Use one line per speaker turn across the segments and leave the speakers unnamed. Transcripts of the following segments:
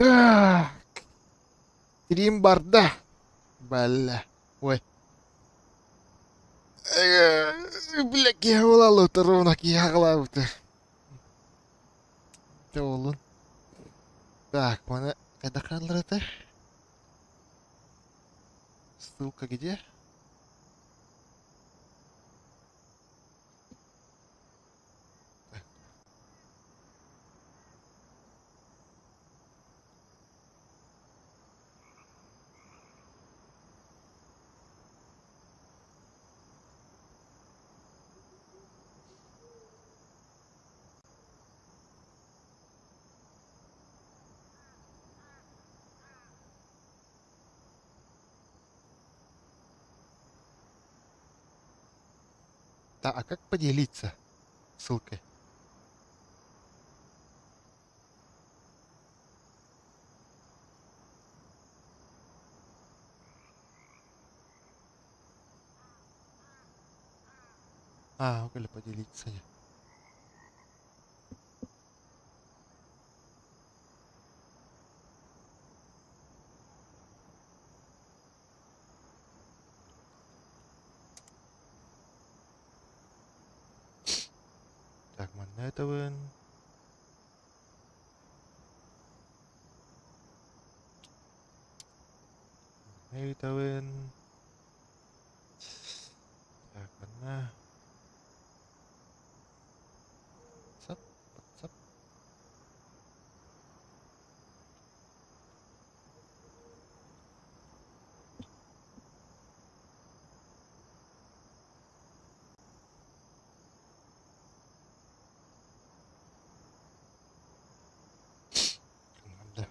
Так. Стрим барда. Бля. Ой. Бля, киһи буолаллар ровно киһи аҕалаабыта. Дьэ буоллун. Так, маны хайдах хааллар этэ? Ссылка где? Да, а как поделиться ссылкой? А, или поделиться. Так, манна этабын. Этабын. Так, манна. Сап, сап. Да.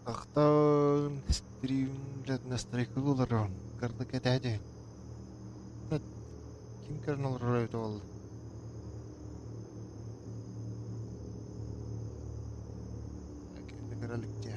Тахтан стримлет настройкалуулар кырдык кэтэһэ Ким көрөн олорор эбитэ буолла? Ким да көрө илик дии.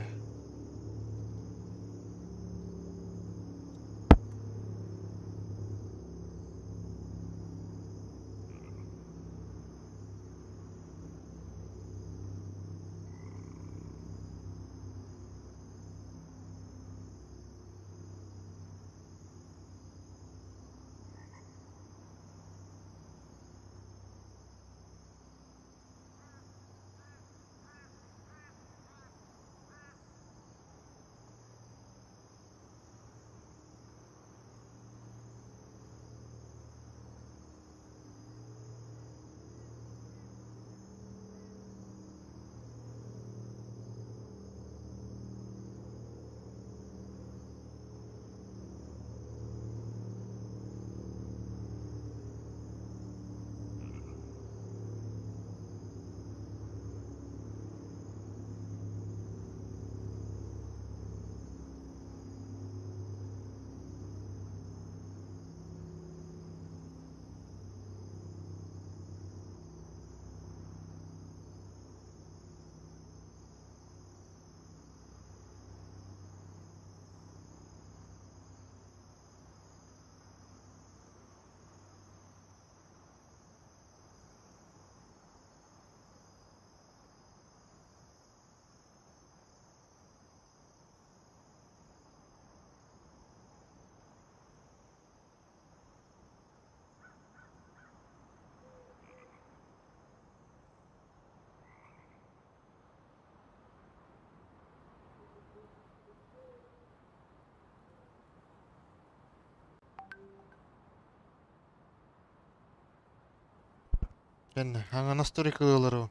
Кэннэ хаҥанас турикылары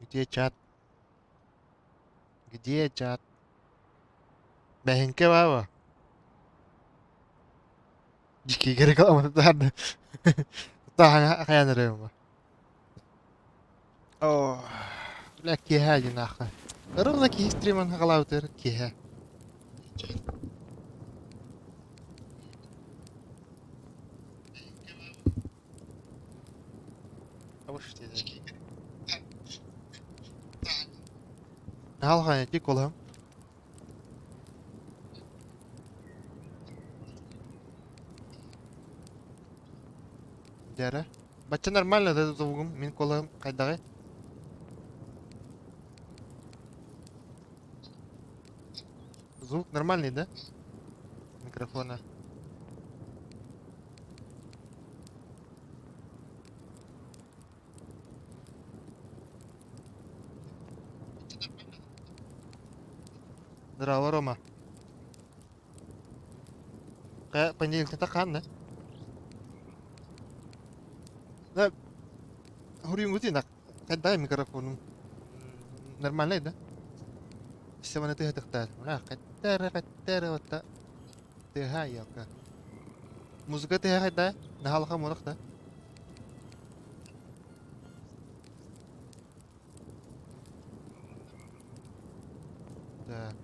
Где чат? Где чат? Бэһиҥкэ баба. Дикигэ рекламатытаарда. Тутааһаҥа хайаан эрэ Оо, бля, киэһэ диэн аахха. Ырылла киһи стриман хаҕалаабытыгар киэһэ. Наһаа ити куолаһым. Дьэ Бачча нормально да звугум мин куолаһым хайдаҕый? Звук нормальный, да? Микрофона. Здорово, Рома. Хайа, понедельникта хаан да? Да, хуруйуҥҥутун хайдаа микрофонум нормальный да? Все тыһатыхтаар. Мына хайдаа хайдаа отта тыаһа елка. Музыка тыаһа хайдаа? Наһалаха мурах да? Так.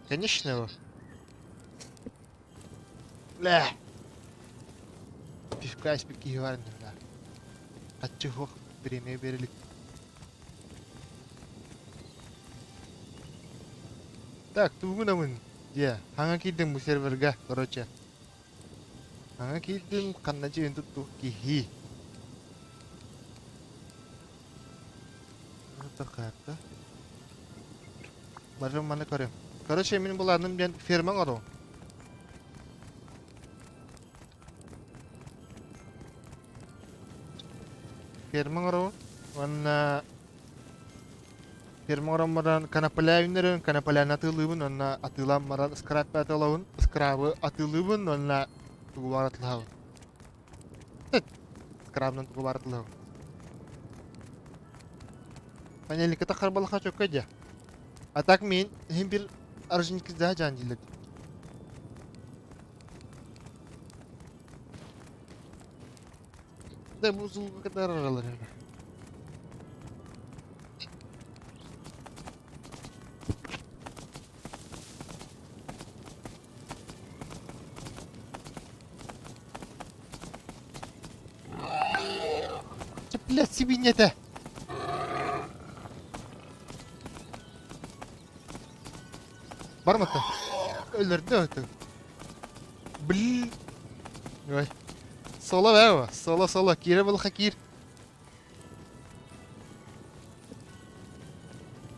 Конечно его. Бля. Пивка испит киһи бар бля. Хаччы суох бириэмийэ биэрэлик. Так, тугунамын дьэ, хаҥа киирдим бу серверга, короче. Хаҥа киирдим, ханна дьиэбин туттух киһи. Тархаатта. Барым маны көрөм. Короче, мин буланым диэн ферма оҥоруом. Ферма оҥоробун уонна ферма оҥорон баран конопля үүннэрэн конопляны атыылыыбын уонна атыылаан баран скраб атыылабын скрабы атыылыыбын уонна тугу баҕар атыылаһабын. Скрабынан тугу баҕар атыылаһабын. Панельниката харбалаха чөккө дьэ. А так мин иһин бир оруженикиздаha жан дииллэр. Да бу звука кытары аралар. Блядь, сибиньэтэ! Бармата. Өлөрдө өтө. Блин. Ой. Соло бэва. Соло, соло. Киирэ булха киир.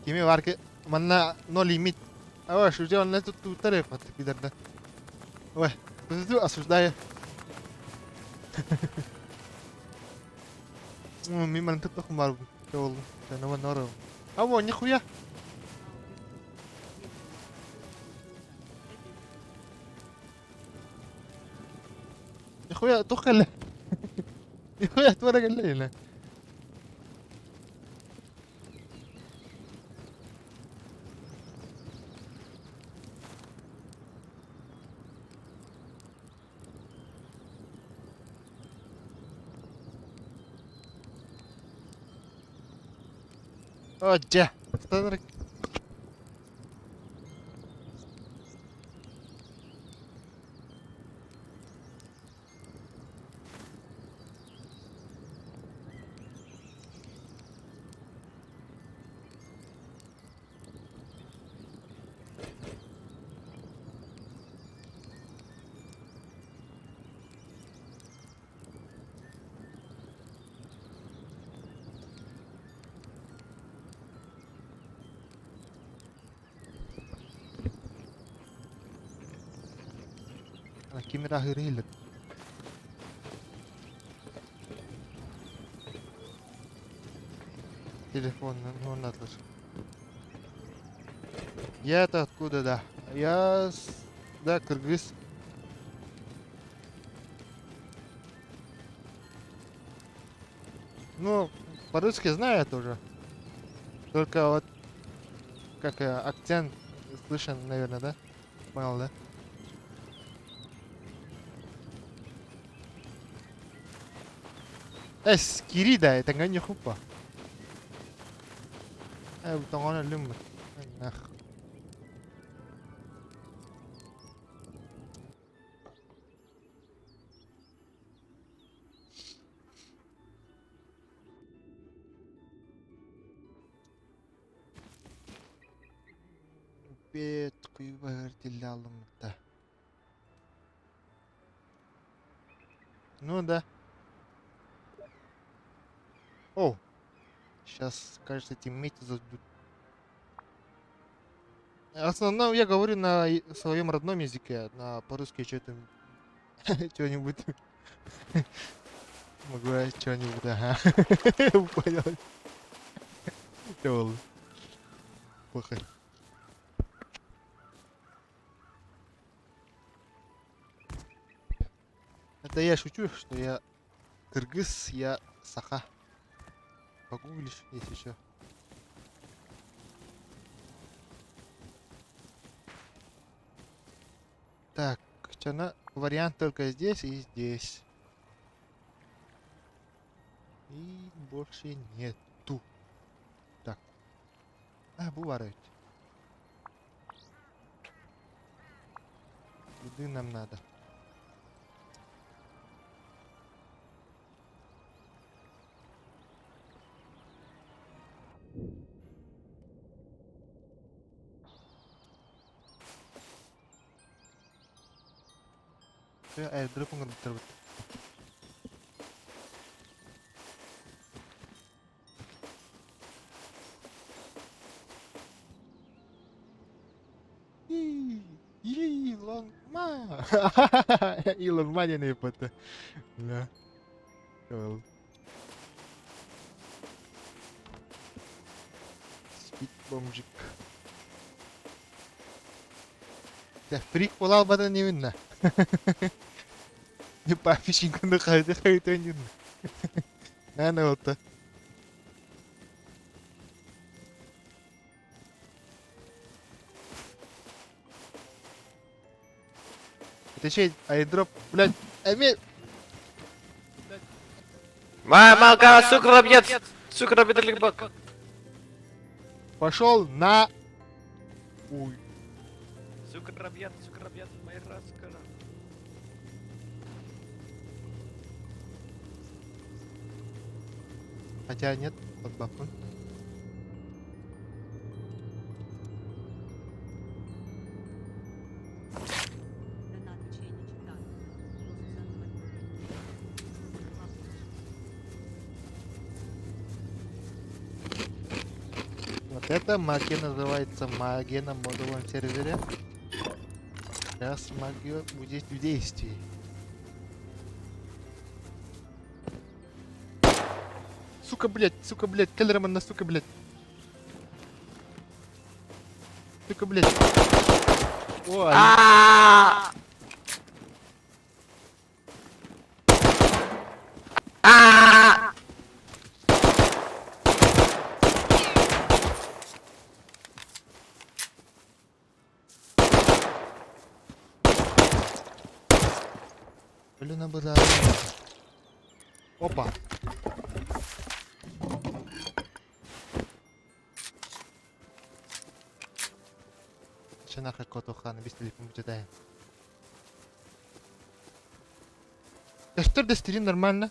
Кими бар ки манна но лимит. Ой, шутя онна тут туттар эпат пидорда. Ой, осуждаю. Мин манна туттахым бар болду. А во, нихуя. Нихуя туох кэллэ? Нихуя туора кэллэ или? О, дьэ, Ким эрэ аһыыры иһиллэр. Телефонунан уоннатылар. Я-то откуда, да? Я с... Да, кыргыз. Ну, по-русски знаю я тоже. Только вот как акцент слышен, наверное, да? Понял, да? Эс, кири да, это не хупа. Тоҥон өллүм. Нах. Бет күйбәгер тиллә. Ну да. О! Сейчас, кажется, тиммейты зайдут. В основном я говорю на своем родном языке, на по-русски что-то что-нибудь могу я что-нибудь, ага. Понял. Лол. Плохо. Это я шучу, что я кыргыз, я саха. Погуглишь, если что. Так, что на вариант только здесь и здесь. И больше нету. Так. А, бывает. Еды нам надо. Airdrop оҥорбуттар. Илон Ма. Илон Ма диэн ыйыппыт. Да. Ол. Спид бомжик. Да, фрик буолал бадан именно. Не папишинканы хайды хайды. Нана вот. Это чей airdrop, блядь, эми.
Мамалка, сука, бьет! Сука, бьет!
Пошел на. Ой.
Сука, бьет, моя раскара.
Хотя нет, подбафнуть.
Донат чай не читаю.
Вот это магия называется, магия на модовом сервере. Сейчас магия будет в действии. Сука, блядь, Келлерман на сука, блядь. Сука, блядь. Ой. Блин, было. Опа. Чынахы котухан, без телефон читаем. Да что да стрим нормально?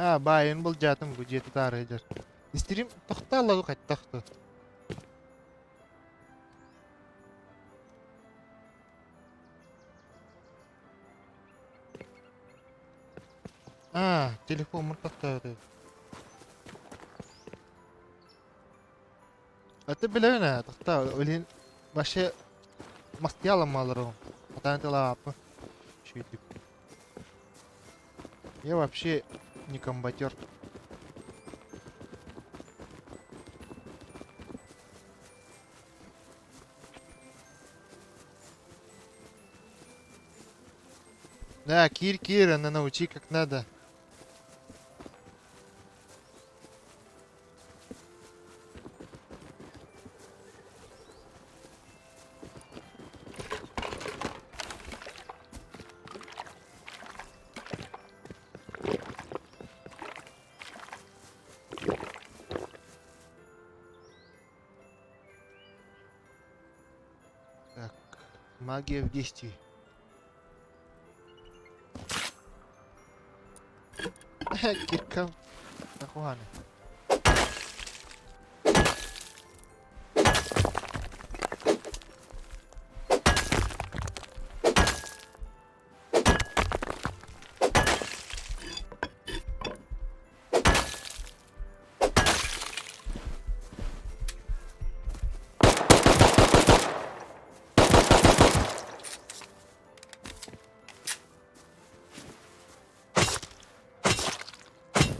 А, баайын былдьаатым бу дьиэ тутаары сылдьар. Стрим тохтооллоҕу хаттах ту. А, телефоммун тохтооту. А ты билэбин ээ, тохтоо, билин вообще мастыйаламмаларым. Хатаан тылааппын. Үчүгэйдик. Я вообще не комбатер. Да, кир, кир, она научи как надо. Так, магия в действии. Киркам нахуаны.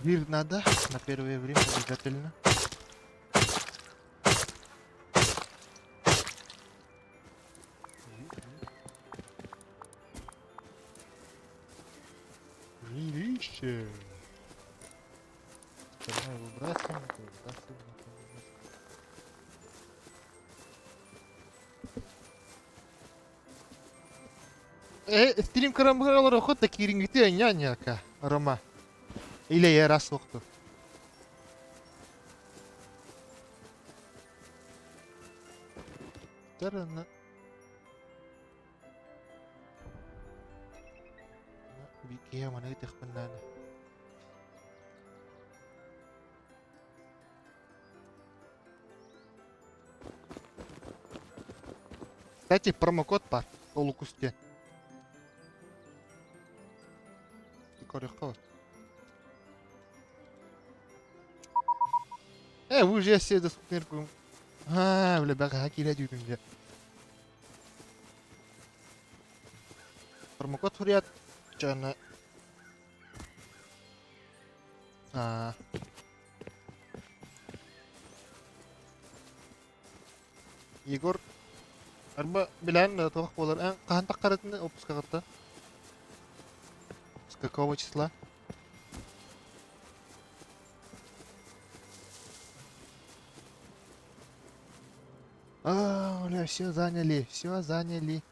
Дверь надо на первое время обязательно. Жилище. Остальное выбрасываем, это выбрасываем, это выбрасываем. Э, стрим карамбыралар охота кирингити няняка, Рома. Или я раз охту. Тарана. Бикия маны тахпыннана. Кстати, промокод бар Толукусте. Көрөххө. Э, вы же все доступны. А, бля, бага киирэ дүүтүм дьэ. Промокод суруйаат дьоно Аа. Егор арба билэн туох буолар эн хаһан таххарытын отпускаҕытта? С какого числа? А, бля, все заняли, все заняли.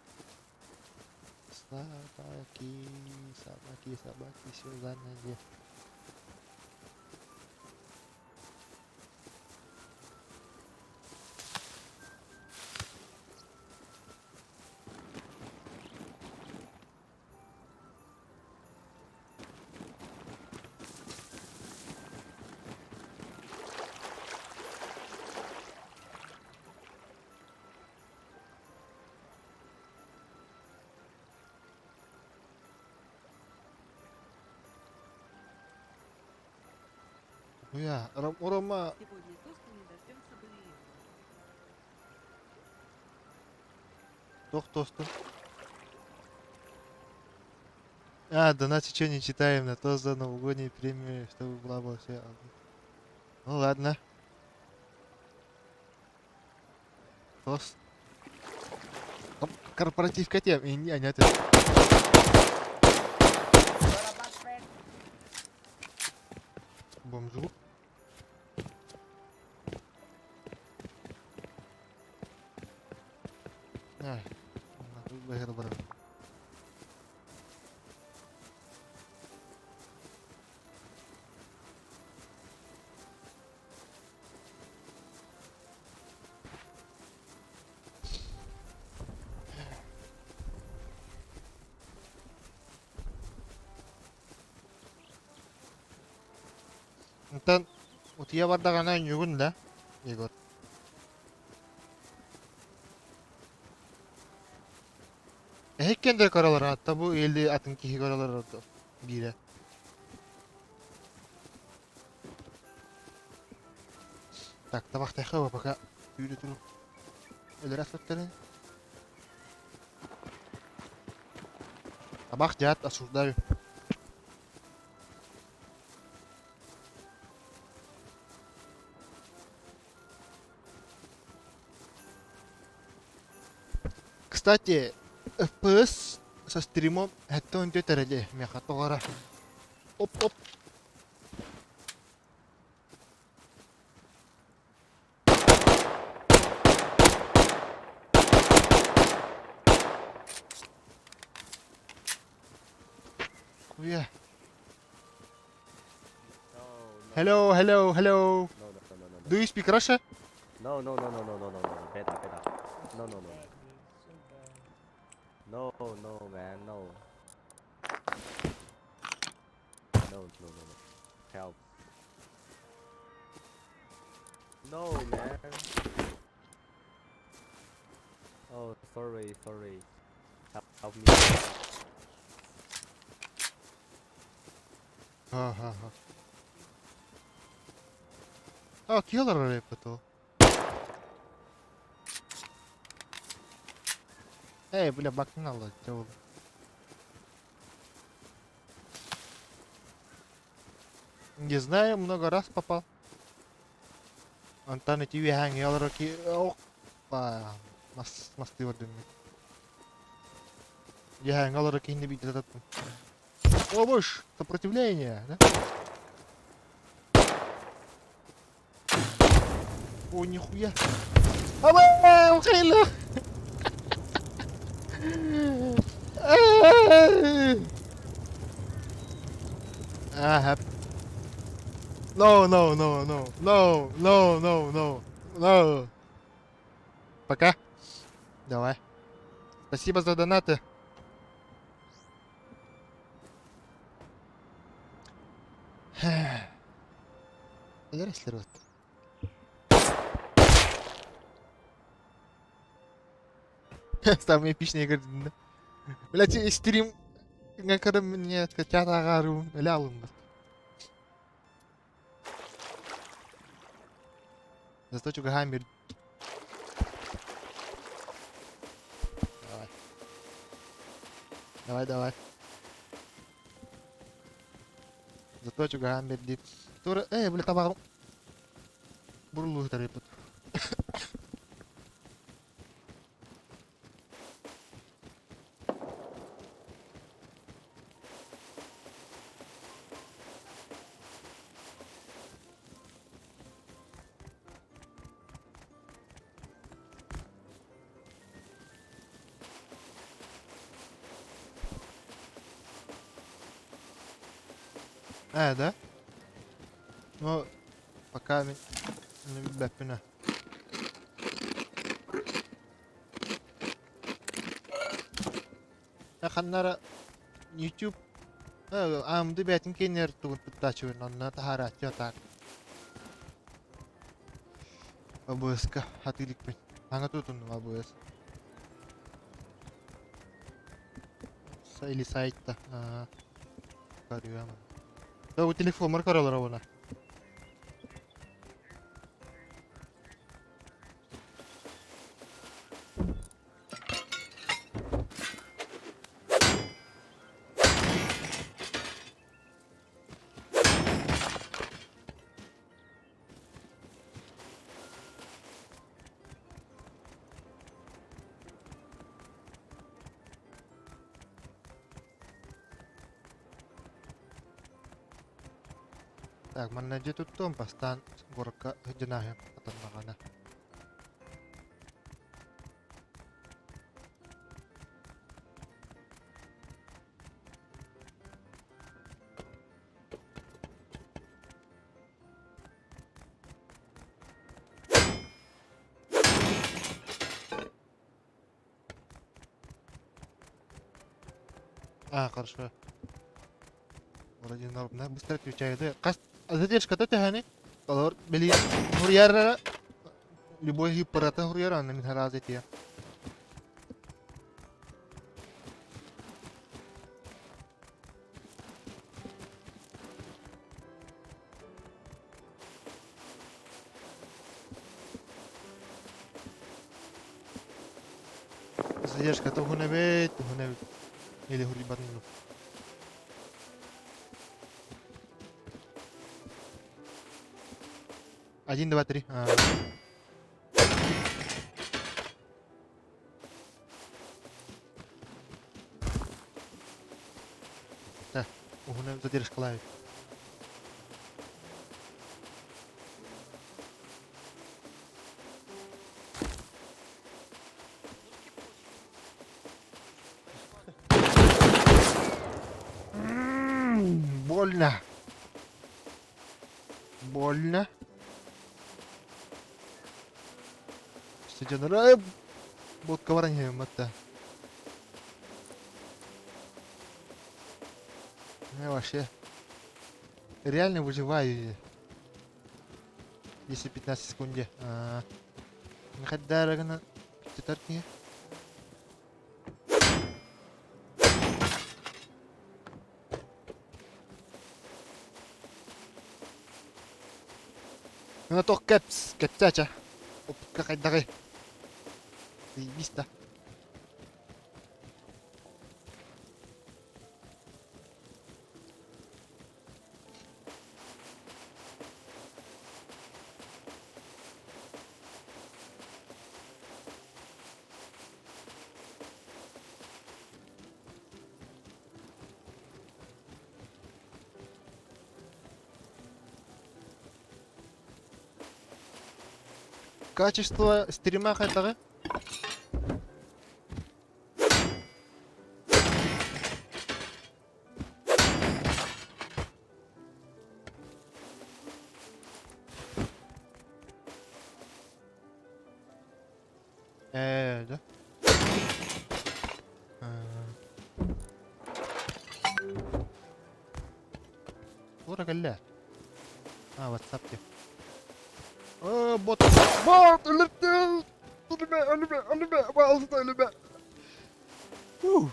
Собаки, собаки, собаки, все заняли. Уя, Рома
Сегодня тоста не дождемся бы и
Туох тостун? А, донат что не читаем, на то за новогодние премии, чтобы была бы все. Ну ладно. Тост. Корпоратив котем, и не, нет. Бомжу. Ай, барар. Онтон утуйа бардаҕына ньугун да, Егор? Эһиккэн да көрөлөр аатта бу или атын киһи көрөлөр ордук биирэ. Так, табахтайха пока түүлү туру. Өлөр аспыттарын. Табах дьаат осуждаю. Кстати, FPS со стримом это он эрэле миэхэ тоҕо Оп-оп. Куя. Hello, hello, hello.
No, no, no, no, no.
Do you speak Russia?
No, no, no, no, no, no, no, no. Better, better. No, no, no. No, no, man, no. No, no, no, no. Help. No, man. Oh, sorry, sorry. Help, help me.
Ha ha ha. А, киллер репету. Эй, бля, бакнала, тёл. Не знаю, много раз попал. Онтон ити үөһээҥҥи олоро ки опа мас мастыы бардым Үөһээҥҥи олоро киһини биирдэ таттым. О, боже, сопротивление, да? О, нихуя. Абаа, хайла. Ah, No, no, no, no, no, no, no, no, no. Пока. Давай. Спасибо за донаты. Эдэр вот. Самые эпичные игры. Блять, стрим на мне хотят агару, лялым. Зато чугахамир. Давай. Давай, давай. Зато чугахамир дип. Тура, эй, бля, табагым. Бурлу тарыпыт. Ээ, да? Ну, пока мин билбэппин Ханнара YouTube AMD бэйэтин киэнигэр тугун туттааччыбын онно таһаарааччы так. ОБС-ка хатыы иликпин. Саҥа тутуннум ОБС. Или сайтта. Көрүөм. Бу телефоммар көрөлөр обуна. Так, манна дьиэ туттуом, бастаан горка сылдьан атаннаҕына. А, хорошо. Вроде норм, да? Быстро отвечаю, да? Хас Задержката төһөнүй? Олор били суруйар любой хиппарата суруйар анны мин сразу этиэ. Задержката уһун эбит, уһун эбит. Или хуруйбатын. Один, два, три. А. Так, уһун задержкалаабыт. Больно. Больно. Стадионара ботка баран иһэбин батта. Я вообще реально выживаю. 10-15 секунде. Хайдара гына күтүтэр киһи. Гына тох кэпс, кэпсээчэ. Опытка хайдаҕый? Заебись да. Качество стрима хайдаҕый? Ээ, да? Туора кэллэ. А, WhatsApp диye. Aa, bot. Bot! Ölürdü! Ölüme, ölüme, ölüme! Bazı da ölüme. Huh.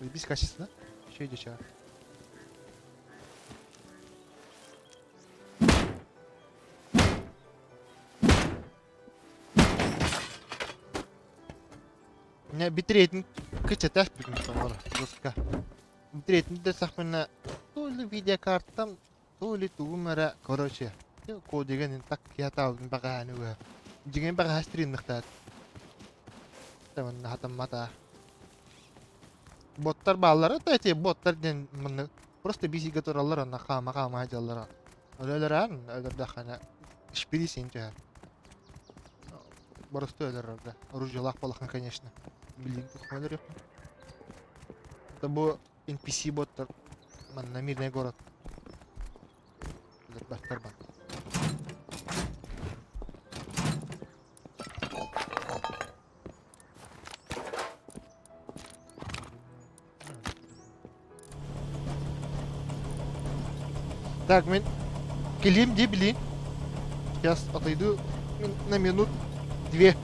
Biz качество. Şey geçer. Не битрейтин кычатах бүтүн тоҕор жестко. Битрейтин да сахмына то ли видеокартам, то ли тугум эрэ, короче, кодигын так киатаабын баҕааны үһэ. Дьиҥин баҕаһа стримныхтаат. Манна хатаммата. Боттар бааллара да эти боттар диэн манна просто бисигэ тураллар онно хаама-хаама сылдьаллар. Өлөлөр өлөрдөххүнэ шпилисин түһэр. Боростуой өлөрөр да. Оружиелаах буоллаххына, конечно. Билигин туохха өлөрүөххүн. Это бу NPC боттар манна мирный город. Өлөрбөттөр бар. Так, мин кэлиэм дии билиин. Сейчас отойду на минут две.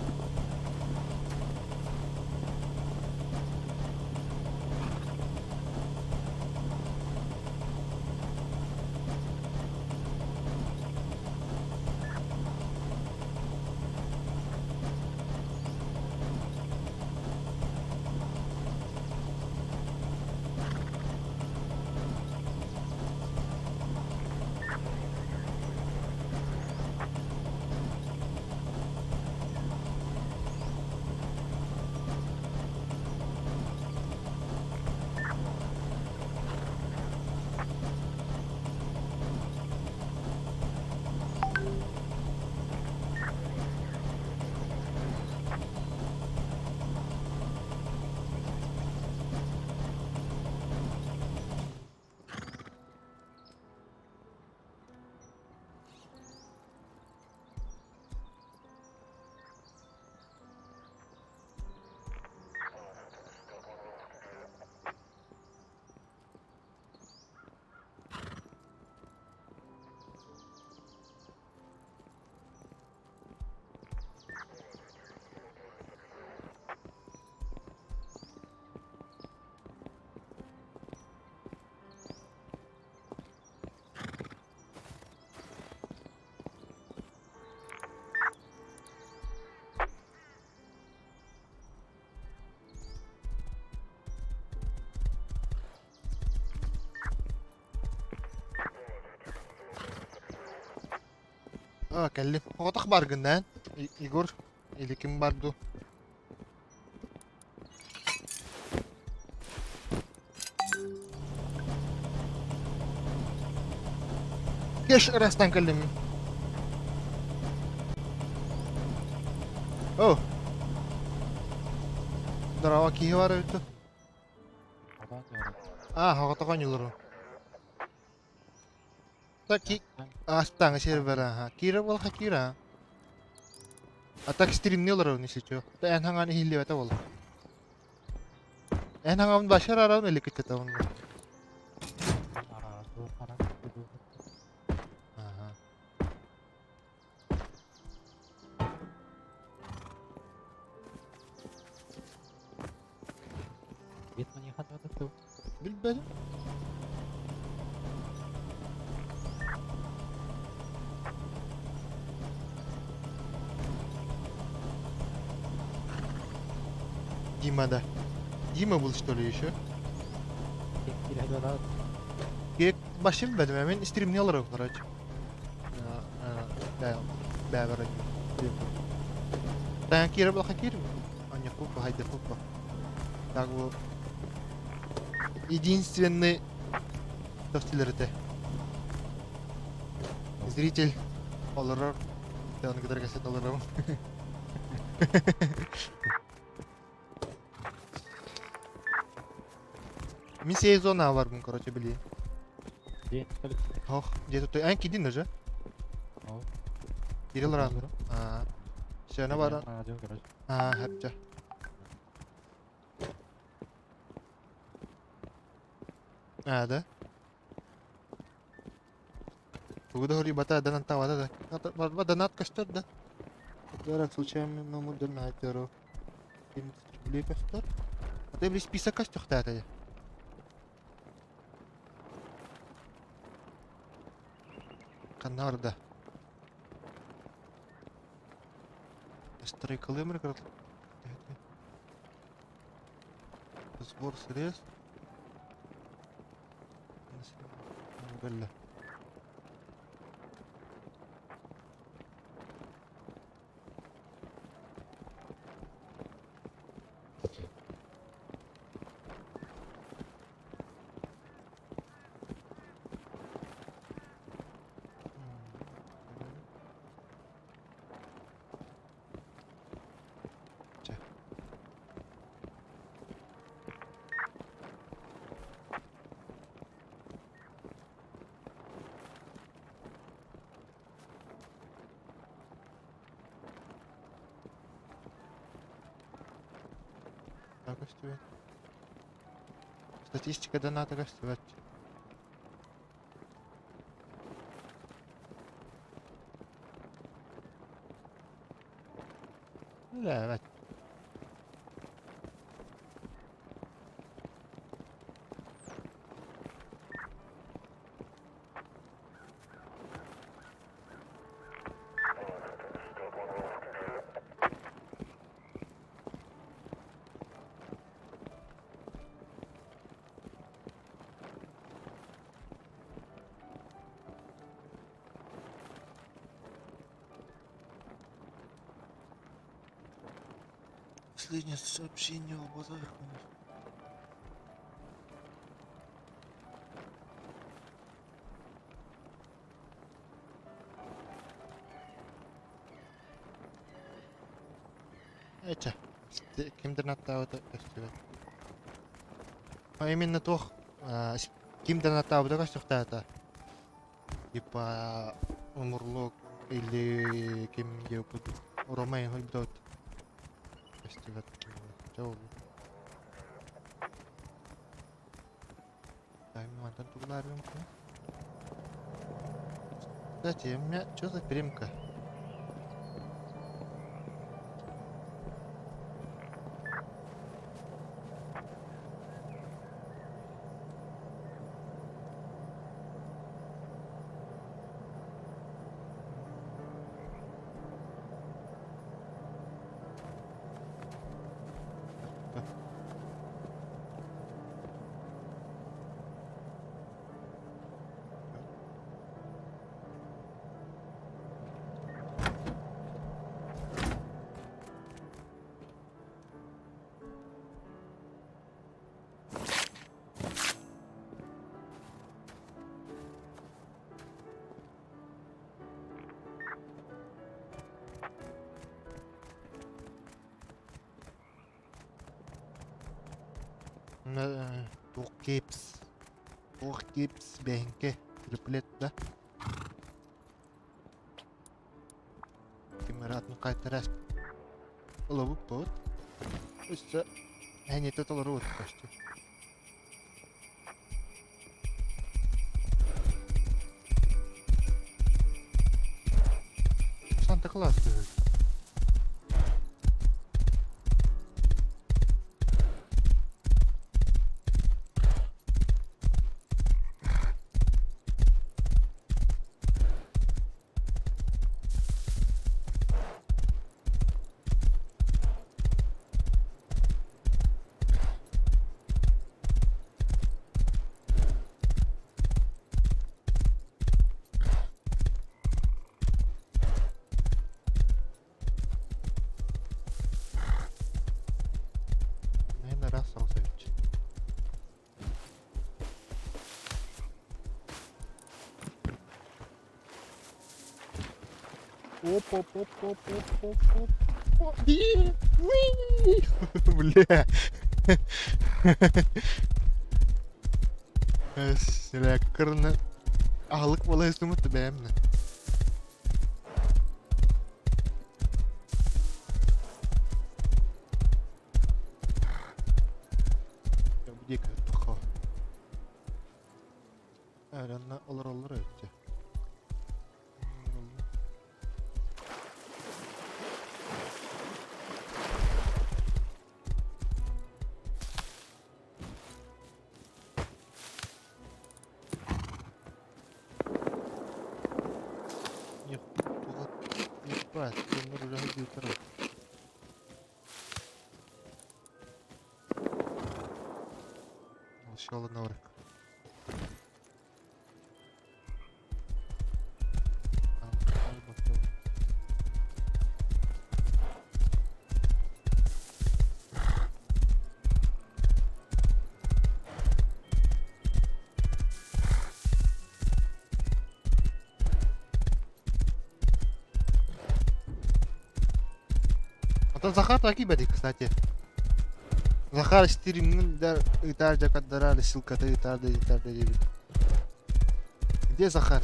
А, кэллим. Оҕотох бааргын эн, Егор, или ким бар дуу? Кеш ырастан кэллим. О! Здорово, киһи бар эбит. А, оҕотох оонньуулару. Так ки астаҥа сервер аха. Кира буолха кира. А так стримни олорор если чё. Та эн хаҥан иһиллибэтэ буолла. Эн хаҥабын башар араун или кытта онно. Ага. Билбэтим. Дима да. Дима был что ли еще? Башым билбэтим, мен стримни олорор короче. Бээ Таан киирэ балаха киирим. Анньа хайда куппа. Так вот. Единственный тохтилер этэ. Зритель олорор. Оны кытары кэсет олоробун. Мин сезона барбын, короче, били. Ох, где тут эн кидин уже? Кирилл Раннер. А, все, на баран. А, хапча. А, да? Тугу да бата донаттаабата да. Донат көстөр да. Дорак случайно донатеру. Рублей көстөр. А ты список көстөхтаата. Канарда. Стройкалымыр Сбор средств. Бэллэ. Чэ. Так көстүбэт. Статистика доната көстүбэт. Үлээбэт. Последнее сообщение о базарах. Эчэ. Ким донаттаабыта көстүбэт. А именно туох ким донаттаабыта көстүөхтаата. Типа Умурлук или ким диэбит Ромей хойбутот көстүбэт. Чэ ол. Дай мантан тугулаарыам. Кстати, у меня что за примка? Туох кепс, туох кепс бэһиҥкэ триплет да? Ким эрэ атын хайтарас ылабыппыт. Өссө эһэниэтэ толору көстөр. Санта Клаус түһүл. Наверное, раз соҕус Оп, оп, оп, оп, оп, оп, оп. Бля. Силэккырны аһылык буола сымыт бэйэмнэ. Эрэннэ олороллор эбит. Ебать, дьоннор үлэһит диэтэр. Ещё навык. А то Захар так и кстати. Захар стримҥин да ыытаар дьакардараар ссылката ыытаар да ыытаар да диэбит. Где Захар?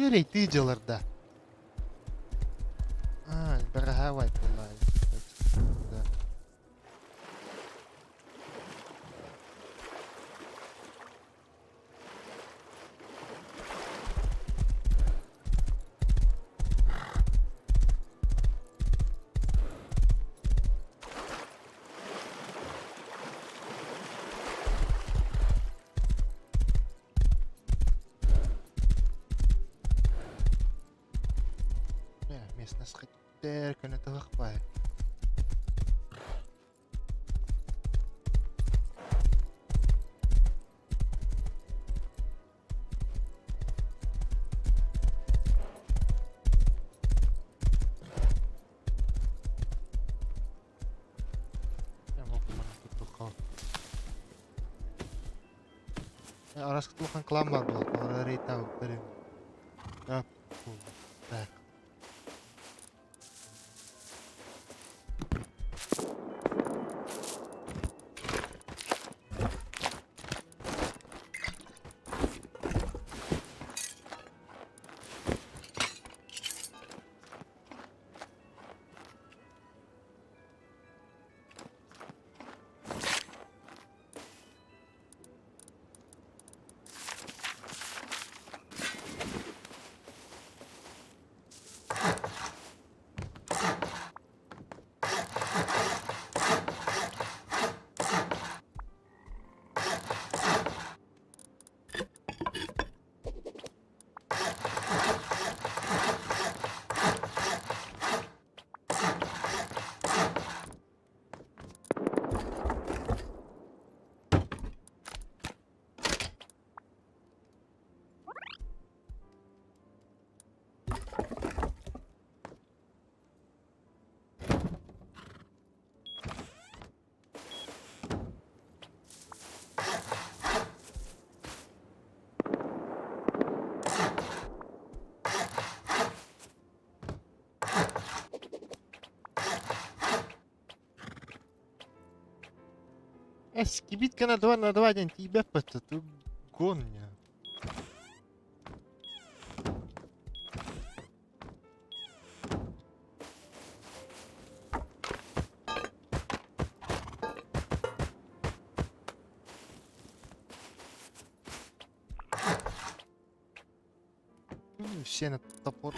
Үөрэй дьыларда. А, бэҕэһээ вайпыллаай. Да. Местность хоть көнө бай. Араас улахан клан баар буолар, олор рейтаабыттар Так. Скибитка на 2 на 2 диэн тиийбэппит ты гон Все на топор.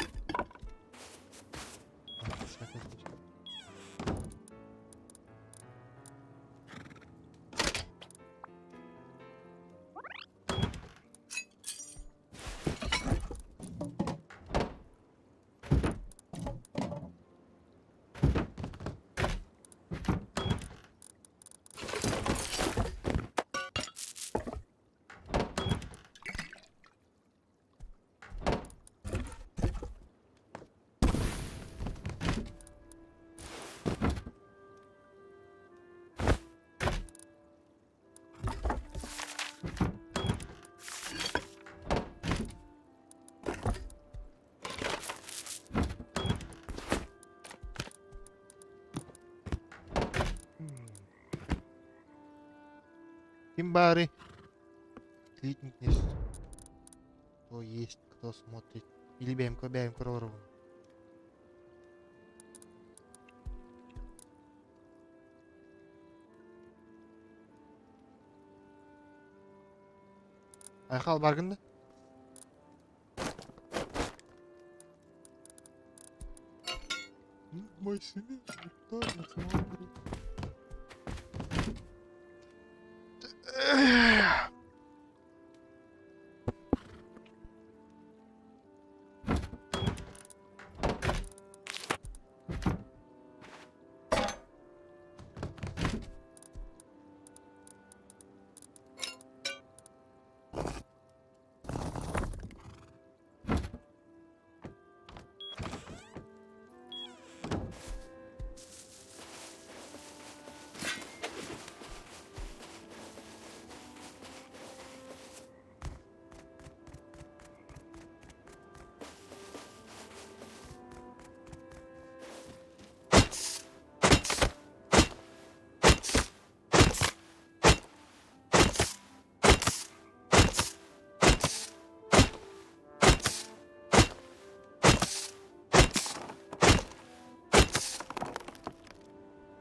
Ким баарый? Кликнитесь. Кто есть, кто смотрит. Или бэйэм бэйэм көрө олоробун. Айхал баргын да? Машина никто не смотрит.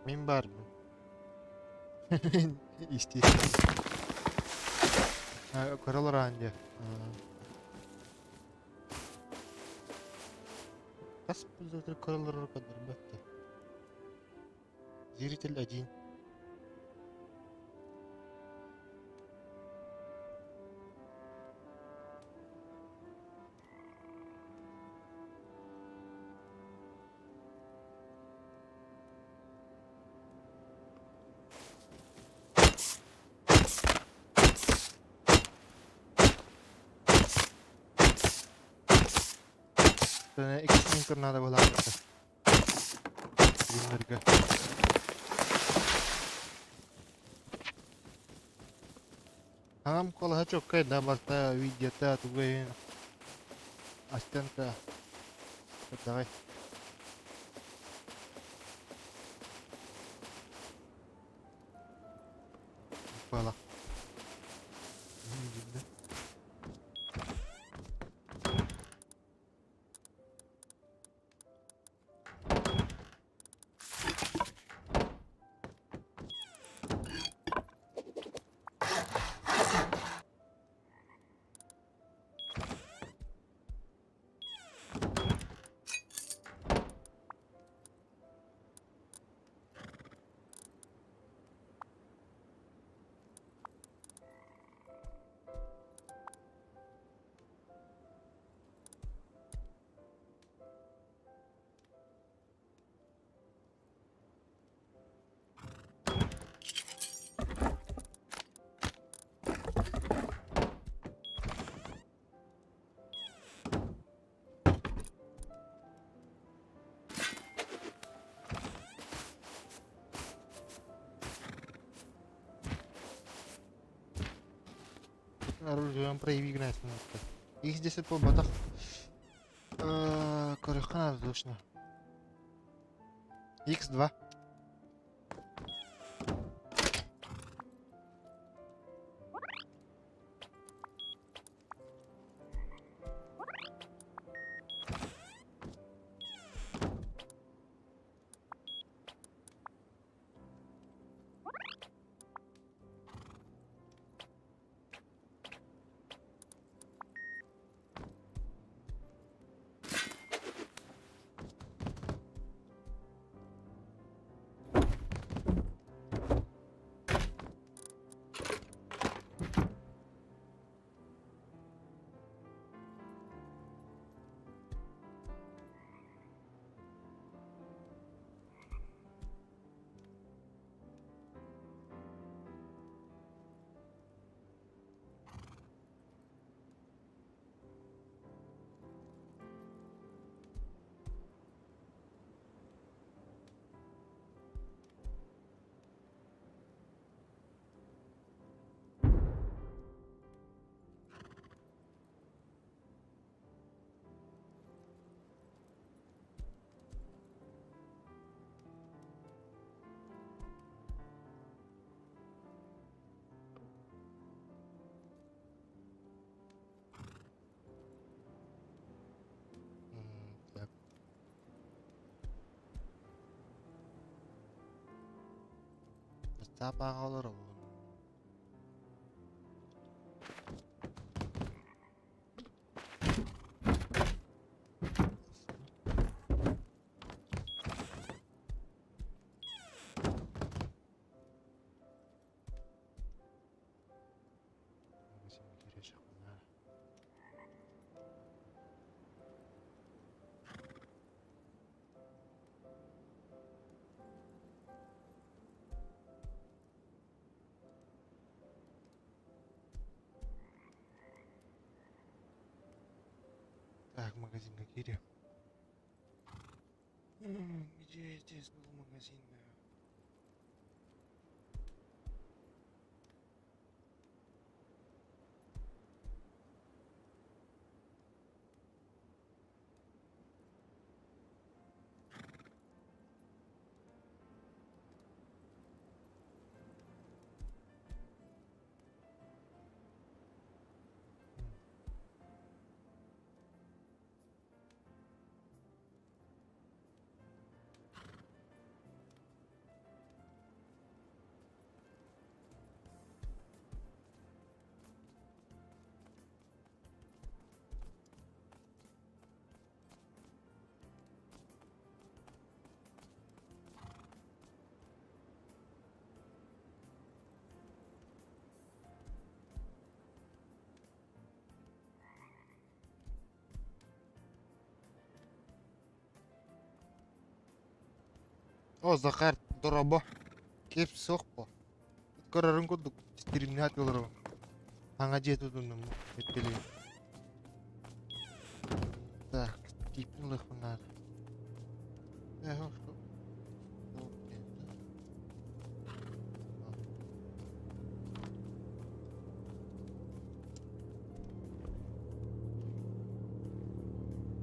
Мин баарбын. Естественно. Көрө олораан дии. Хас пользователь көрө олорор көрдөрбөт да. Зритель один. Иккис мин наада буолаабыта. Стримергэ. Аҕам куолаһа чуоккай да барыта видеота тугу иһин астента давай. Буолах. Оружием прояви Их здесь буолбатах. Көрүөххэ наада точно. X2. Саапааҕа олоробун. Так, магазиҥҥа киириэм. Где здесь был магазин? О, Захар, дорообо. Киэп суох буо. Көрөрүҥ курдук тиримнээх олоробун. Саҥа дьиэ тутуннум эрдэлиин. Так, тииппин ылыахпын наада. Э,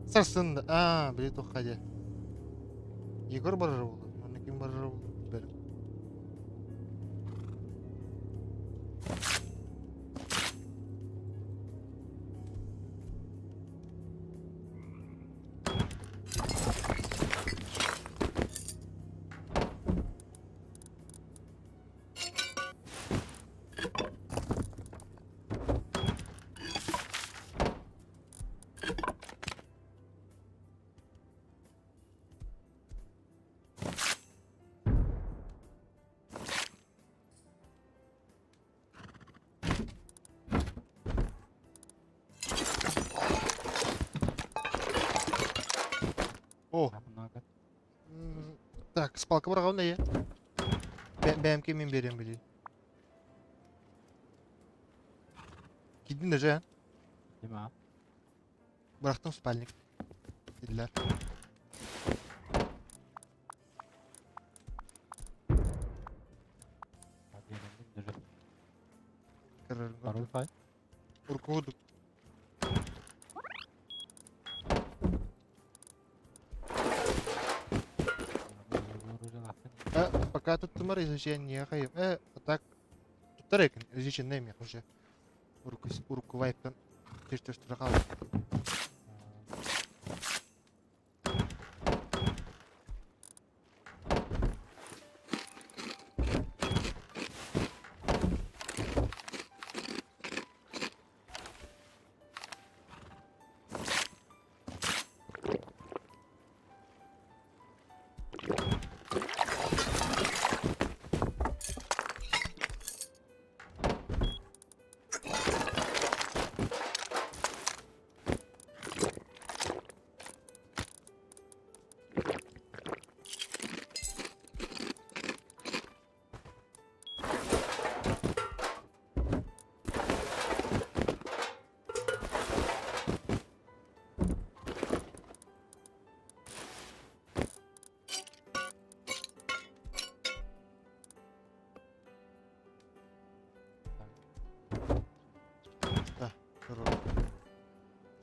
Сарсын да, аа, били туохха дьэ. Егор барар буолуо, манна ким барар буолуо билбэтим. О, так, спалка быраҕабын эйэ. Бэйэм кимин биэриэм билии. Киирдин даже
Дима.
Бырахтым спальник. Диделер.
Пароль файл.
Уркуудук. Э, пока тут тумар изучение хайым. Э, а так туттар экен изучение эмиэ уже. Урукку урукку вайптан түс-түс хаалбыт.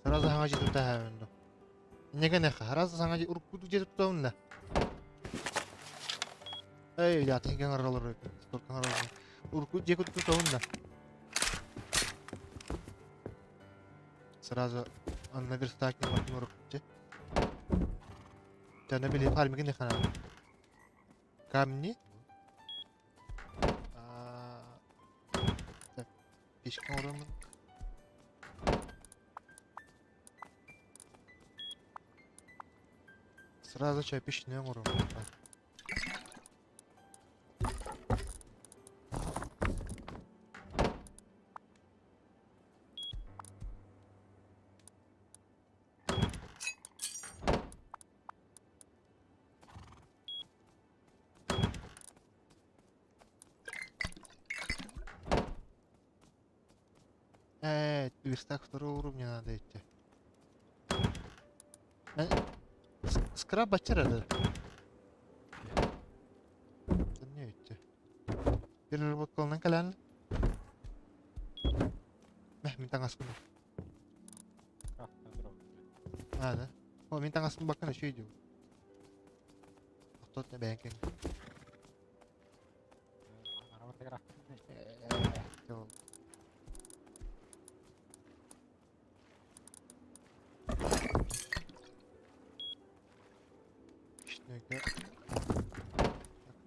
Сразу саҥа дьиэ тутаһабын дуу. Инньэ гыныахха, сразу саҥа дьиэ урукку дьиэ тутабын да. Эй, атын кэҥэр олорор сколько олорор. Урукку дьиэ тутабын да. Сразу анна верстакин батын урукку Тана били фармигин хана. Камни. Печка оҥороммун. Сразу чай печне оҥоруом. Э, верстак второго уровня надо идти. Скраб баччар эрэ. Не идти. Переработкалынан кэлэн. Мeh, мин таҥаспын. А, да? О, мин таҥаспын баккан үчүгэй дуу. Тохтот бэйэҥ кэҥ. Так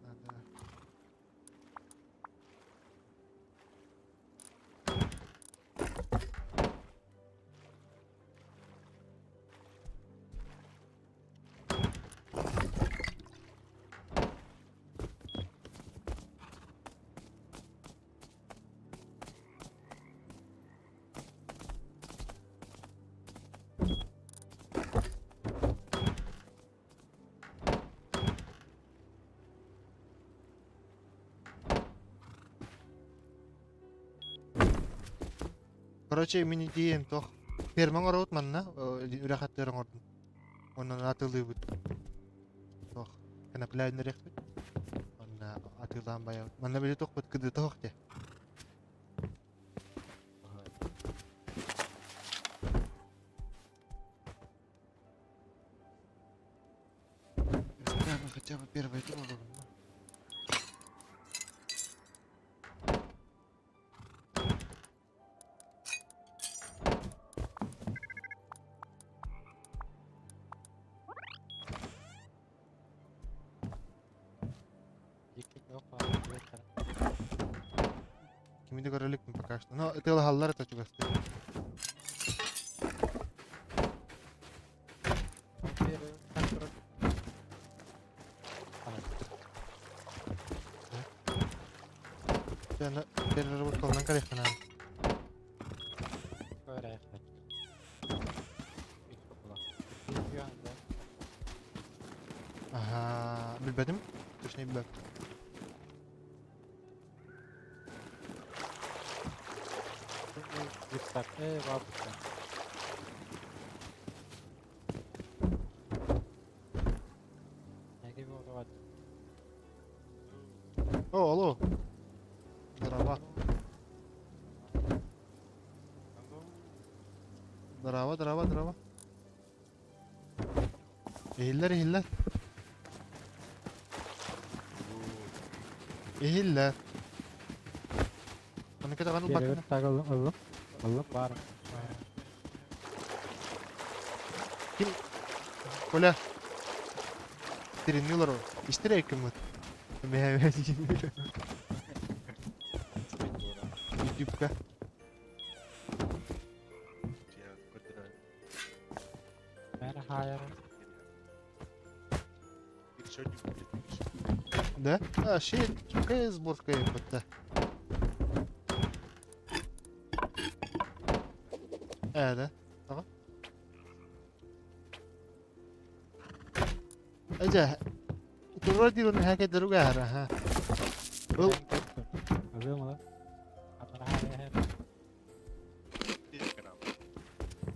надо. Короче, мин идеям туох ферма оҥоробут манна үрэх аттыгар оҥордум. Онон атыылыыбыт. Туох конопля үүннэриэхпит. Онно атыылаан байабыт. Манна били туохпут кыдыта суох дии. Да, мы хотя бы первый тур оҥоробун. Кими да көрө иликпин пока что. Но ытыалаһаллар это чугастыы. Переработкалынан көрүөххэ наада. Аха, билбэтим. Точно билбэппин. О, алло. Здорово. Здорово, здорово, здорово. Иһиллэр, иһиллэр. Иһиллэр. Аны кэтэҕин ылбаккын.
Ыллым, ыллым баар.
Ким? Коля. Тиринни олорор. Истэр эккиммит. Ютубка. Да? А, shit, какая сборка епта. Ээ, да? Тоҕо? Эдьэ, турар диир оны хэкэдэр угаара, ха. Был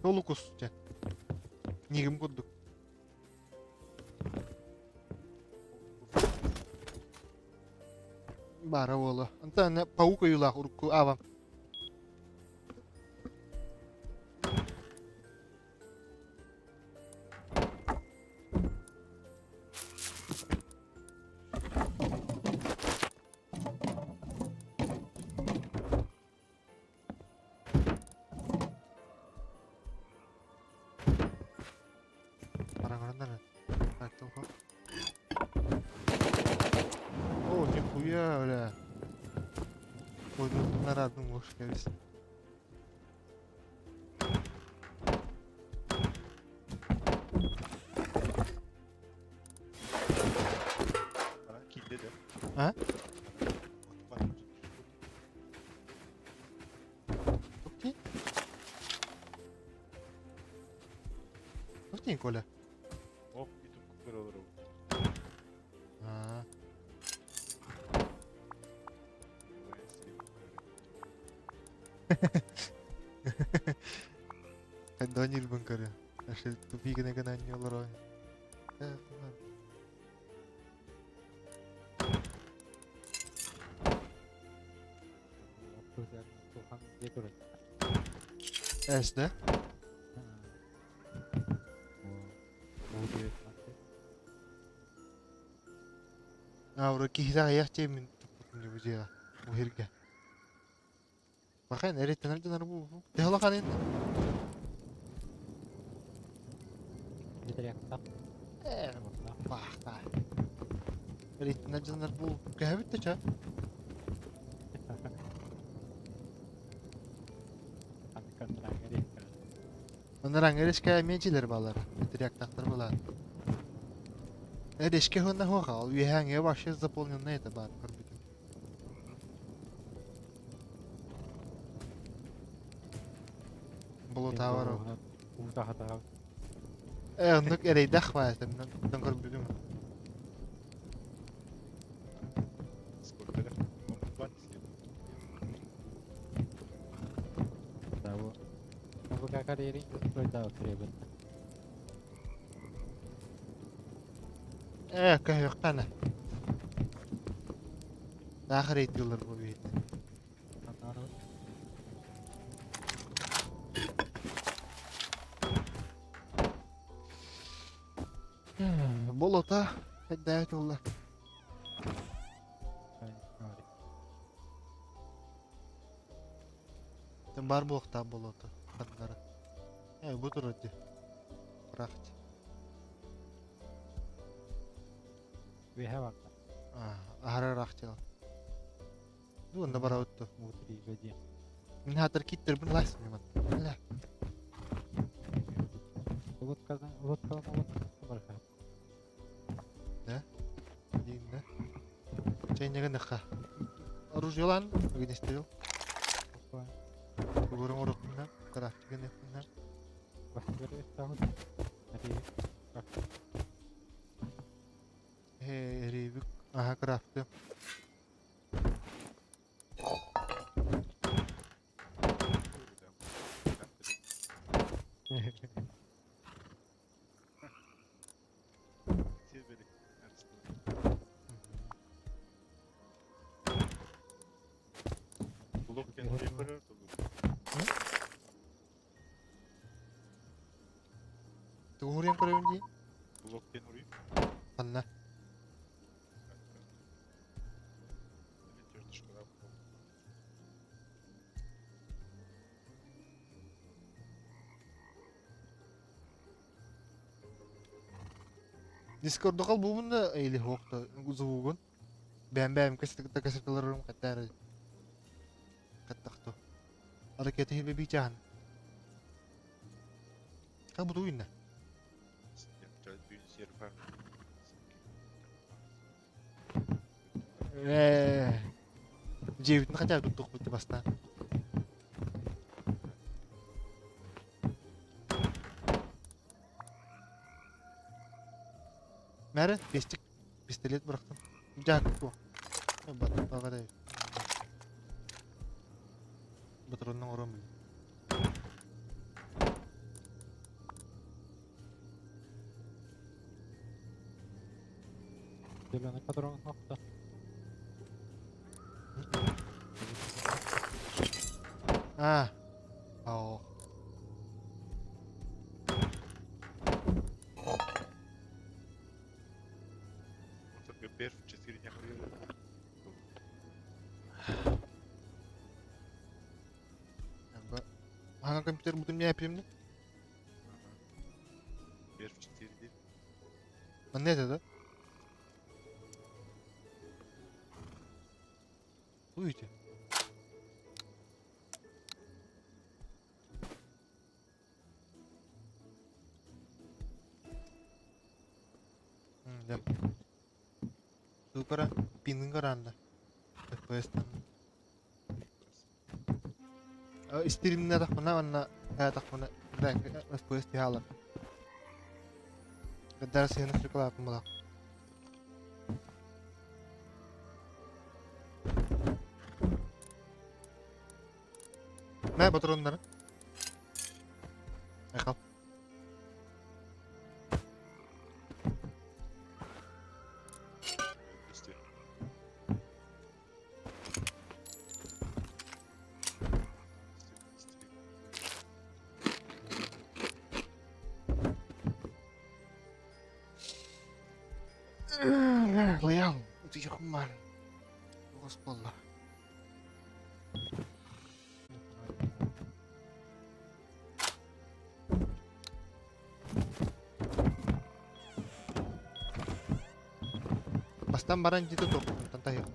Толукус, дьэ. Нигим курдук. Баара буолуо. Онтон паук ойуулаах урукку аабам. Бараҥыран Так, тоҕо? О, нихуя, бля. Ой, ну нарадным ложка весь. А? Тух дии? Тух дии, Коля?
Ох, ютубка көрө олоробут.
Аа. Хайдах ньирбин көрө. Аши тупи гына гына анньыалар Эс да? Аура киһи аҕыйах дьиэммин туппутум дии бу дьиэҕэ, бу сиргэ. Бахан эрэттэнэр дьонор бу төһө улаханын? Ээ, баахтаа. Эрэттэнэр дьонор бу көһөбүт да ча. Оннор ангелишка эмиэ дьиэлэр бааллар, патриархтаахтар былаан. Эрешке уонна суох ол үөһээҥҥэ вообще заполненный это баар көрбүтүм. Болотаабар ол. Ээ оннук эрэйдэх баа этим көрбүтүм.
Сколько лет?
Ээ көһүөххэ Таах эрэйдииллэр бу биһиги. Болота хайдаа туолла. Бар буолуохтаах болото ханнара. Ээ бу турар дии. Бырахт. Аһара ыраах дьыала. Ду онно барабыт дуо? Мин хаатар киттэрбин лаасым ньыман. Бля. Да? Диин да? Чэйнэгин ыхха. Оружиелаан огнестрел. Тугурун уруккунна, крафтигын ыххынна. Эрибик аха крафты. Тугуруйан көрөбүн дии? Ханна? Дискорду холбуубун да или суох да звугун. Бэйэм бэйэм кэсэтэлэрим хаттаары хаттахту. Ракета хибе бичахан. Как буду видно? Э, дьиэбитин хотя бы туттуохпут бастаан. Мәрі, пестик, пистолет бырахтым. Дьаак туох. Бат, Батроннан орон билин. А, оо. Ага компьютер буду меня примни. Манна этэ да? Туйте. Да. Тугара пингин көрөөннө. FPS-тан. Стримнэ тахпына уонна тахпына FPS тиһаалар. Каддар сыһына сыркалааппын булах. Мэ ботуруоннары. Айхал. Лыйаҥ, утуйуохум баар. Оҕус буолла. Бастан баран дьиэ тутуох, онтон таһыах.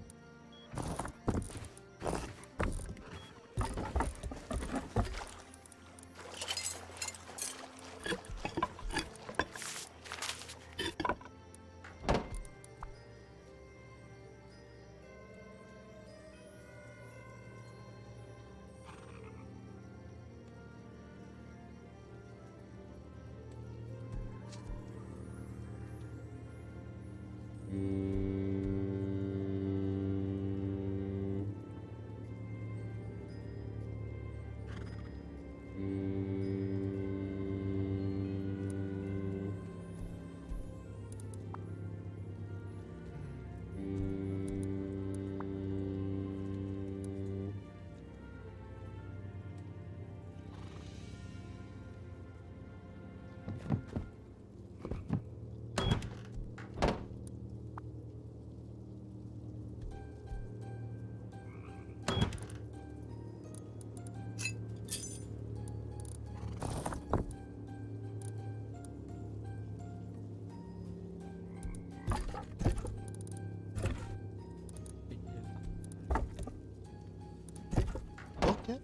Туох диэн?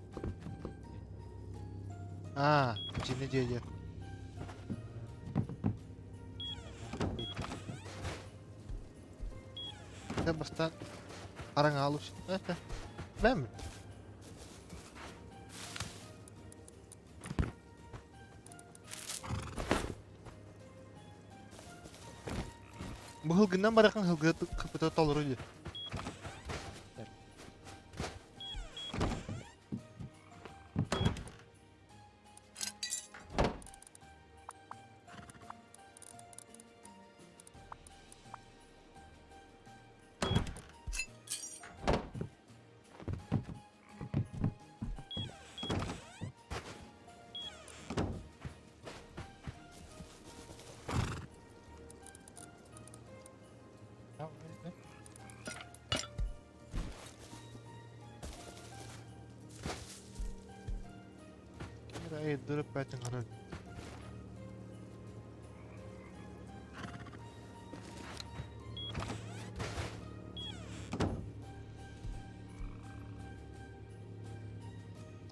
Аа, дьиҥэ дьиэ Дьэ бастаан хараҥаалыш. Бэм. Бу һылгынан барахын һылгы кыпыта толору дии. Airdrop байтын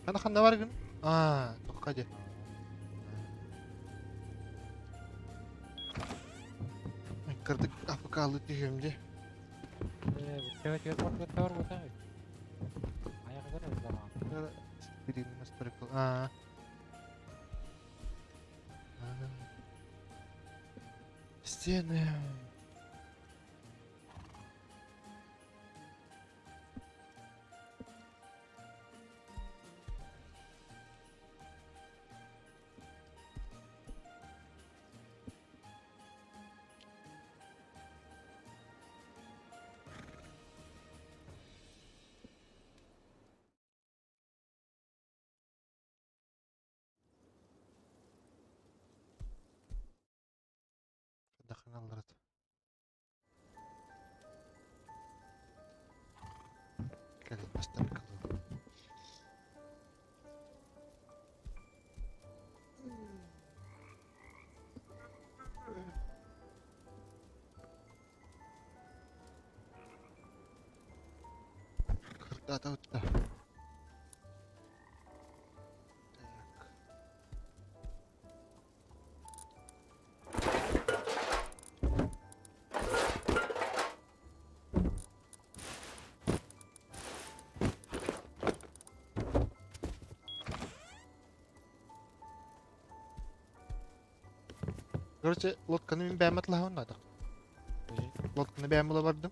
Хана ханна баргын? Аа, тоққа де. Кырдык АФК-лы түһүм де. Аа. Стены. Даханалларат. Кэлин бастаркалыы. Кырдаата утта. Так. Короче, лодканы мин бэйэм атылаһабын наада. Лодканы бэйэм була бардым.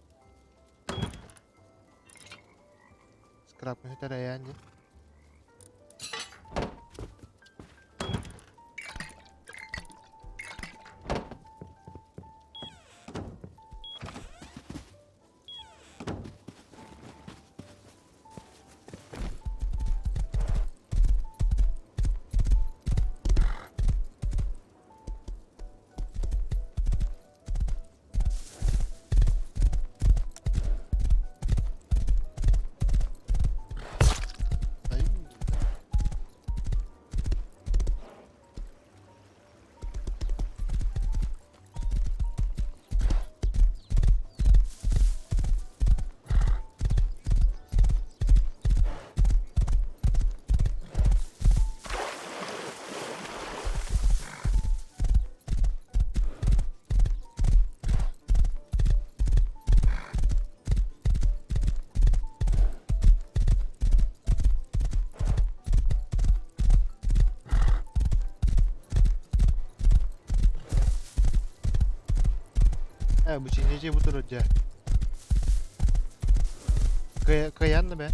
Скрапны сүтэр дии. Ай. Э, бу чинчи бу турар дьэ. Кыайан да бэ.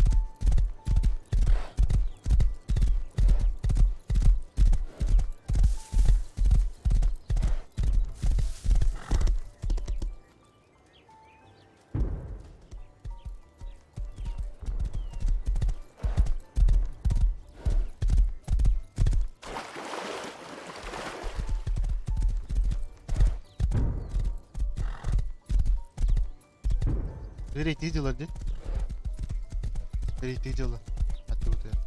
Рейти дела дии. Рейти дела. Аттыбытыгар.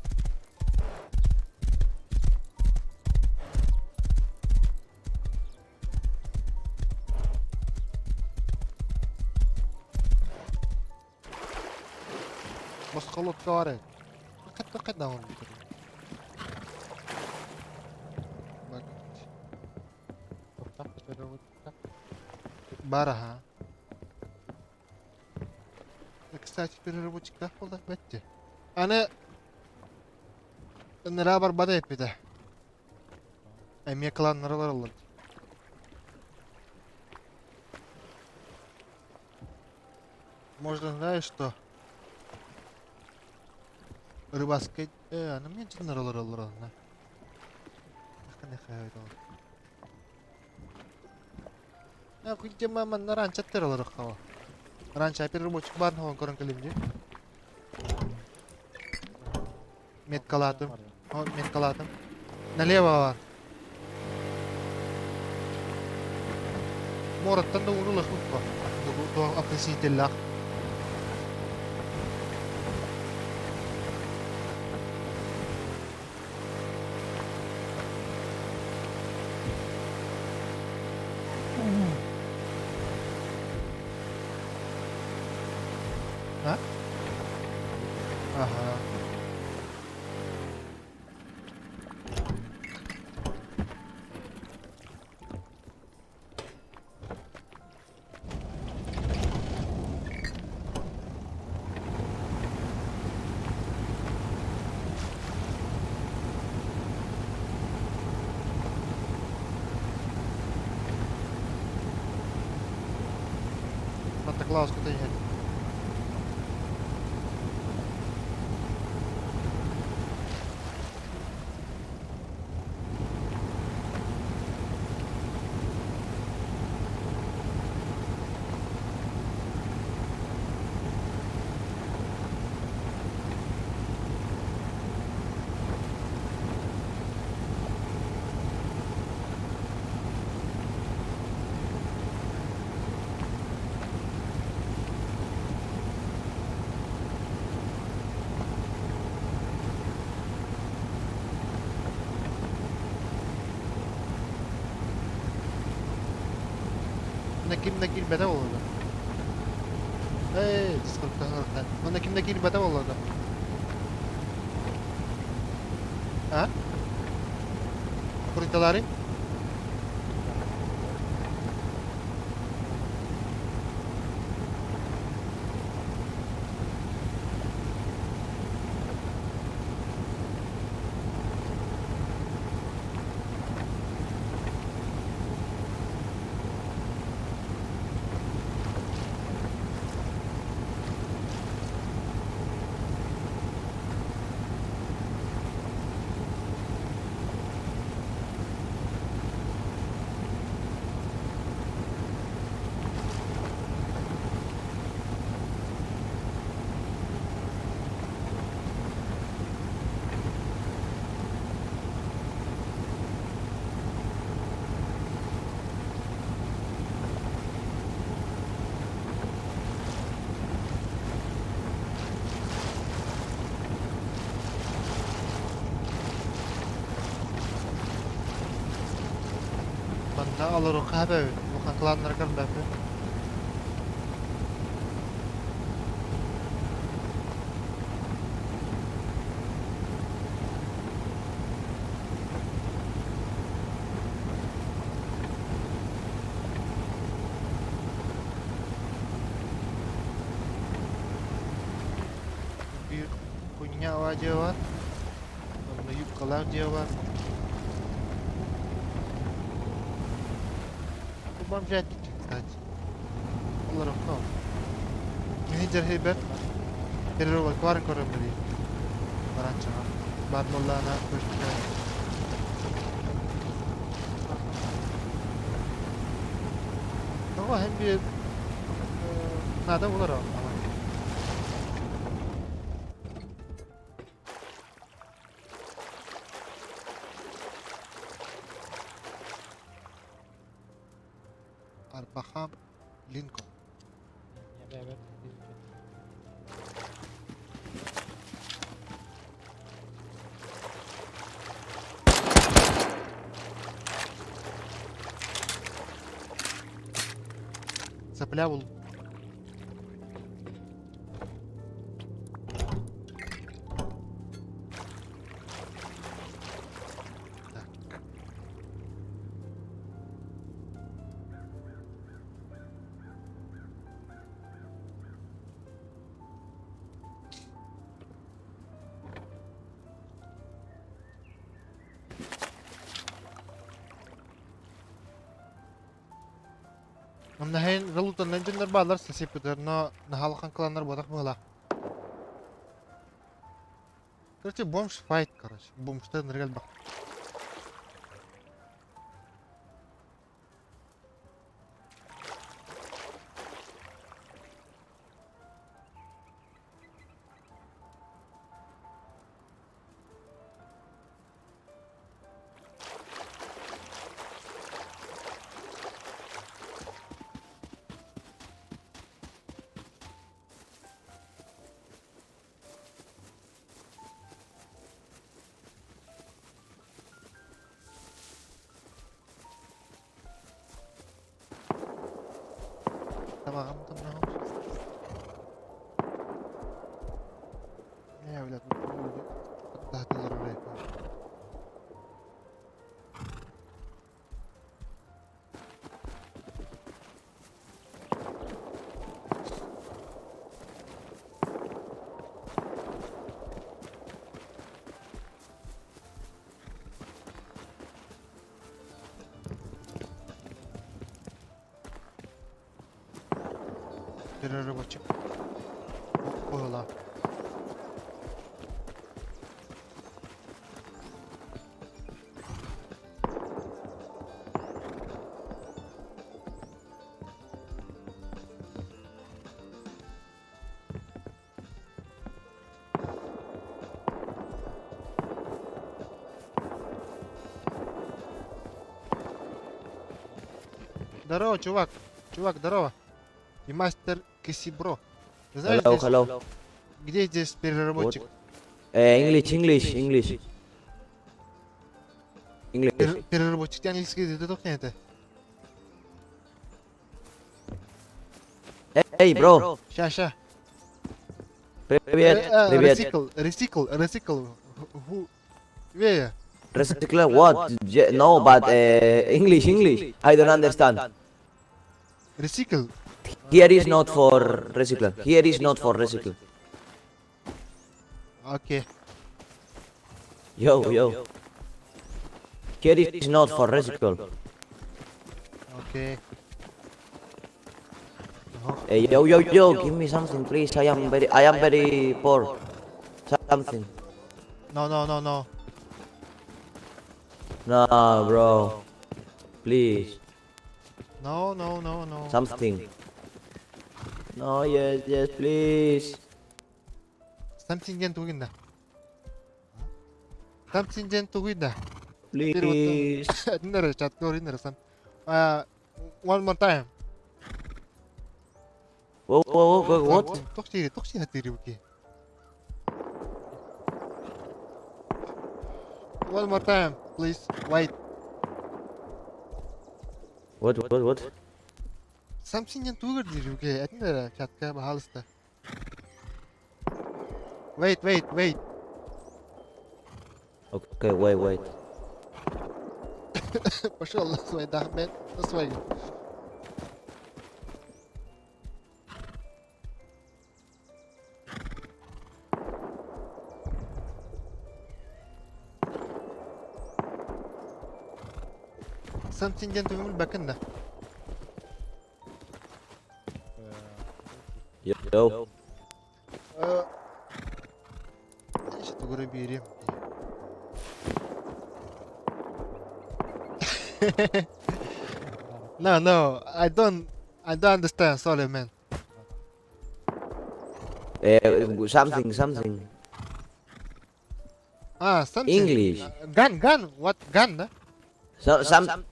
Босхо лодка баар ээ. Хайдах оҥорбуттар? Баар аһа. Кстати, переработчиктаах буолла бэтти. Аны ыныраа барбата эппитэ. Эмиэ кланнар олороллор. Можно, знаешь что? Рыбацкай... аны мне дьоннор олороллор онно. Күнтема манна ранчаттар олороххо. Ранча переработчик баар хоһон көрөн кэлим дии. Меткалаатым. О, меткалаатым. Налево бар. Муораттан да ууну ылыахпыт бо. Опреснителлээх. А? Ага. Санта Клаус кытта иһэр. Манна ким да киирбэтэ буолуо дуо? Эй, дискотека Манна ким да киирбэтэ буолуо дуо? А? Куруталаары? Олоруохха сөп эбит. Улахан кланнарга көрбөппүн. Биир хуйня дьиэ бар. Онно юбкалаах дьиэ бар. Бу бомжатничек, кстати. Олороххо. Мин дьэрһийбэт. Перерабатка көрөн билии. Баранчаҕа. Баар буоллаҕына көстүбэт. Тоҕо һин биир наада булар ама. Арбахам Линкольн. Сопля бул. Так. Онно залутаннан дьоннор бааллар сосиппытар, но наһаалахан кланнар буотах быһалаах. Короче, бомж файт, короче. Бомжтар ныргал бак. Тамаҕым тамнаҕым. Не, блядь, аттаатылар блядь. Перерывочек. Было. Здорово, чувак. Чувак, здорово. И мастер Кисибро. Ты знаешь,
Hello,
здесь,
hello.
где здесь переработчик?
English, English, English. English.
Переработчик английский язык это это.
Hey, bro.
Ща, ща.
Привет, привет.
Recycle, recycle, recycle. Who? Where?
Recycle what? No, but English, English. I don't understand.
Recycle.
Here is not for recycle. Here is not for recycle.
Окей.
Yo, yo. Here is not for recycle.
Окей. Ага.
Hey, yo, yo, yo. Give me something, please. I am very poor. Something.
No, no, no, no.
No, bro. Please.
No, no, no, no.
Something. No, yes, yes, please.
Something диэн тугун да. Something диэн тугуй да.
Please.
Нэр чат говори нэр сам. А, one more time.
Whoa, whoa, whoa, what?
Тохти, тохти хатири уки. One more time, please. Wait.
What, what, what?
Something диэн тугу көрдүүр үгэ этин эрэ чатка баһаалыста. Wait, wait, wait.
Okay, wait, wait.
Пошел на свой дахмет, на свою. Something диэн тугу билбэккин да.
Yo.
Тугу эрэ биэриэм. No, no, I don't understand. Sorry, man.
Something, something.
Ah, something.
English.
Gun, gun. What gun? Да?
So, some.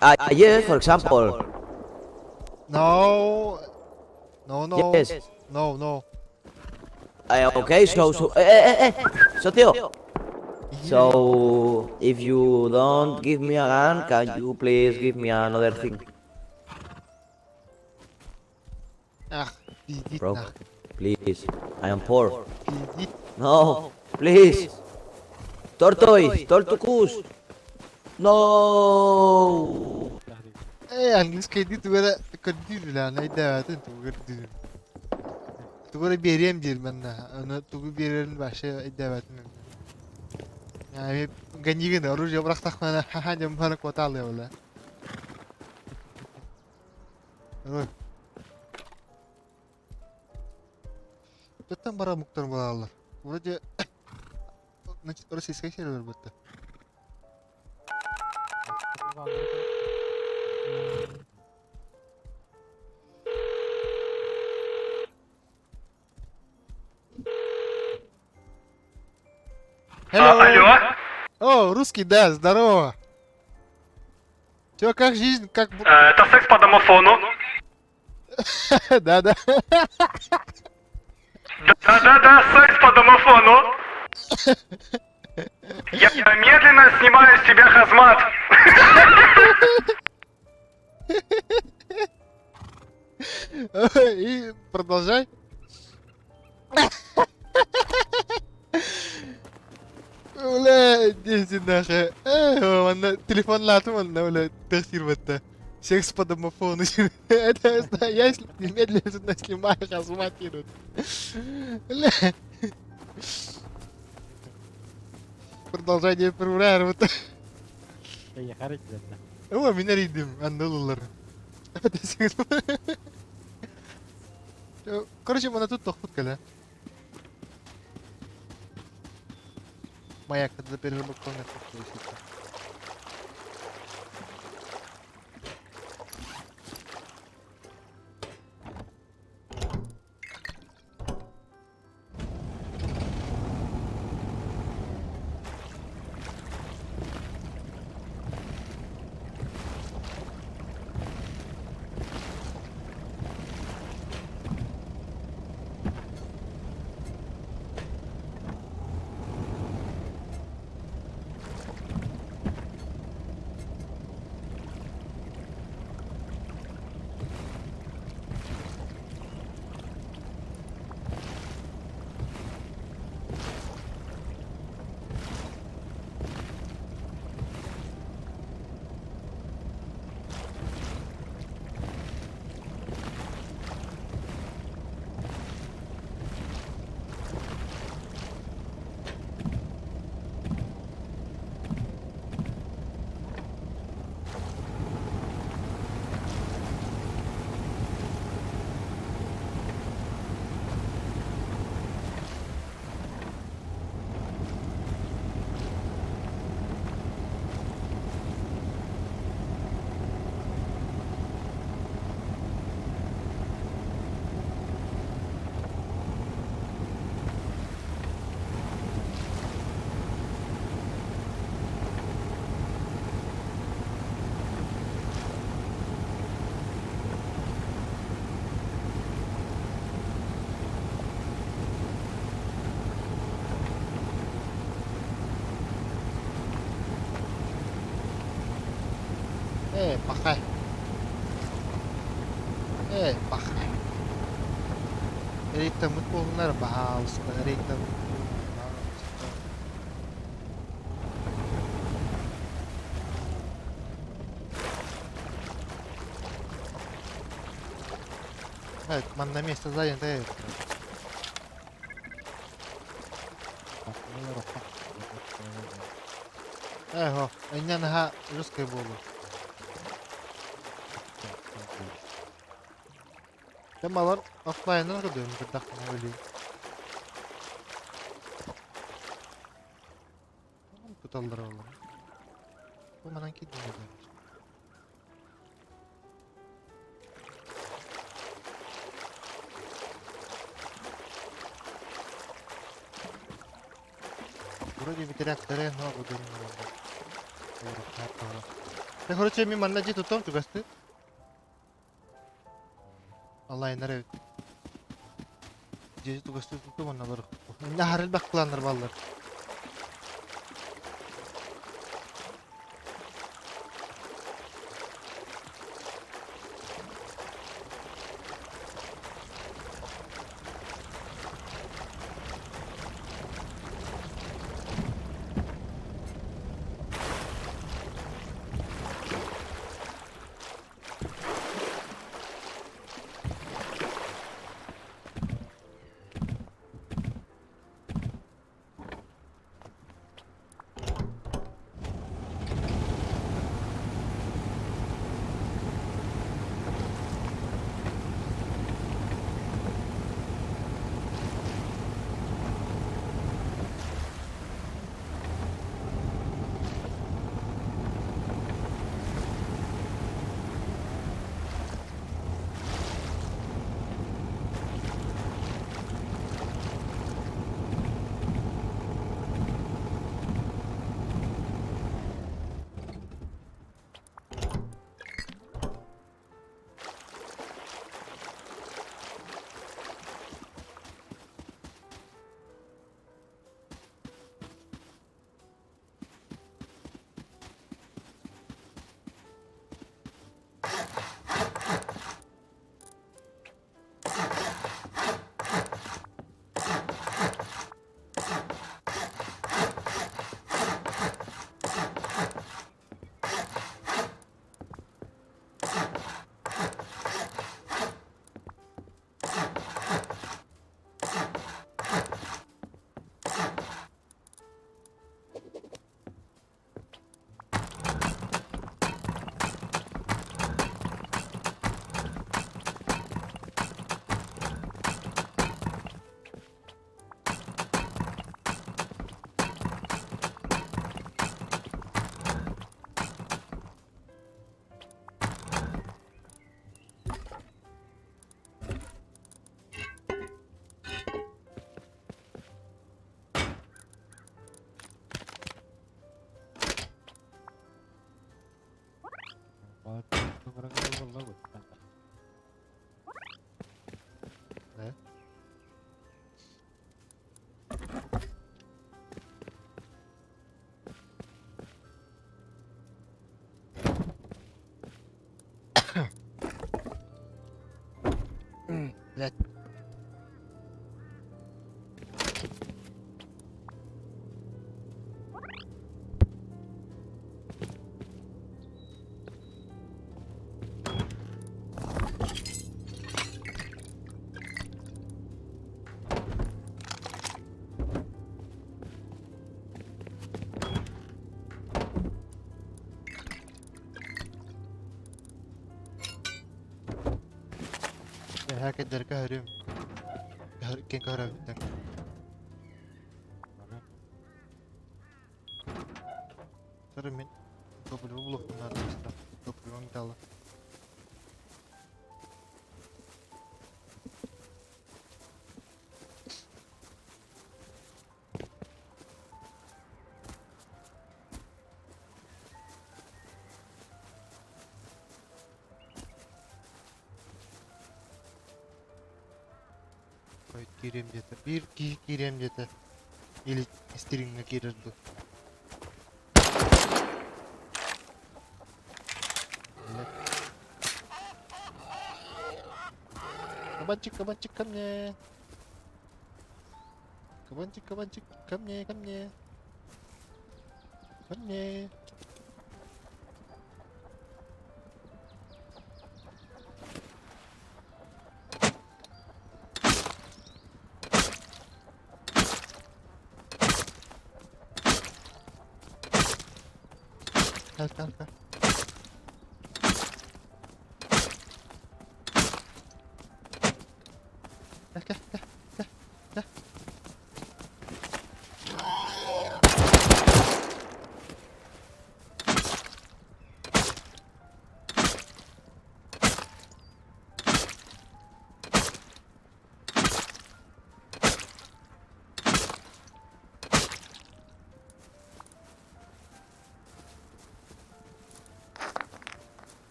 Ah, yes, for example.
No. No, no.
Yes.
No, no.
Okay, so, eh, eh, eh, so, Tío. So, if you don't give me a gun, can you please give me another thing?
Ах, пиздит
Bro,
нахуй.
please. I am poor.
Пиздит.
No, please. Tortoise, tortucus. No.
Э, английский дии тугу эрэ көрдүүр үлэҕин өйдөөбөтүн тугу көрдүүрүн. Тугу эрэ биэриэм диир манна. Ону тугу биэрэрин вообще өйдөөбөтүм. Ганигин оружие бырахтахпына ха-ха диэн бары куотаалыа буолла. Ой. Туттан бара омуктар буолаллар. Вроде значит российская сервер будто. Hello.
Алло?
О, русский, да, здорово. Чё, как жизнь, как...
Это секс по домофону.
Да, да.
Да-да-да, секс по домофону. Я медленно снимаю с себя хазмат.
И продолжай. Бля, дети наши. Эй, телефон латым, он, бля, тахсир Секс по домофону. Это я немедленно снимаю хазмат. Бля. Продолжение проверяю. О, меня ридим, аннулар. Короче, мы на тут тохпут кэлэ. Маяк, это переработка. Э, пахай. Рейдтаммыт буоллунар, баһаалыста, рейдтаммыт буоллунар, баһаалыста. Манна место занято это. Эго, инньэ наһаа жесткай буолуо. Дьэ балар оффлайнынан көрдүм кырдахпына өлүү. Туталлар олор. Бу манан киирдим Вроде ветеряктары но Короче, мен манна дьиэ туттам чугастыы. Алайнар эбит. Дьиэ чугастыы туттум онно Инна харылбах кланнар баллар. Блядь. Эһээ кэдэргэ көрүм. Киэн көрөбүттэн. Сары мин топливо булуохпун наада быстар. Топливом дала. Хойут киириэм диэтэ. Биир киһи киириэм диэтэ. Или стриҥҥэ киирэр дуу. Кабанчик, кабанчик ко мне. Кабанчик, кабанчик, ко мне, ко мне. Ко мне. Кэл, кэл, кэл. Кэл, кэл, кэл, кэл, кэл.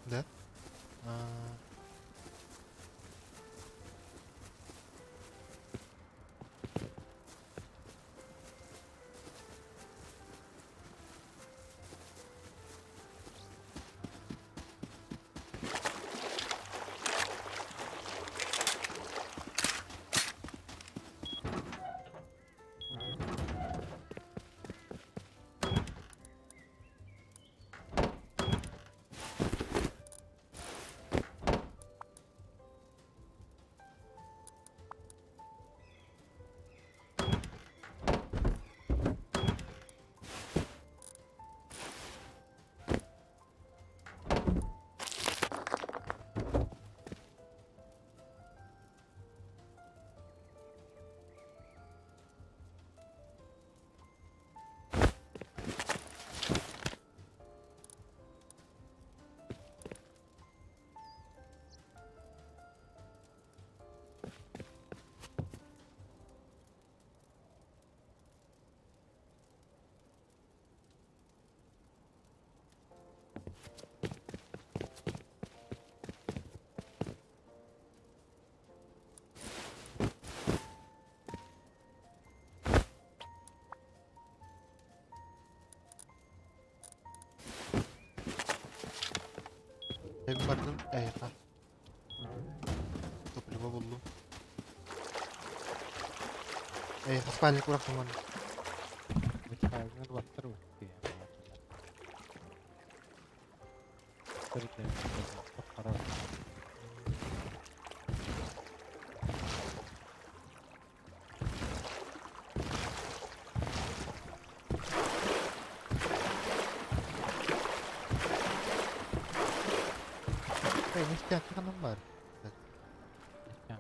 Да? А, Evim bardım. Эйха. Топливо буллум. Эйха, спальник урахтым манна. Эй, ништяк, ханан бар. А, да, да.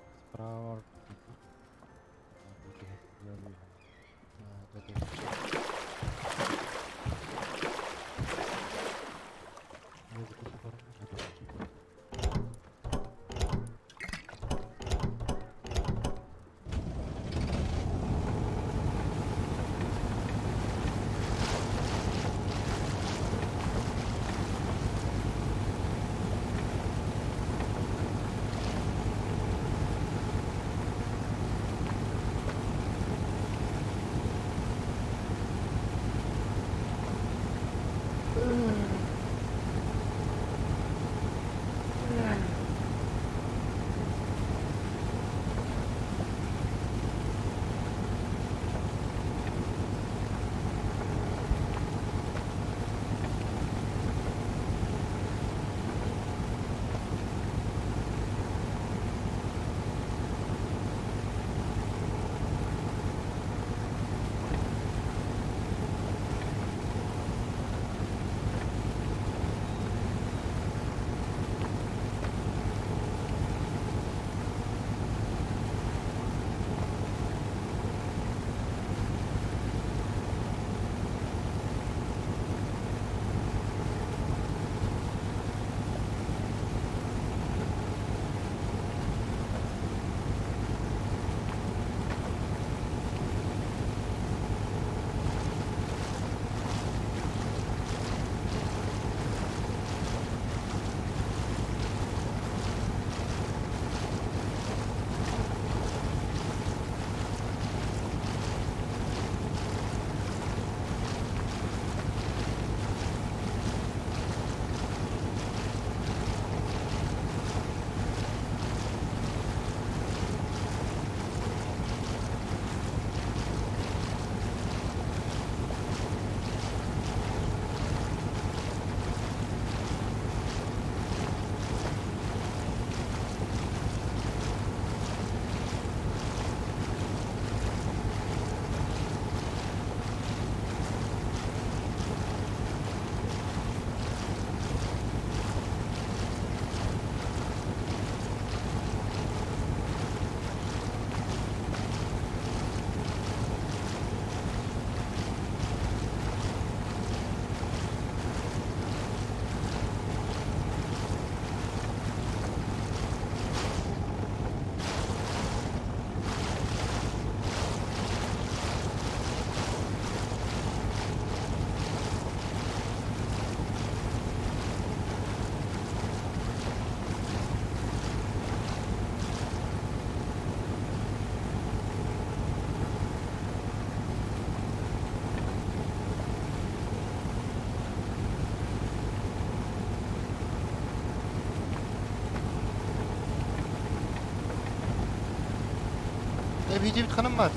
Видео ханан баата?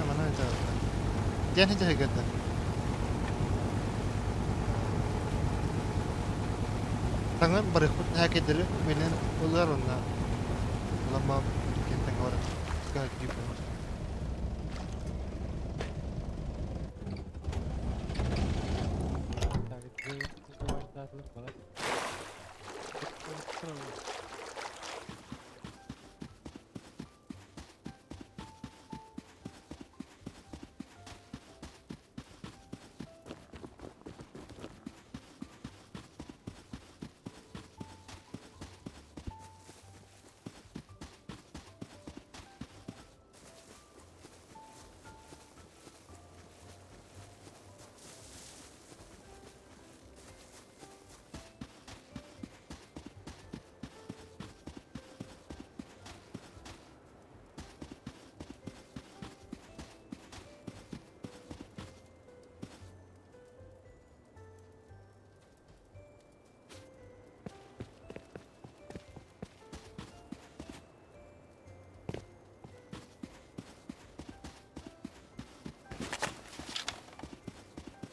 Манан это. Диэн дьаһыгырда. Таҥан барыхпыт хакердери менен ылар онна. Ылама кентен барар.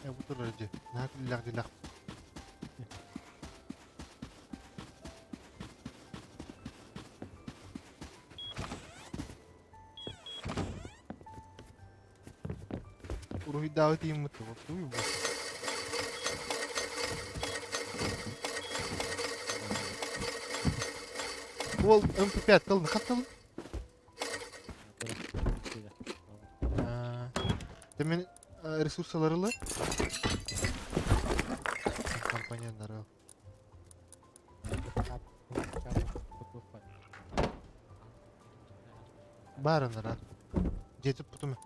Бу турар дии. Наһаа күллээх дьиэлээх. Уруһуйдаабыт ииммит тугу бу? Уол МП5 тыл хаттыл? Темен ресурсалары ылар. Компаньоннары. Баарынара. Жетип бутум.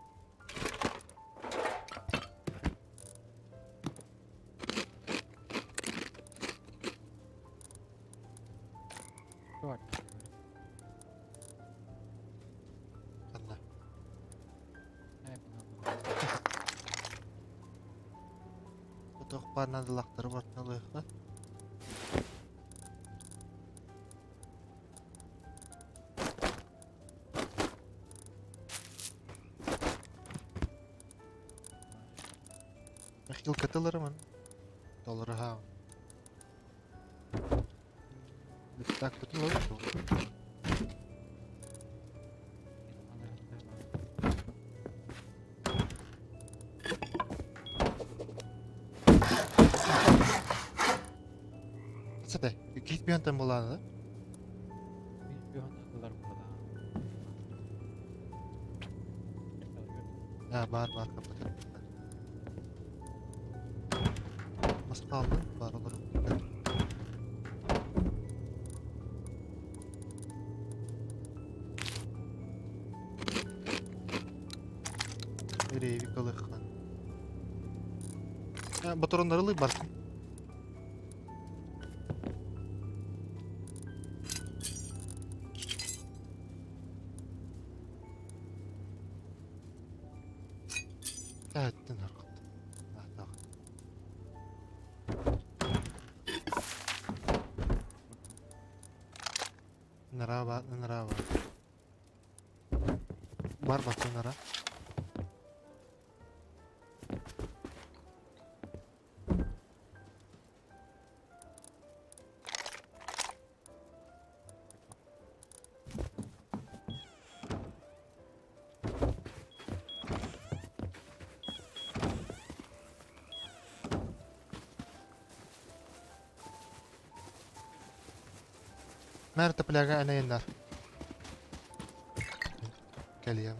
Ханна? Отох баар наадалаахтары барытын ылыахха. Михаил катыларымын. Долларыһаам. Так, бүтүн олорор. Сete, git bir yandan bulanı. Ha, бар бар kapatın. Nasıl kaldı? Var olur. Рейвик ылыххан. Батароннары ылый барсын. Әттен арқыт. Нара нара Бар бат нара. Мәрті пляга әнәйіндар. Кәлиям.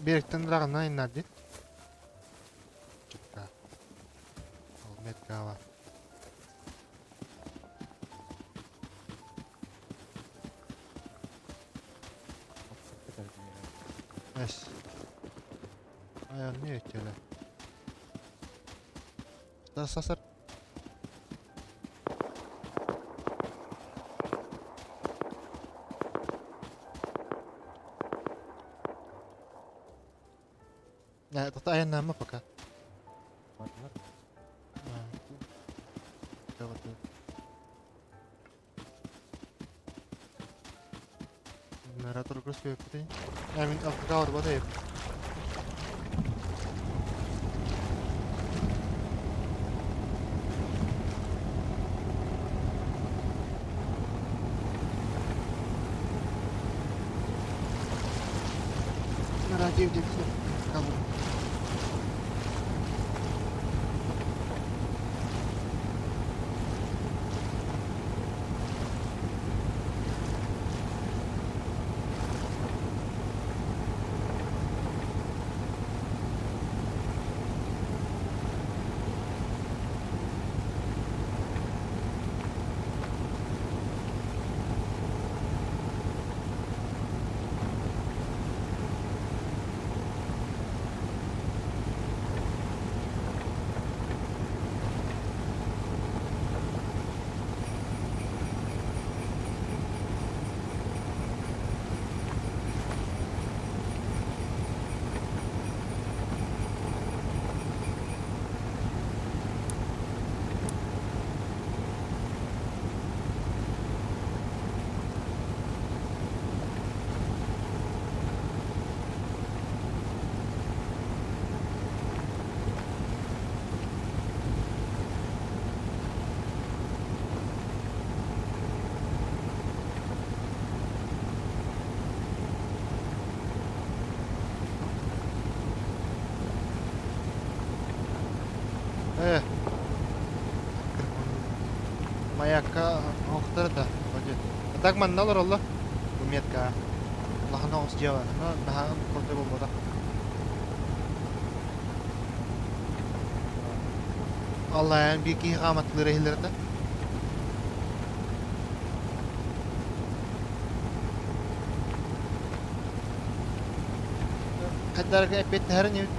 Беріктен рағына айнар дейді. Чүкка. Ол метка бар. Эс. Ай, не өтелі. Сасар. Тота айаннаама пока. Барды. Генератор көспөппүтүй. Ә мин алтыга барбат эбит. Радио деп калдым. Э, Маякка оһохторо да вроде. А так манна олороллор. Бу метка. Улахан оҕус дьыала. Но наһаа крутой буолбатах. Аллаан биир киһи хааматтылыыр иһиллэр этэ. Хайдарга эппиэттэһэрин эбит.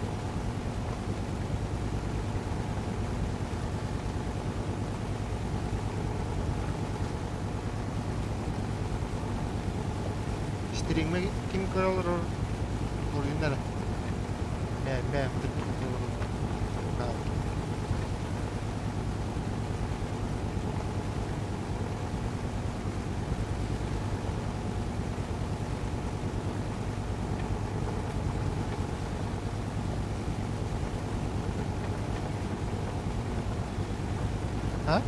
Стриҥҥэ ким көрө олорор буруйун эрэ. Бэйэм бэйэм А?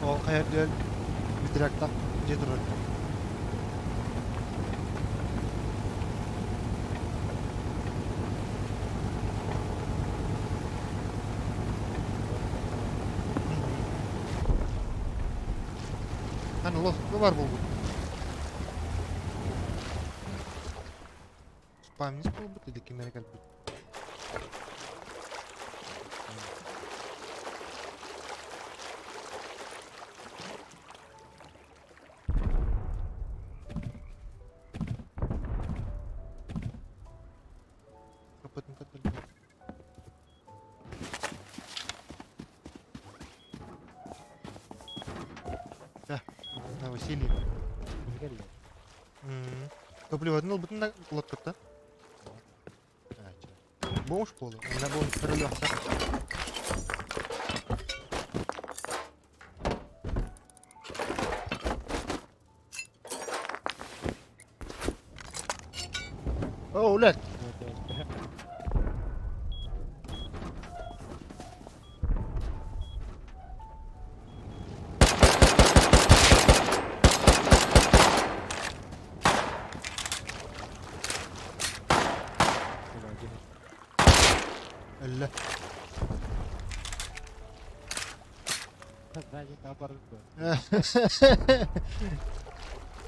Ол хайа үрдүгэр бүтүрэктэх дьиэ турар. Аны лоскуга бар буолбут. Спамниц буолбут или ким эрэ кэлбит. Капытын көрдөрдүм. Да, на Василий. Топливотын ылбытын да лоткатта. Бомж буолу. Она бомж көрөлүөхтэ. О, блядь. Өллө.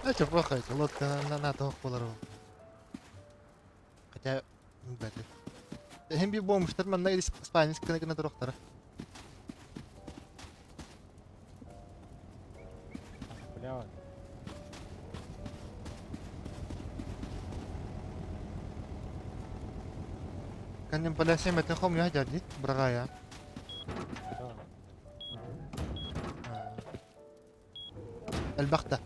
Это плохо, это лодка на на тоох буолар ол. Хотя, бәле. Эһин бир бомжтар манна испанец гына гына турохтара. Каннем полясем это хом я дяди, брагая. Элбэх да.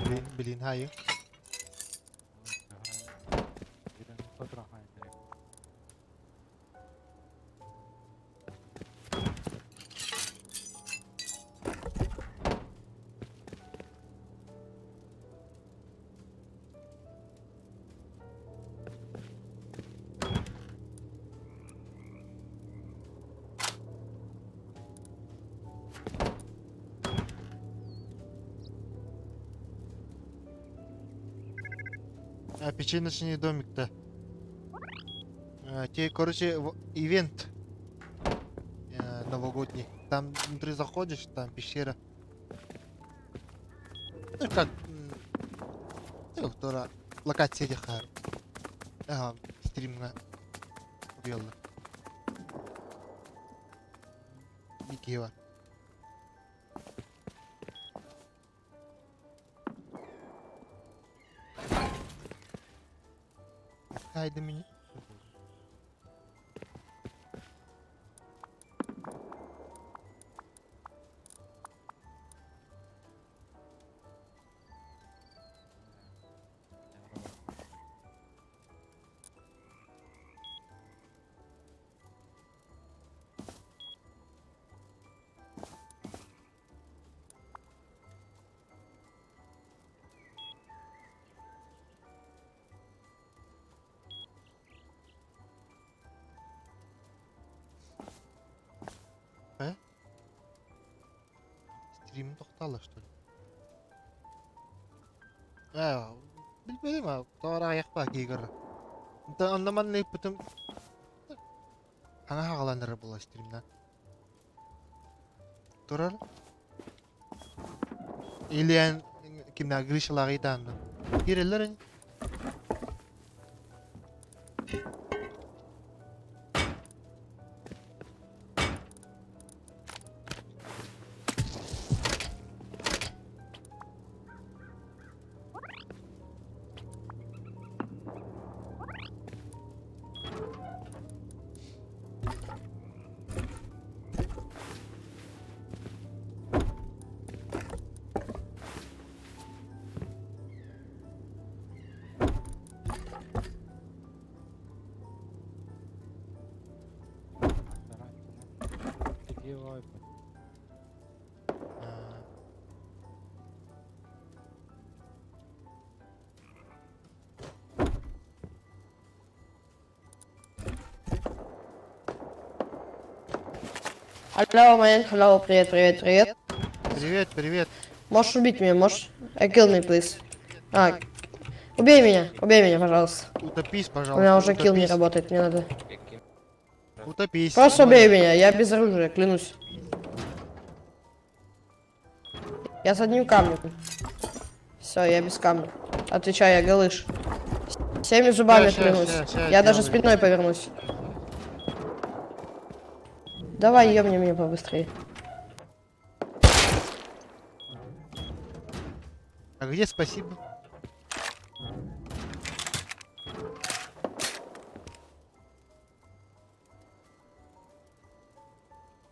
Блин, блин, хайы. А, печеночный домик-то. А, те, короче, ивент новогодний. Там внутри заходишь, там пещера. Ну как, ну, локация диэхэ. Ага, стримҥа уруйаллар. Микки бар. Хайда мини. Э? Стрим тохтоло, что ли? Ээ, билбэтим аа, тоҕо аҕыйах баа киһи көрөр. Онно манна ыыппытым хаҥа хаҕаланара буолла стримнан. Турар. Ильян кимнээх Гришалааҕы ыйдаанна. Киирэллэр ини.
Hello, man. Hello, привет, привет, привет.
Привет, привет.
Можешь убить меня, можешь? Kill me, please. А, убей меня, пожалуйста.
Утопись,
У
пожалуйста.
меня уже kill не
утопись.
работает, мне надо.
Утопись.
Просто убей меня, я без оружия, клянусь. Я с одним камнем. Все, я без камня. Отвечаю, я голыш. Всеми зубами
Ща, ща,
клянусь.
ща, ща
Я даже
сделаю.
спиной повернусь. Давай, ёбни меня побыстрее.
А где спасибо?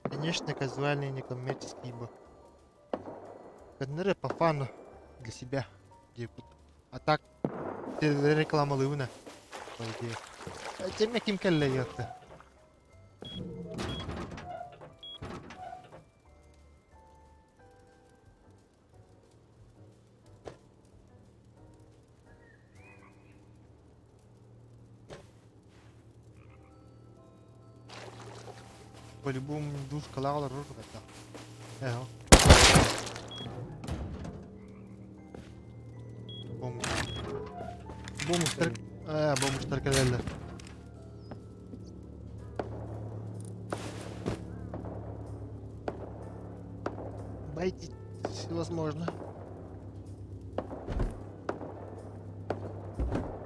Конечно, казуальный некоммерческий бы. Кадныры по фану для себя. А так, реклама лывна, по идее. Тем ким кэллэ ёпта. По-любому душ калаҕалар рурбата. Эһо. Бомж. Бомжтар, бомжтар кэлэллэр. Байтить возможно.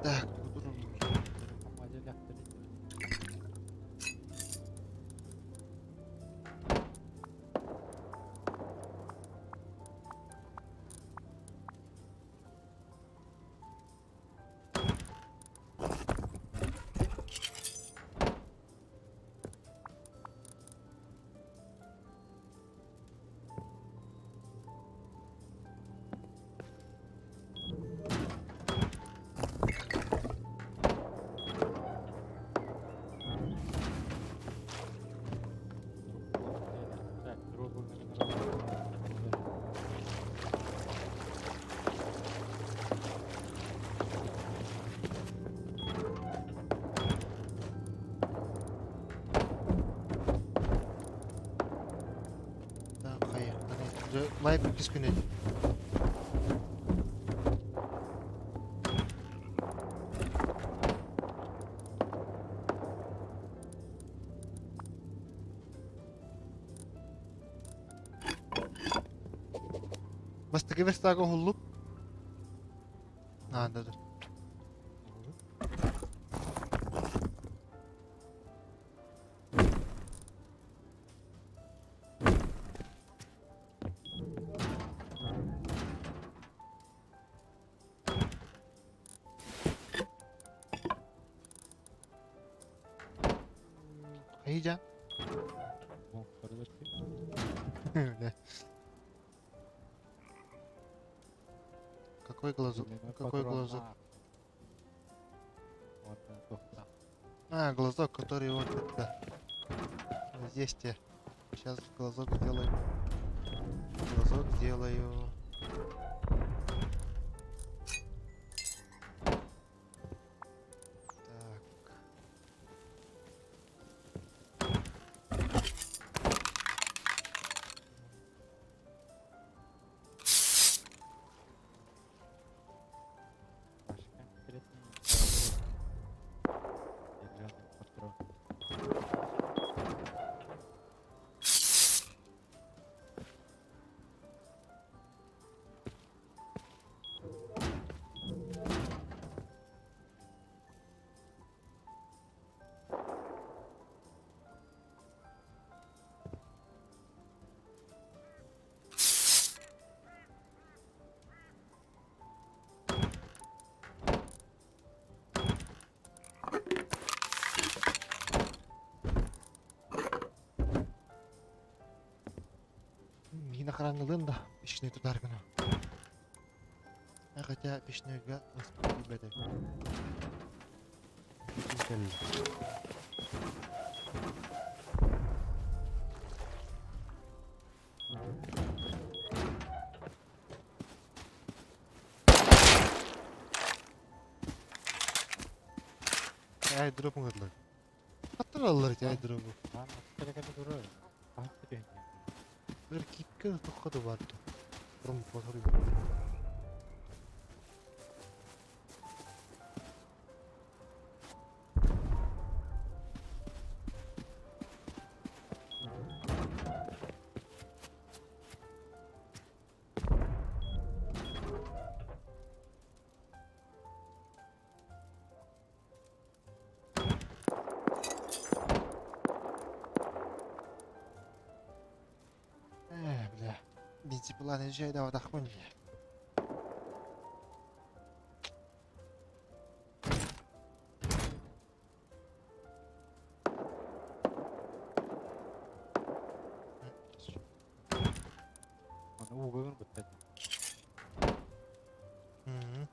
Так, Вайп иккис күнэ. Бастакы верстага уһуллук. Наада Хайдьа. Какой глазок? Какой глазок? А, глазок, который вот это. Здесь те. Сейчас глазок сделаю. Глазок сделаю. Так. Мин охраналыым да печной тутар гына. А хотя печнойга билбэтим. Airdrop ыҥырдылар. Хаттараллар ити airdrop'у. Бир кипке тохха да бар ду. Ром посору. Э, бля. Бензопила езжай да вдохнуть, бля. Мгм.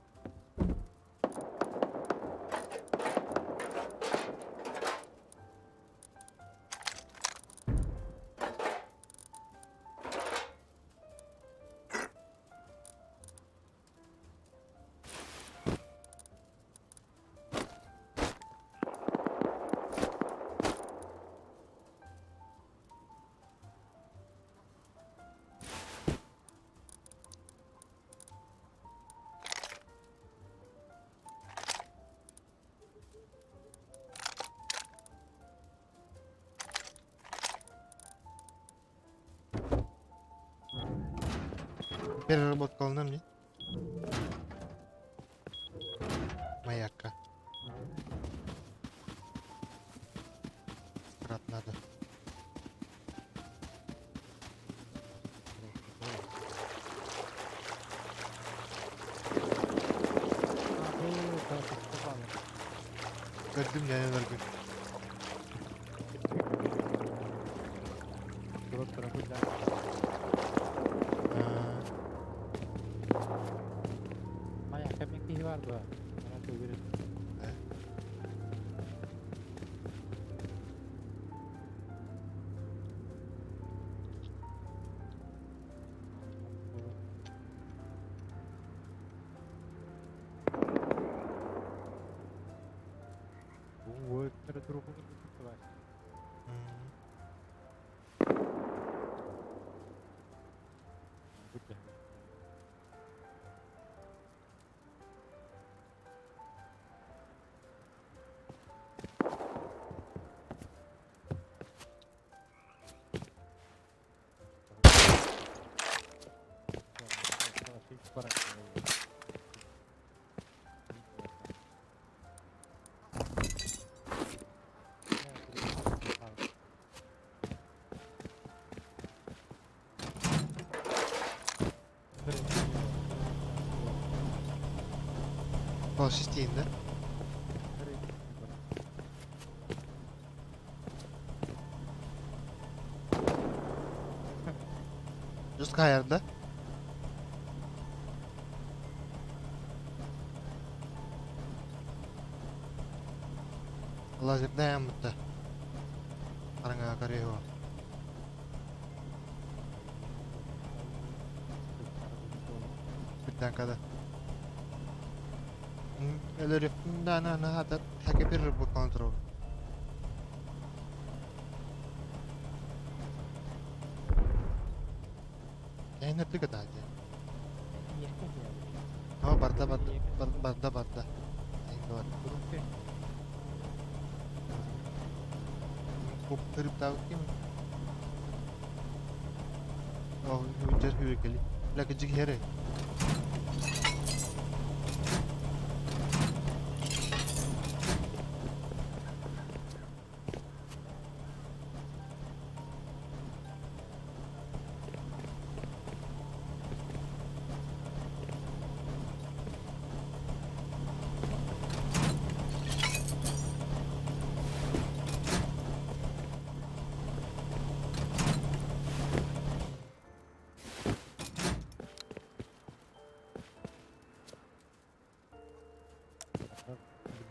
Переработка алынам не? Маяка. Скрап надо. Көрдүм я энергию. Пол да? Жестко да? Лазердаем это. Аранга карего. Birden kadar. Өлөрү на на хата bu kontrol. Эйнер түгө таажы. О барда барда барда барда. Эйн бар. Коп тырып тау ким? О, хүжер хүрекели. Лаки жиг хере.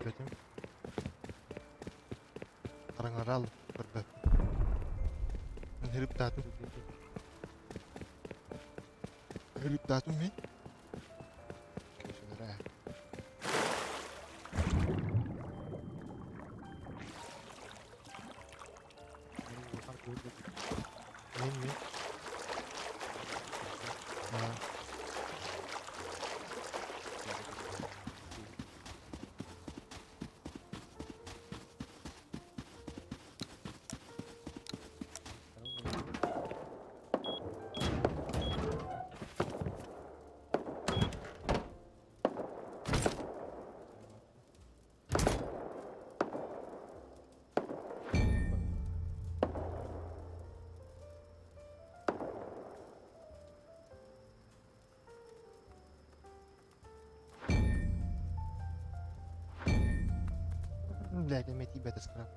Билбетим. Караңарал көрбөт. Хирип таатым. Хирип таатым мен. Кешүнөрэ. Мен мен. Аа. Блядь, я тебя это скраб.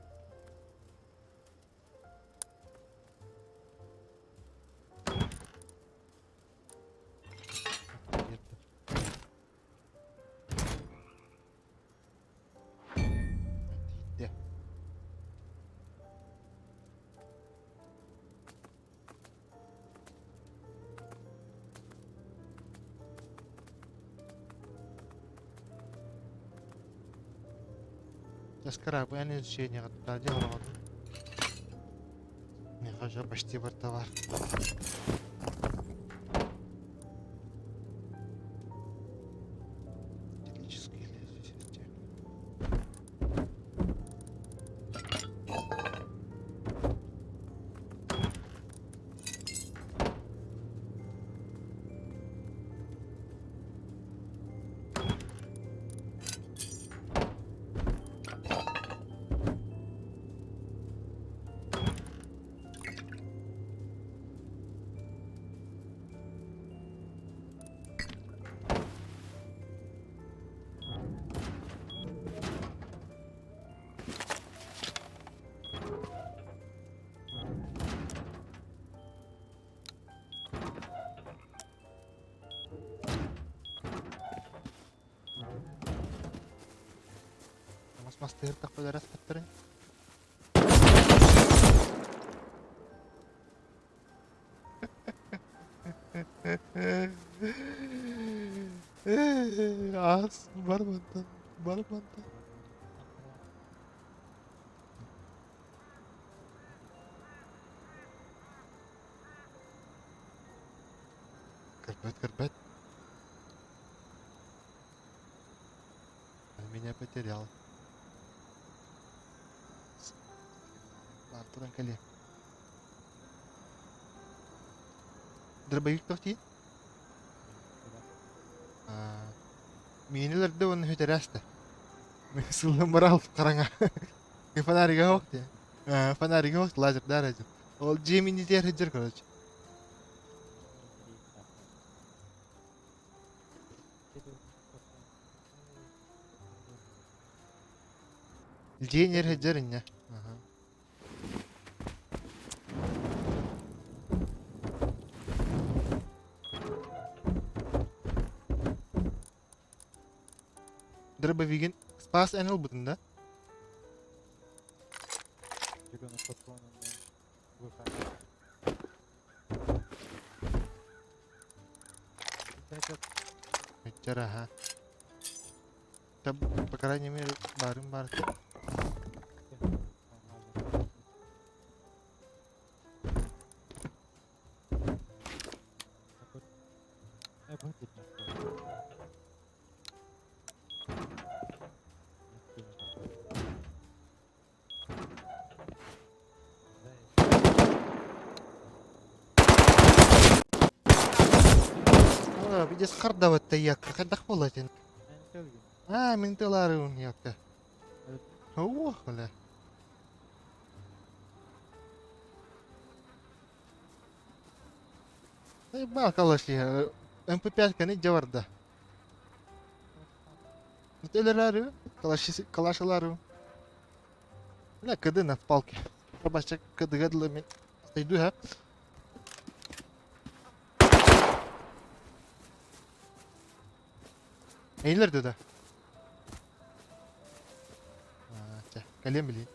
Скраб, я не изучение, делал. Не хочу почти бар товар. Мас мас тыыр тақпалар аспаттарын. Ас, бар мантан, бар мантан. Карбет, карбет. Он меня потерял. Бар туран кале. Дробовик тохти? Миинилэрдэ уонна хүтэрээстэ. Сыллан барал хараҥа. Фонарига суох дии. Фонарига суох лазердар этим. Ол дьиэм иннитигэр сылдьар короче. Дьиэ иннигэр сылдьар инньэ. Аха. Дробовигин Спас эн ылбытын да? Өттөр аха. По крайней мере, баарым баар. Видишь, хардаватта якка хайдах буолатын? Аа, мин тылаарыбын якка. Ох, бля. Баакалаши, МП5 каны дьэ барда. Өлөрөөрү, калашылары. Бля, кыды на палке. Бача кыдыга дылы мин стойду ха. Эйлер да. Чэ, кэлиэм билин.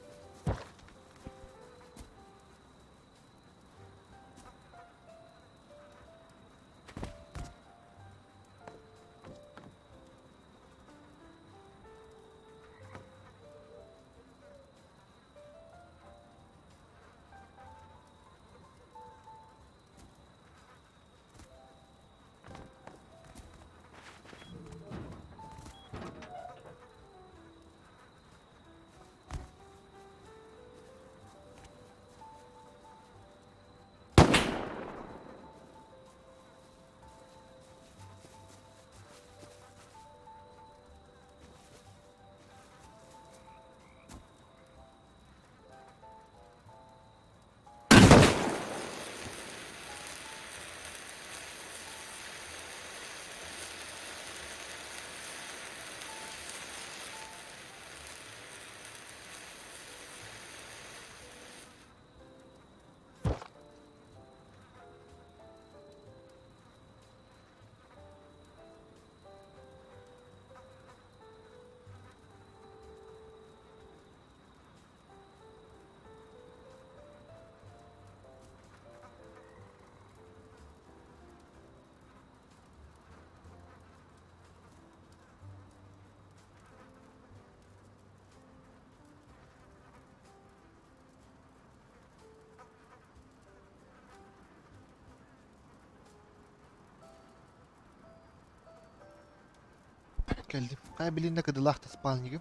Кэллим. Хайа билиннэ кыдылаах спальнигым.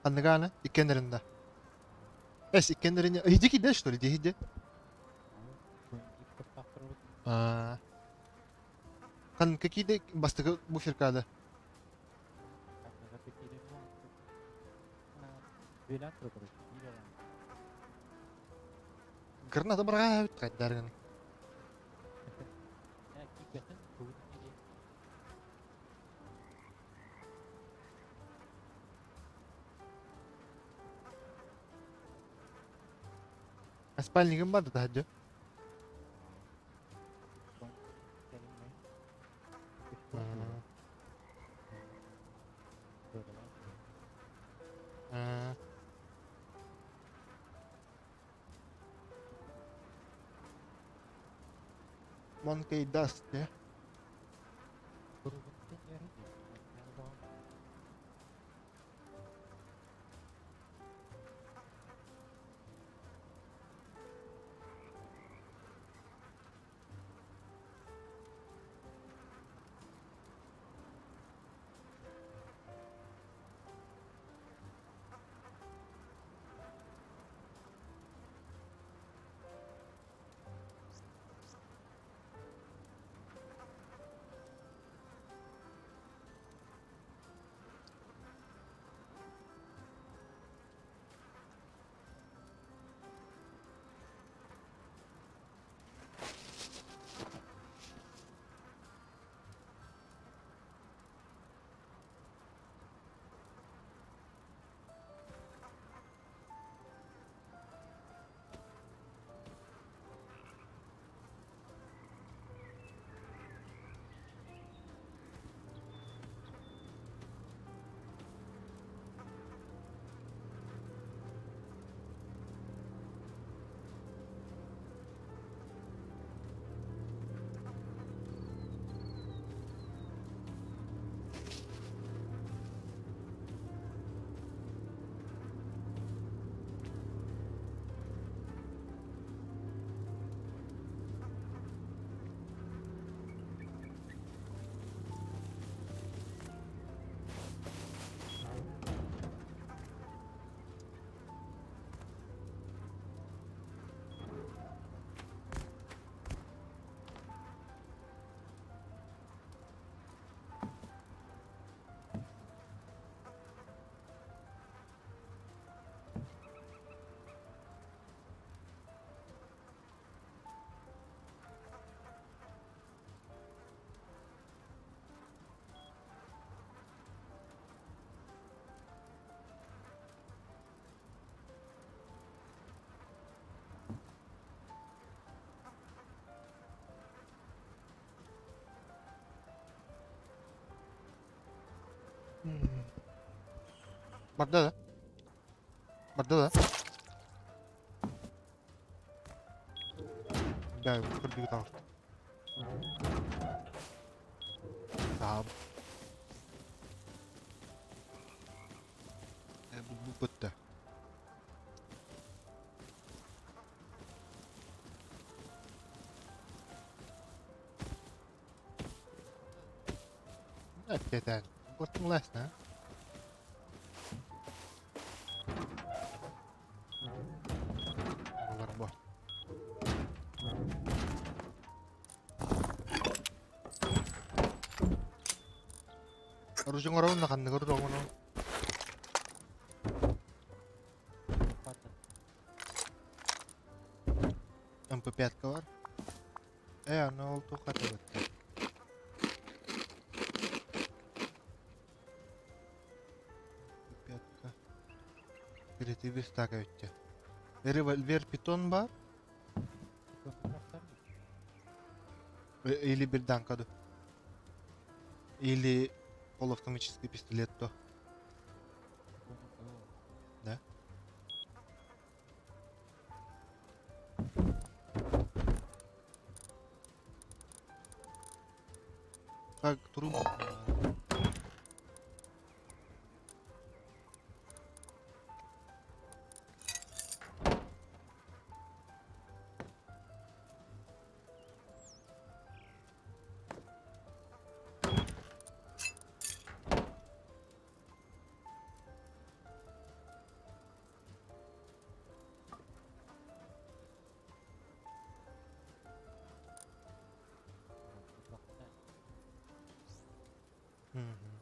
Ханныгааны? Иккеннеринде. Эс иккеннеринде. Иди киде что ли? Иди. А. Хан какие бастыгы буферкада? Граната барга кайдаргын. Спальнигым бар да таһырдьа. Monkey Dust ya. Барда да? Барда да? Да, көрдүгү таҕыста. Сааб. Бу бытта. Эттэтэн. Бортун лесна. Олар бу. Оружие оҥоробун да ханнык оружие оҥоробун? МП5 бар. Э, аны ол туохха атабыттар? МП5-ка. Креативный стак эбиттэ. Револьвер питон бар. Или берданка ду. Или полуавтоматический пистолет то. Да? Так, труб.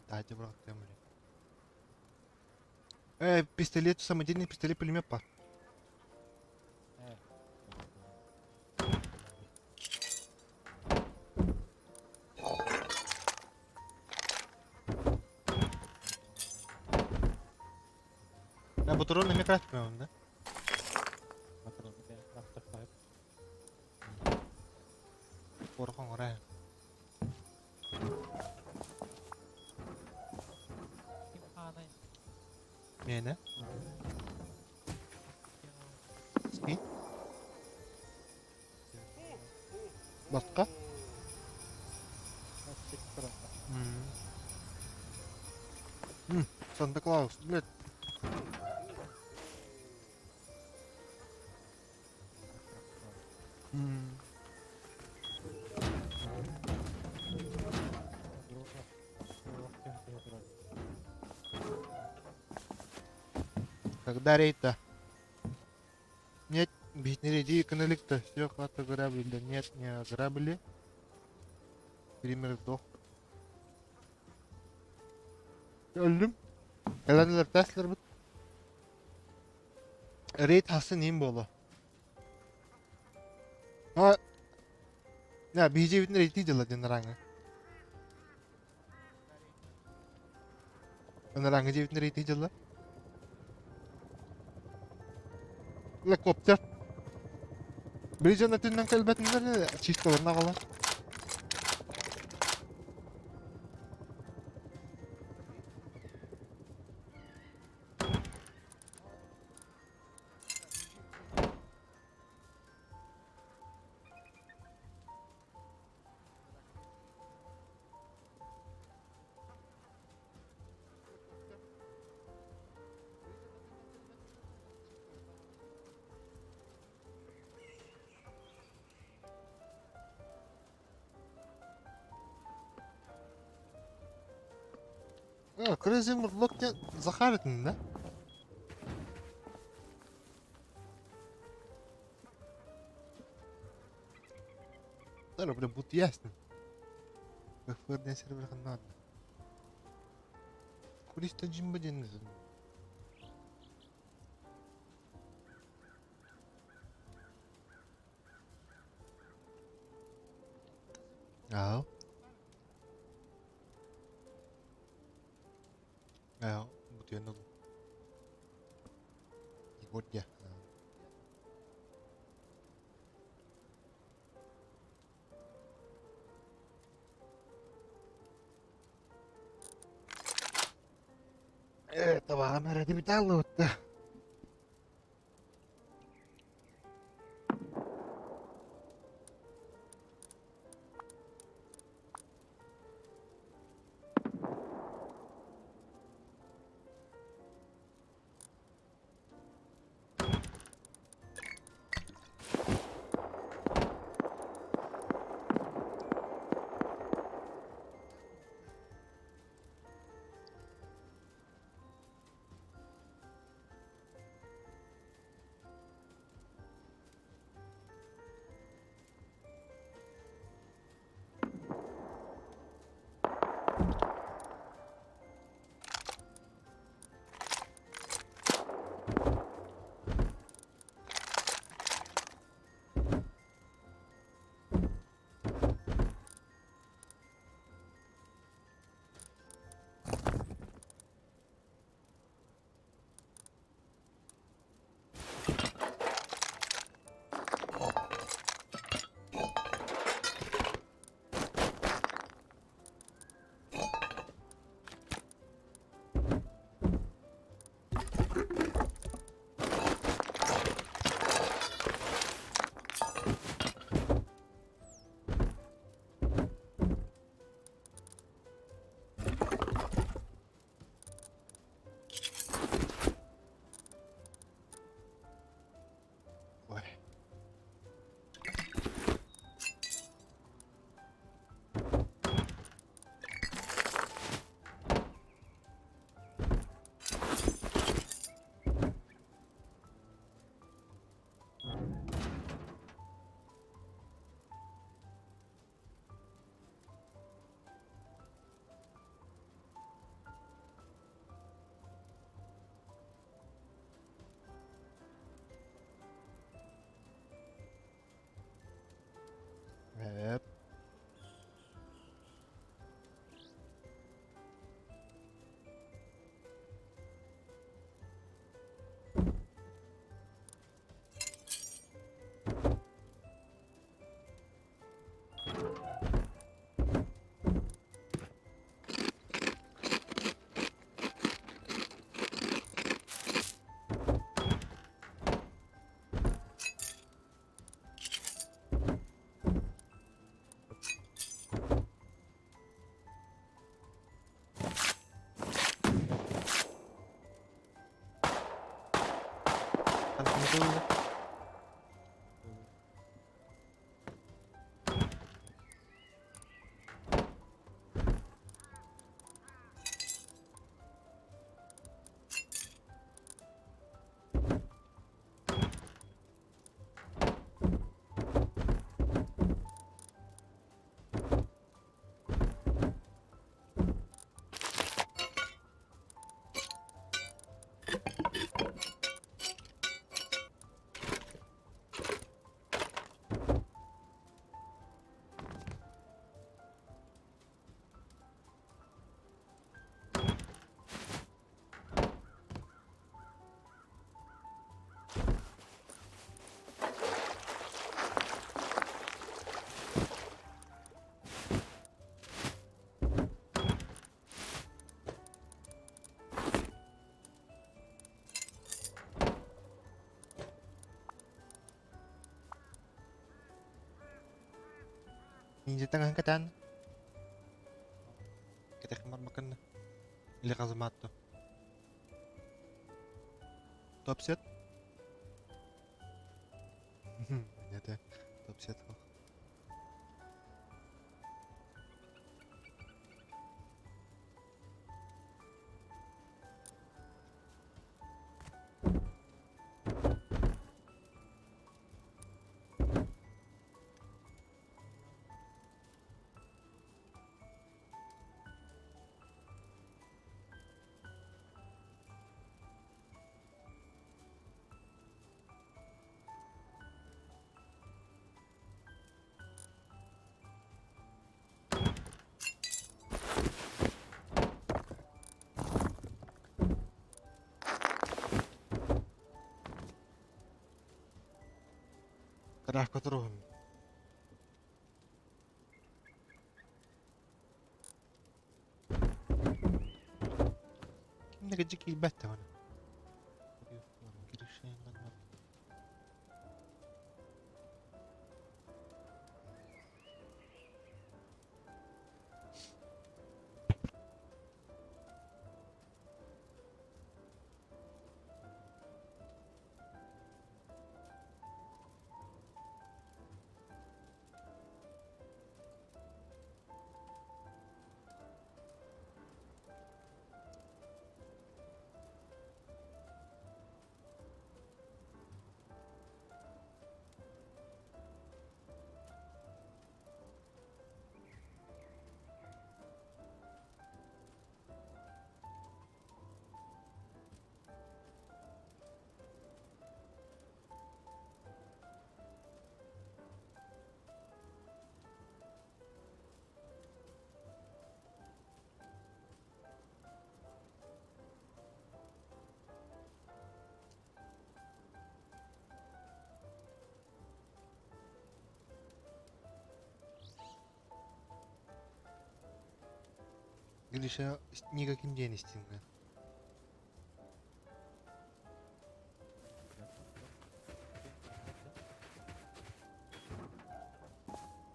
Дайте брат, Пистолет, самодельный пистолет пулемет па. А батурон на крафт да? Порхон ора. Миэнэ? Ски? Басқа? Санта-Клаус, блядь. Когда рейд-то? Нет, ведь не рейди каналик-то. Все, хватит ограбили. Да нет, не ограбили. Пример сдох. Öldüm. Elenler Tesla bu. Raid hası neyim bolu? Ha. Ya BJ bütün raid değil din ranga. Ranga bütün raid değil. La kopter. Bridge'ın ötünden kelbetinden чистоларына кала. Crazy Murloc диэн Захар этин да? Да, бля, будет ясно. КФР диэн сервер ханна. Куриста Джимба диэн Аа. Аа, бутуйан ыллым. Егор дьэ. Табаҕым эрэ дебюталлыбытта. Ой. Эп. Ниндья таҥаһын кэтээн кэтэххин барбаккын да или хазымаат дуо? Топсет? Нет, топсет Трафка туруһун. Ким да киирбэт даҕаны. Гриша никаким диэн истиҥҥин.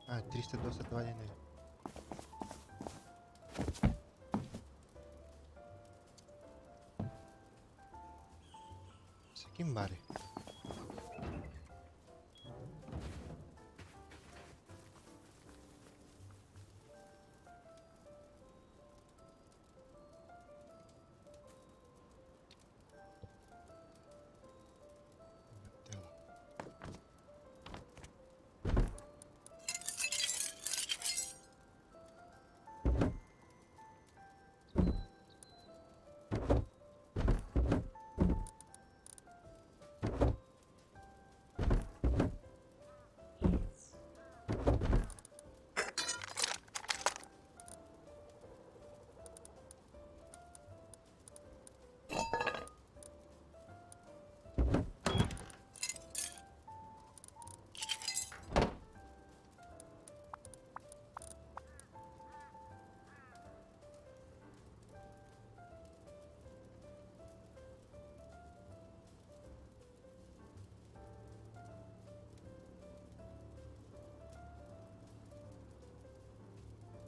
А, 322 диэн Ким баарый?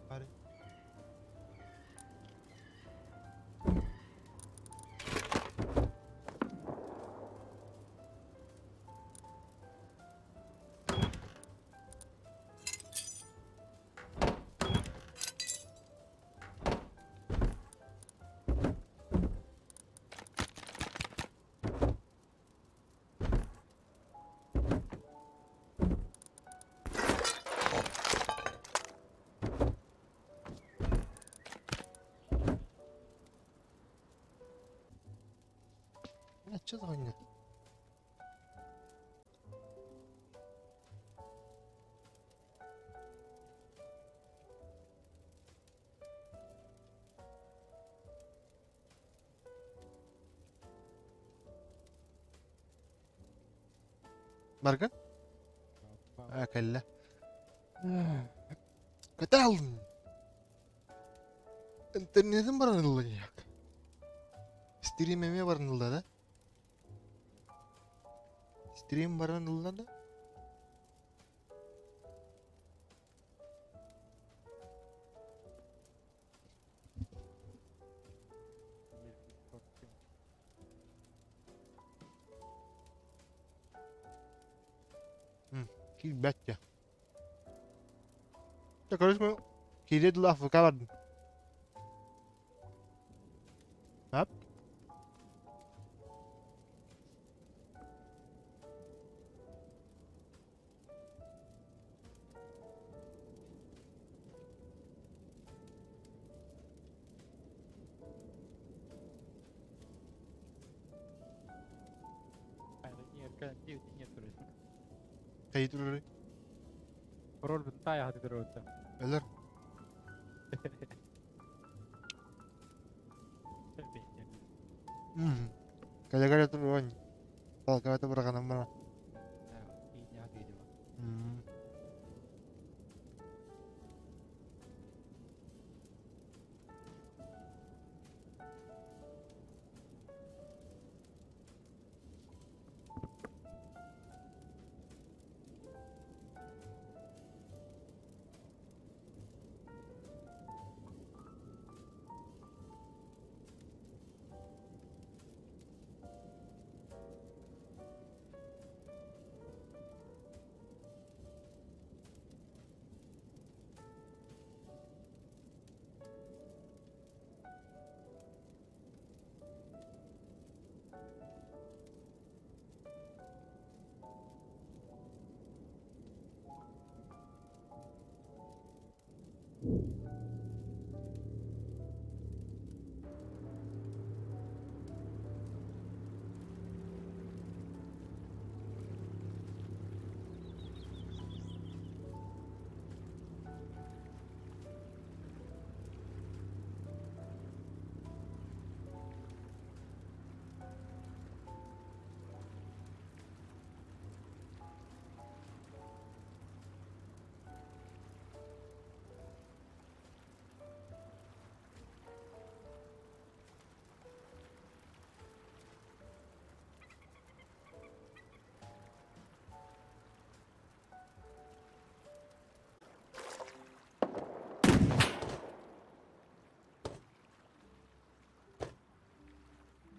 Бары. Чё за хуйня? Баргын? Аа, кэллэ. Кытаалын. Интернетин баран ылла дьиэк. Стрим эмиэ баран ылла да? Стрим баран ылла да? Киирбэт дьэ. Дьэ көрүс киириэ дылы АФК бардым. Ап. Кайы турары?
Пароль быттай хаты турар.
Өлөр. Кэлэ-кэлэ туруон. Палката быраҕанан баран.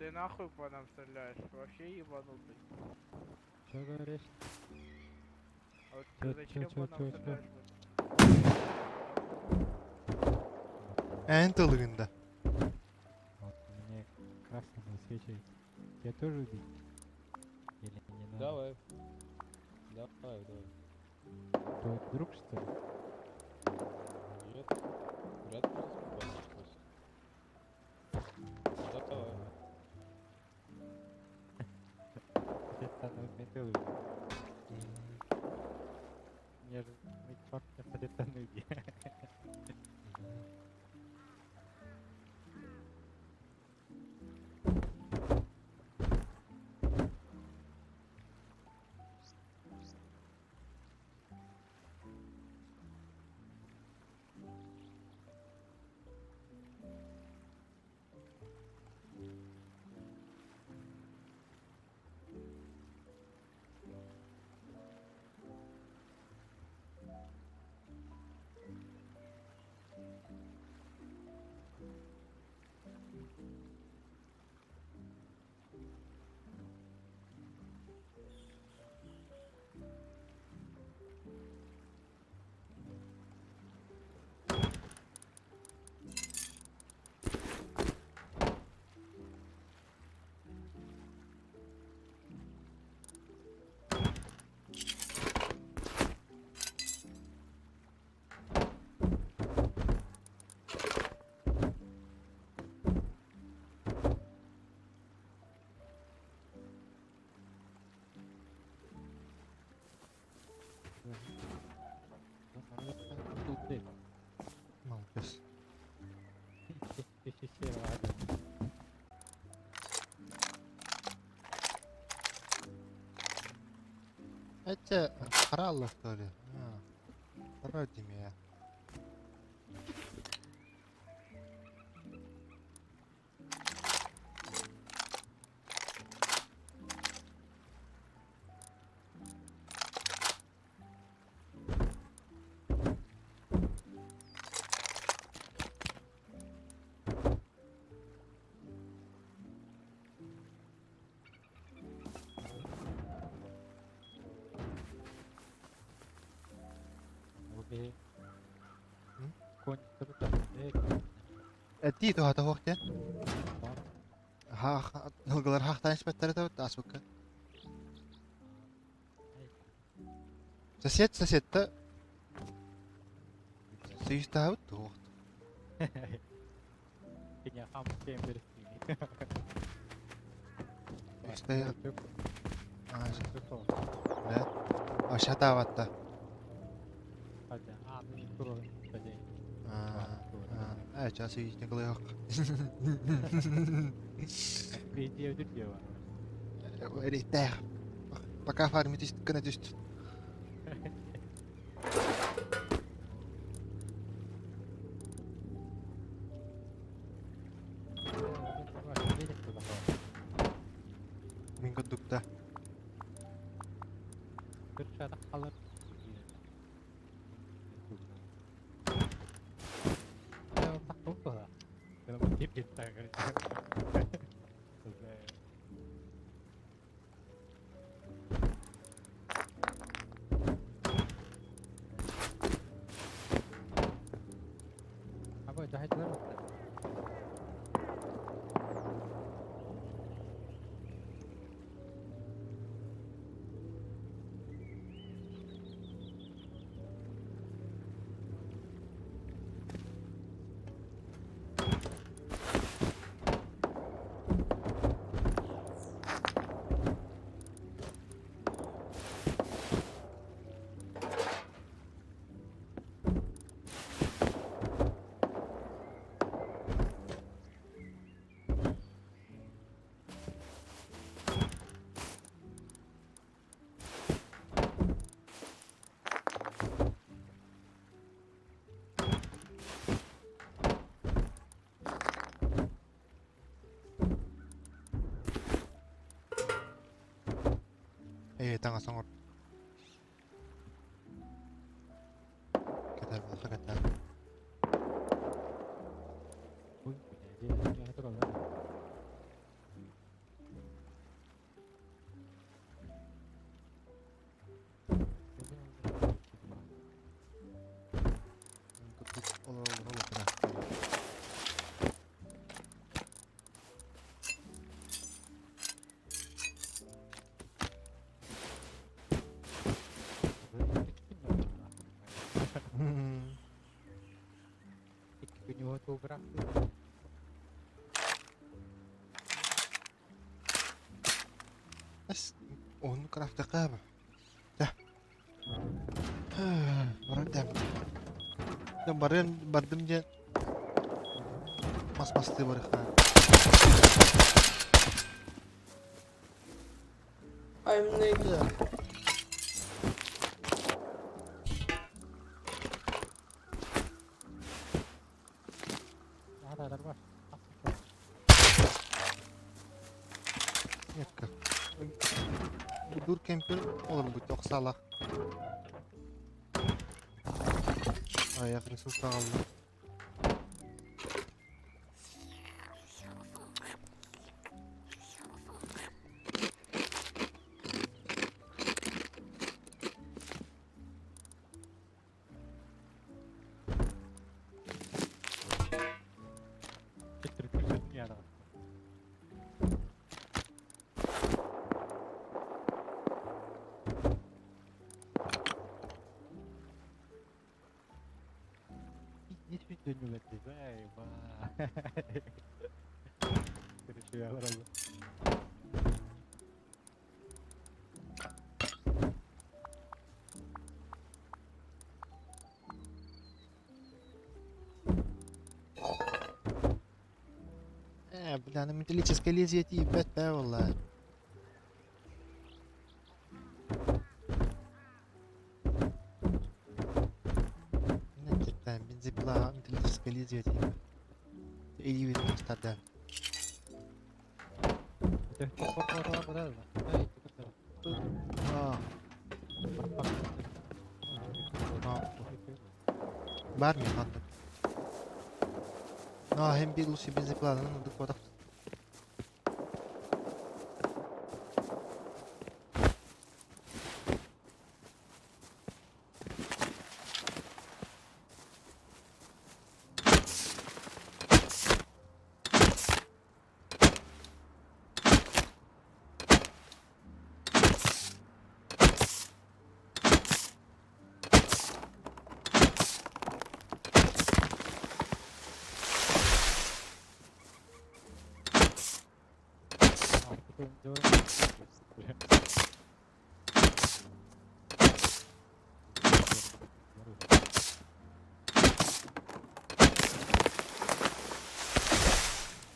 Ты нахуй по нам стреляешь? Вообще ебанутый.
Чё говоришь?
А вот
Чё,
ты зачем
чё,
по нам
чё, чё?
стреляешь?
Эн тылыгында.
Вот у меня красный высвечивает. Тебя тоже убить? Или не надо?
Давай. Давай, давай.
Твой друг, что ли?
Нет. Вряд ли попадешь. Давай.
Это металл. Я же микрофон.
Молодец. Это хоралла, что ли? А, вроде меня.
Убей.
М?
Конь, круто.
Эти то хата хуахтен. Ха, хылгылар хахтан испеттері тәуіт, асбукка. Сосед, сосед та. Сүйіс тәуіт, туғыт.
Меня хам кембер.
Сүйіс Да. А шата ватта. А, сейчас сүйіс не қылайық. Ритер. Пока фармитесь, кына түст. Мин көддүкта. Э, таҥа соҥор. Кэтэр буолха кэтэр.
У него туграф.
Ону крафтахаба. Да. Барар Да барым бардым диэн мас мастыы барыха.
I'm nigga.
Некка. Буdur кемпер олорбут охсалах. Аяқ ресурс алды. Э, бля, на металлическое лезвие тиийбэт ээ буолла. Нэ бензопила металлическое лезвие тиийбэт. Илиибин мастардаан. Аа. Бар ми ханнык. А, hem bir лучше бензопиланы ындык бодох.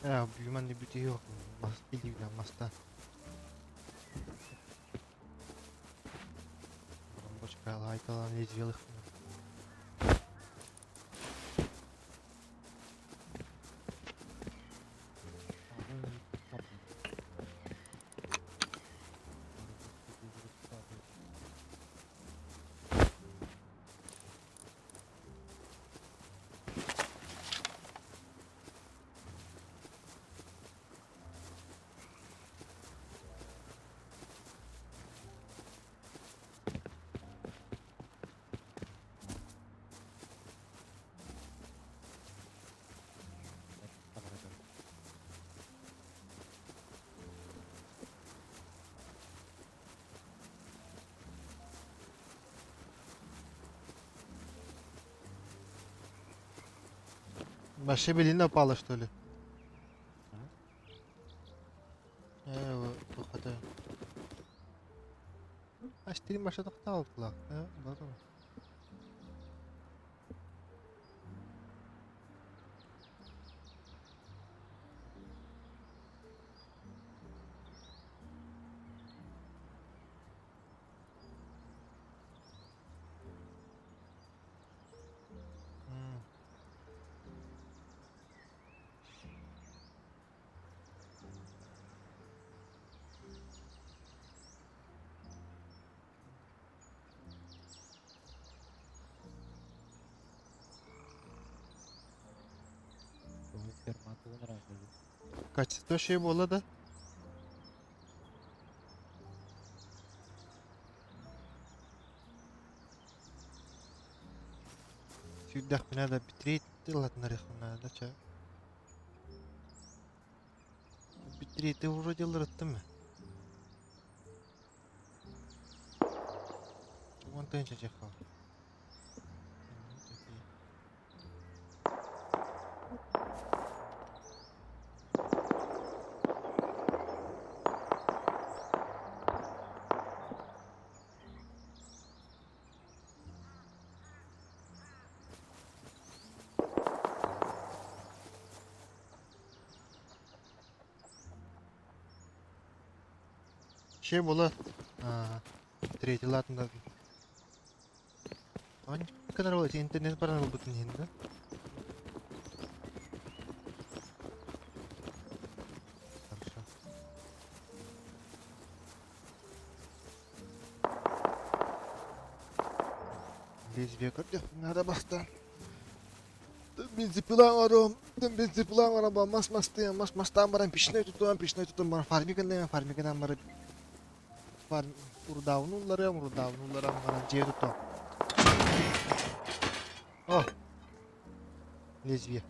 Э, бүйман бүтү yok. Мас илиибинэн маста. Бочка лайталан лезвиелых. Вообще белина упала, что ли? Э, тухата. А 4 машина тохтааллар. Э, бардым. М. Качество şey буолла да? Сүүрдэхпинэ да битрейт ылатынарыахпына да ча. Битрейти вроде ылырыттым. Вон тынча чехал. Şey буолар. Третий латында. Гынар буолар интернет баран ылбытын иһин да. Хорошо. Лезвие көрдөхпүн наада бастаан. Бензопила оҥоруом, бензопила оҥорон мас мастыам, мас мастаан баран печной тутуом, печной тутан баран фармигынан, фармигынан баран урдаабын улларыам, урдаабын улларан баран дьиэ тутуом. О, лезвие.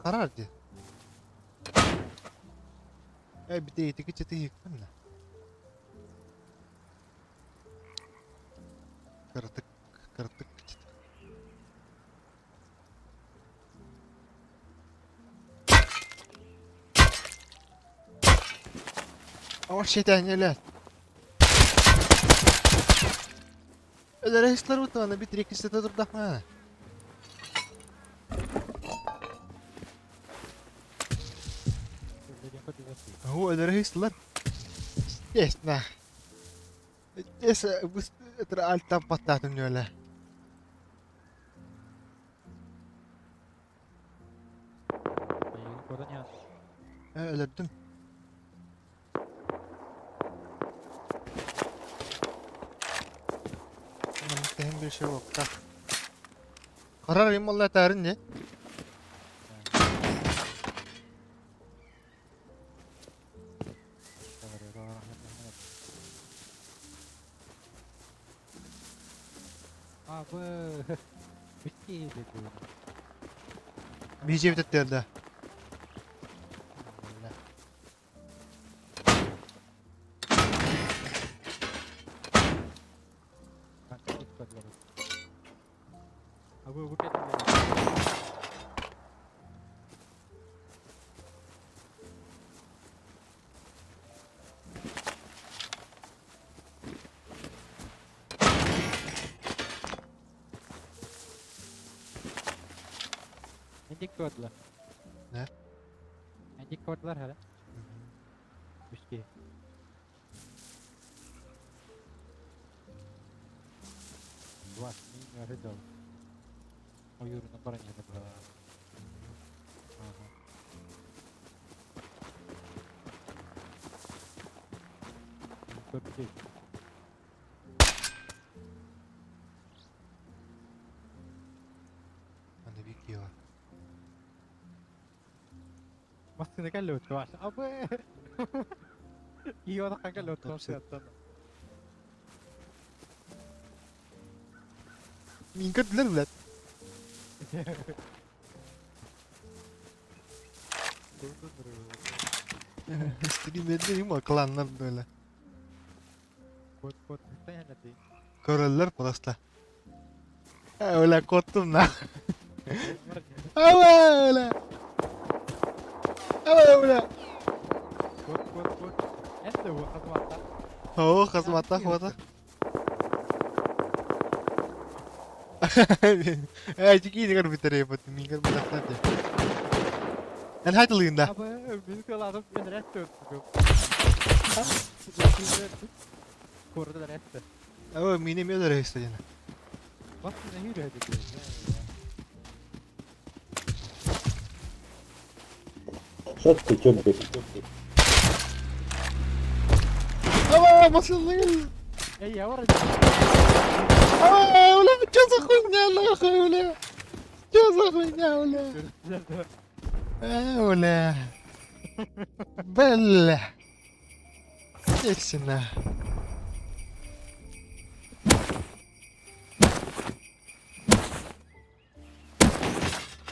Карар дии. Э, битэ ити да. Кыратык, кыратык. О, шетәнелер. Өлөрөһүстэр утуана бит реквизита турдахма. О, өлөрөһүстэр. Естественно. Это альтан паттаатым нөле. Өлөрдүм. Маннык bir şey yok. Karar immallah tarin ne? Бийже битеттерде.
Kodular.
Ne?
Önceki kodular hele. Üç Два, не ожидал. У Юры на броне была. Ага. Топ-9.
Аны бик var.
Массыына кэллэбит ваш. Абы. Иона кэллэбит
Топ Мин көрдүлэр блядь. Стримерде юм кланнар böyle.
Код код.
Көрөллөр просто. Öyle коттум на. Öyle. Öyle.
Код код код. Это вот хазматта.
О, хазматта хвата. Э, тики не битер бит, мин көр битер. Эн хайтылыгында.
Абы, мин кыладым, мен рәтте өттүм. Корда рәтте.
О, мине мелер истедин.
Массыына хүрөдү.
Что ты, чё, блядь?
Ава, басылдың.
Эй, я вроде.
Ава, бля, что за хуйня, нахуй, бля? Что за хуйня, бля? Бля. Бля. Естественно.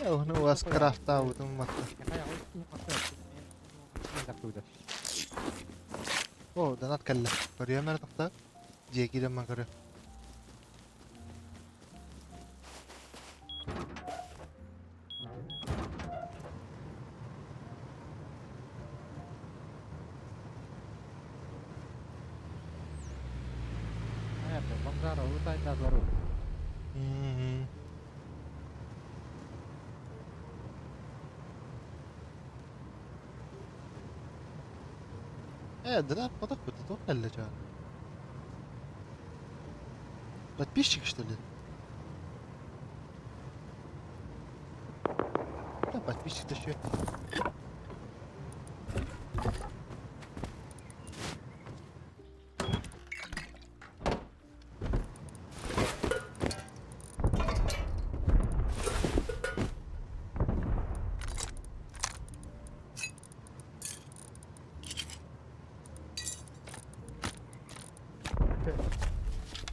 Ну, у вас крафта вот О, донат кэллэ. Көрүөм эрэ тохто. Дьиэ киирэн ман көрүө.
Бомжара, улетай на двору.
Мгм. Ээ, дырааппатахпыт, туох кэллэ чаан? Подписчик, что ли? Да, подписчик-то еще.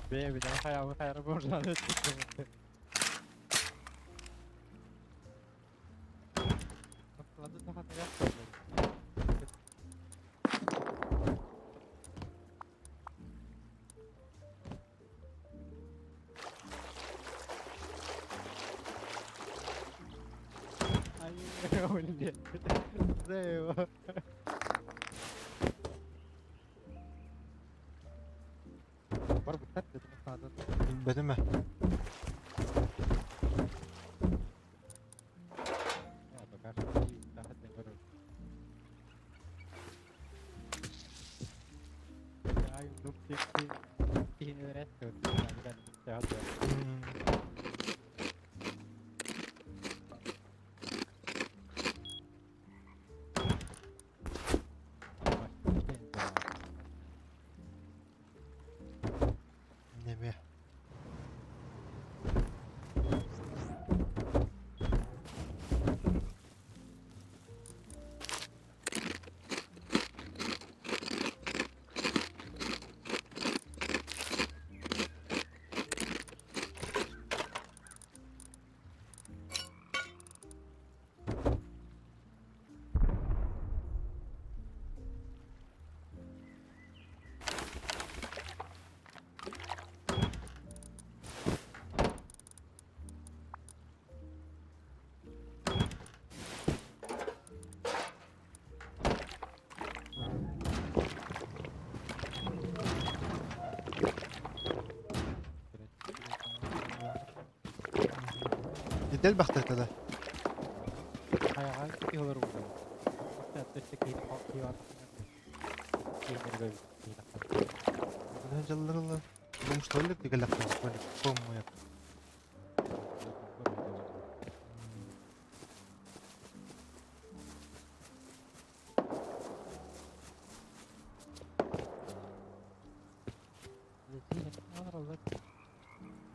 Бэйэбинэн хайаабыт хайара бомжаны
Билбэтим ээ. Нэмэ. Ити элбэхтэ этэ да. Дьалларылар бомжтоллик дигеллэхтэр поммуйап.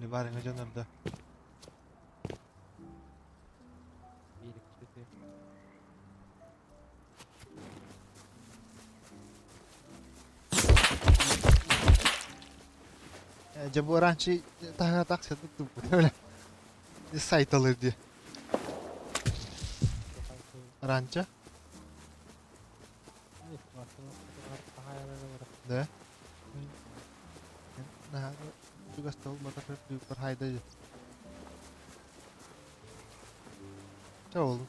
Не барыҥа дьонордо. Дьэ бу раньше таһына тахса туппут сайт алыр дии. Ранчо? Да? Наһаа чугас буолбатах быыппар хайда дии. Чэ ол.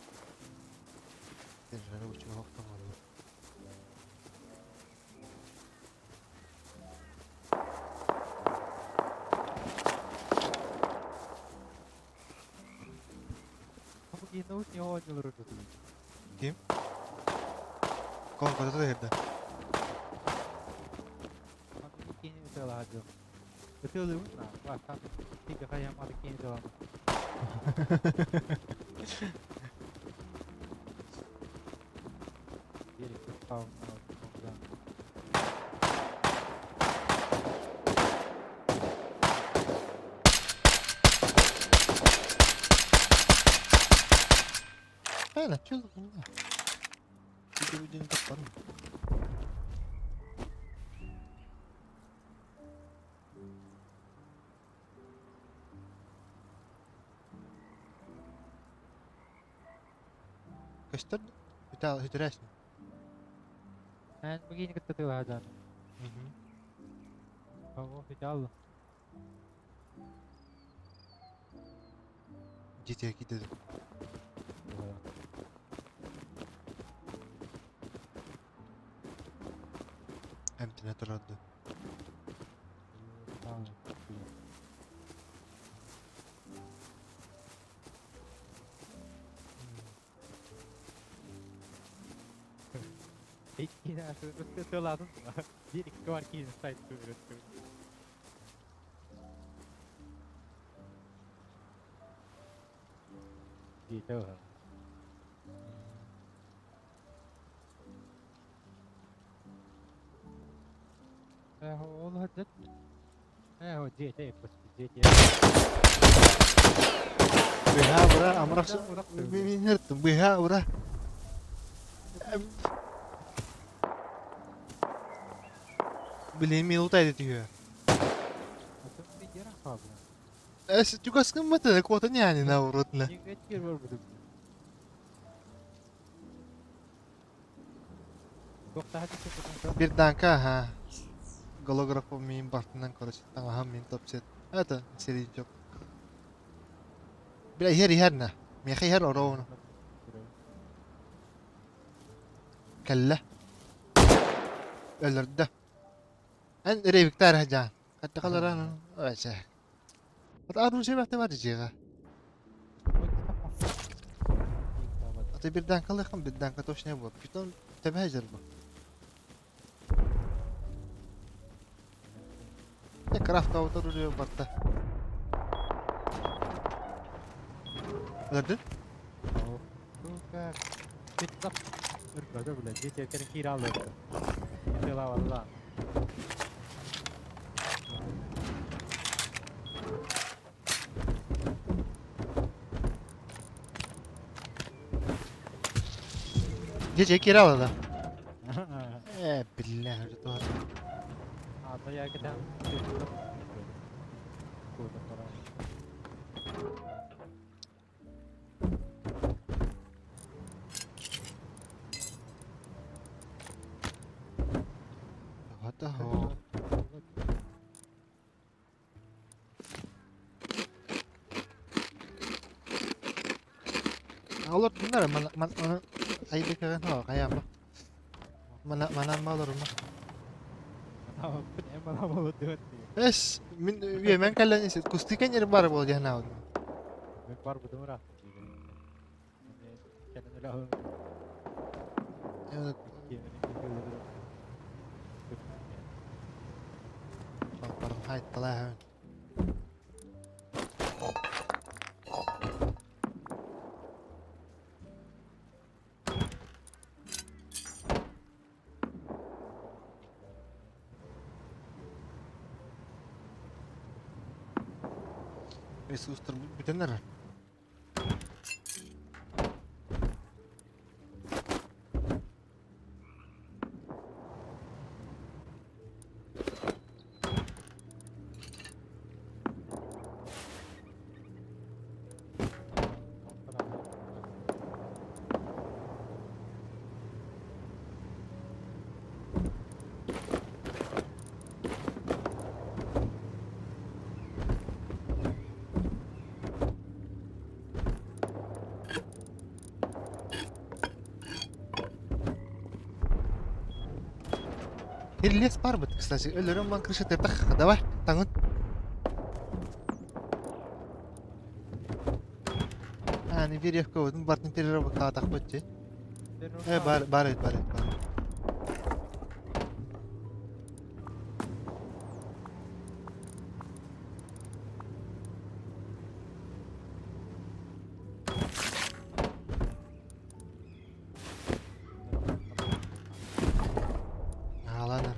Держали учуга охтоҥоллор. Ким? Кон кодата иһирдэ. Файна, чё за хуйня? Видео таппарым. Көстөр да? Үтэрээсин. Дьиэтигэр киирдэ Эмтэнэ турар дуу? Быһаа ура, амрах Быһаа ура. Блин, минута это түһүө. Эс чугас гыммата, куота няни на урутна. Бирданка, ага. Голографом мин бартынан, короче, таҥаһым мин топсет. Это серийчок. Бля, иһэр иһэр на. Миэхэ иһэр ороуну. Кэллэ. Өлөрдө. Эн ревиктар хаджаан. Хаттахаларан ой Оружие бар дьиэҕэ. А ты берданкалыаххын берданка точно буол. Питон тэбэ сылдьар бу. Крафт оружие барта. Өлөрдүн? Дьэ дьэ киирэ да. Э, биллэ, Олор bunlar man man onu ayda kagan ho kaya ma. Mana mana ma olur ma. Es min мен кэлэн кустикен ер бар бол жана. Хайтталаа. Ресурстар бүтэннэр. Лес бар бит, кстати. Өлөрөн бан крыша тертах. Давай, таҥын. А, не веревка, вот бартын переработка атах бытчы. Э, бар, бар, бар, бар. Ааланар.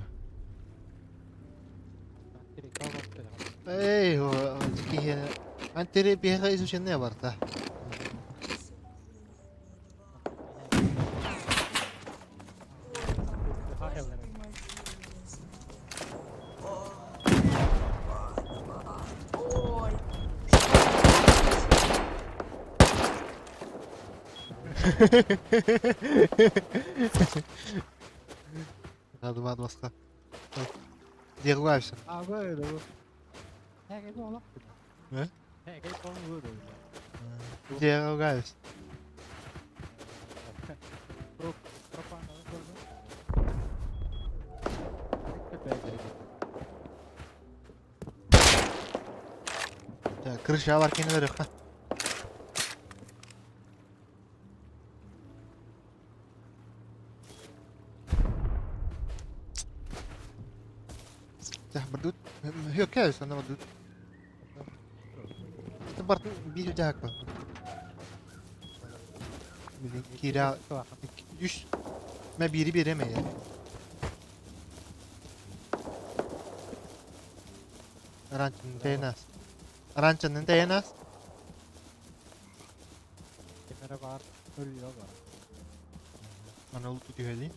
Эй, киһи антире биһиэхэ изучение барда. Надо басқа. Дервайся. Э? Дервайся. Так, крыша бар кенелер ха. Бардут. Hyökkäys on бардут. Бартын биир дьаһакпа. Киирэ үс мэ биири биэремэ Аранчанын тэйэнаас. Аранчанын тэйэнаас.
Ким эрэ баар өлүө бар.
Аны ол түһэлин.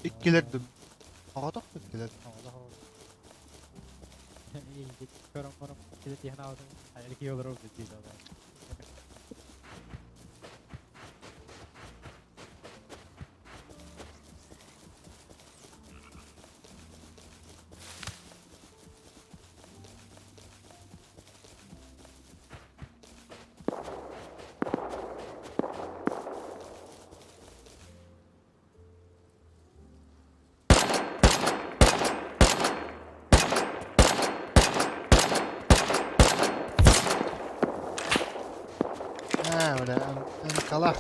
Иккилэр дум. Оҕотох иккилэр.
Көрөн баран киһи тиһэн аҕатын эркий олорор дии
Аа, бля, МКлах.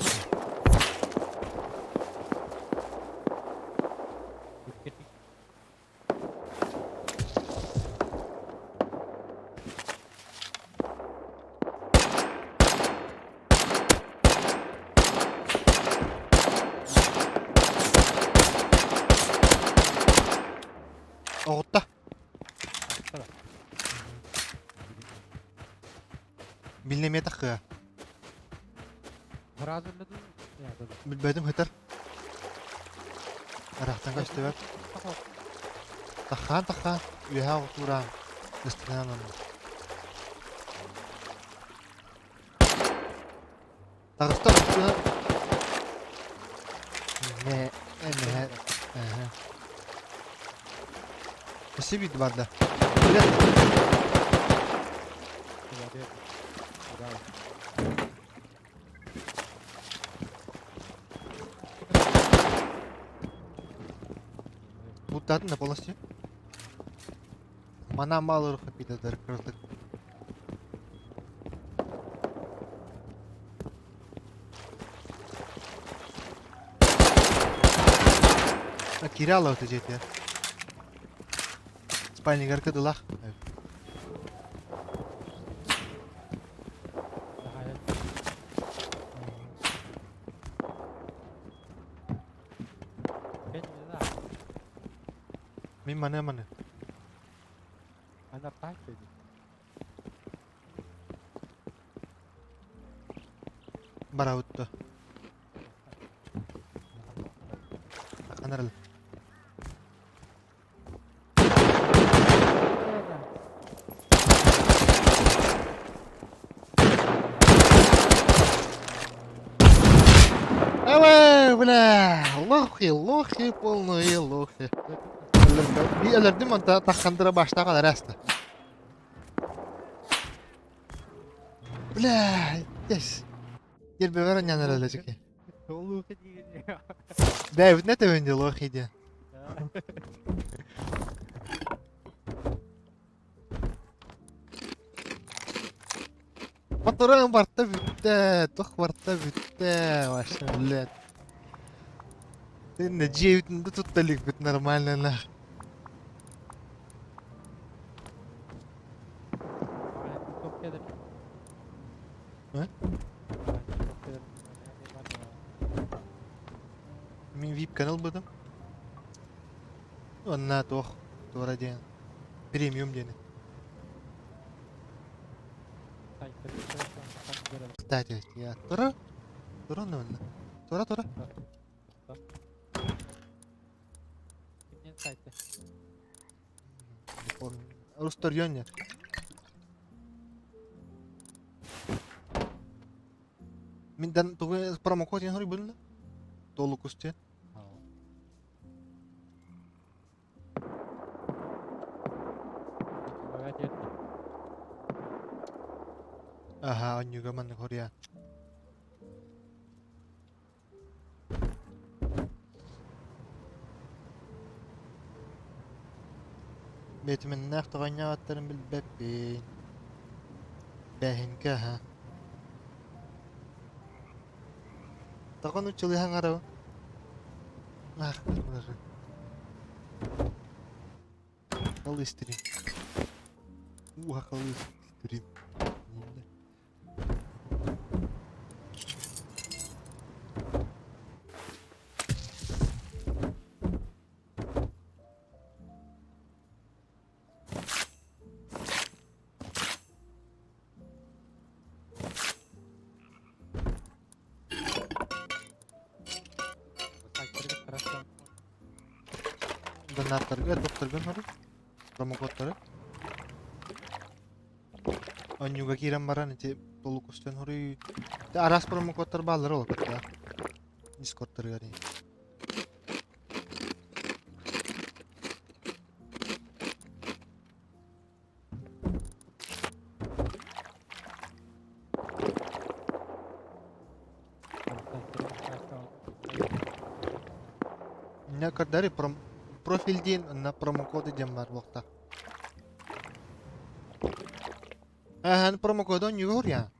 Оҕутта. Билнэмиэ таххыа. Билбэтим хытар. Арахтан көстүбэт. Таххаан таххаан үөһээ оҕутуураан ыстатынан онно. Таҕыста оҕутууна Мэ эмэһэ эһэ. Өссө биирдэ барда. Лутатын да полностью. Мана мало рухапида кырдык. Киралла өтөжети. Спальнигар кыдылах. Мин маны маны. Барабытта. Анарыл. Давай, бля, лохи, лохи, полные лохи. Өлөрдүм онта таххандыра баштаҕа араста. Бля, yes. Ербевер анньан эрэлэчики.
Лохи диэн.
Бэйбит не тэбэнди лохи диэн. Моторун барта бүттэ, туох барта бүттэ, вообще, блядь. Иннэ дьиэбитин да тутта иликпит нормально нах. А? Мин VIP канал быдым. Онна туох туора диэн. Премиум диэни. Кстати, я тура тура онна. Тура тура. Не помню. Русторьон нет. Мин дан тугу промокод диэн хоруйбун да? Толукус диэн. Аха, онньуга маннык хоруйаан. Бэтимэннээх тоҕонньоҕоттарын билбэппин. Бэһинкэ аһа. Тоҕо нууччалыы хаҥарабын? Ах, Халы стрим. Уха халы стрим. Донаттарга, тохторго нору. Промокодтары. Онньууга киирэн баран ити толук көстөн хоруй. Араас промокодтар бааллар ол кытта. Дискордтарыгар. Не көрдөрү пром профиль диэн онно промокоды диэн баар буолта. Ахан промокоду онньуга уруйаан.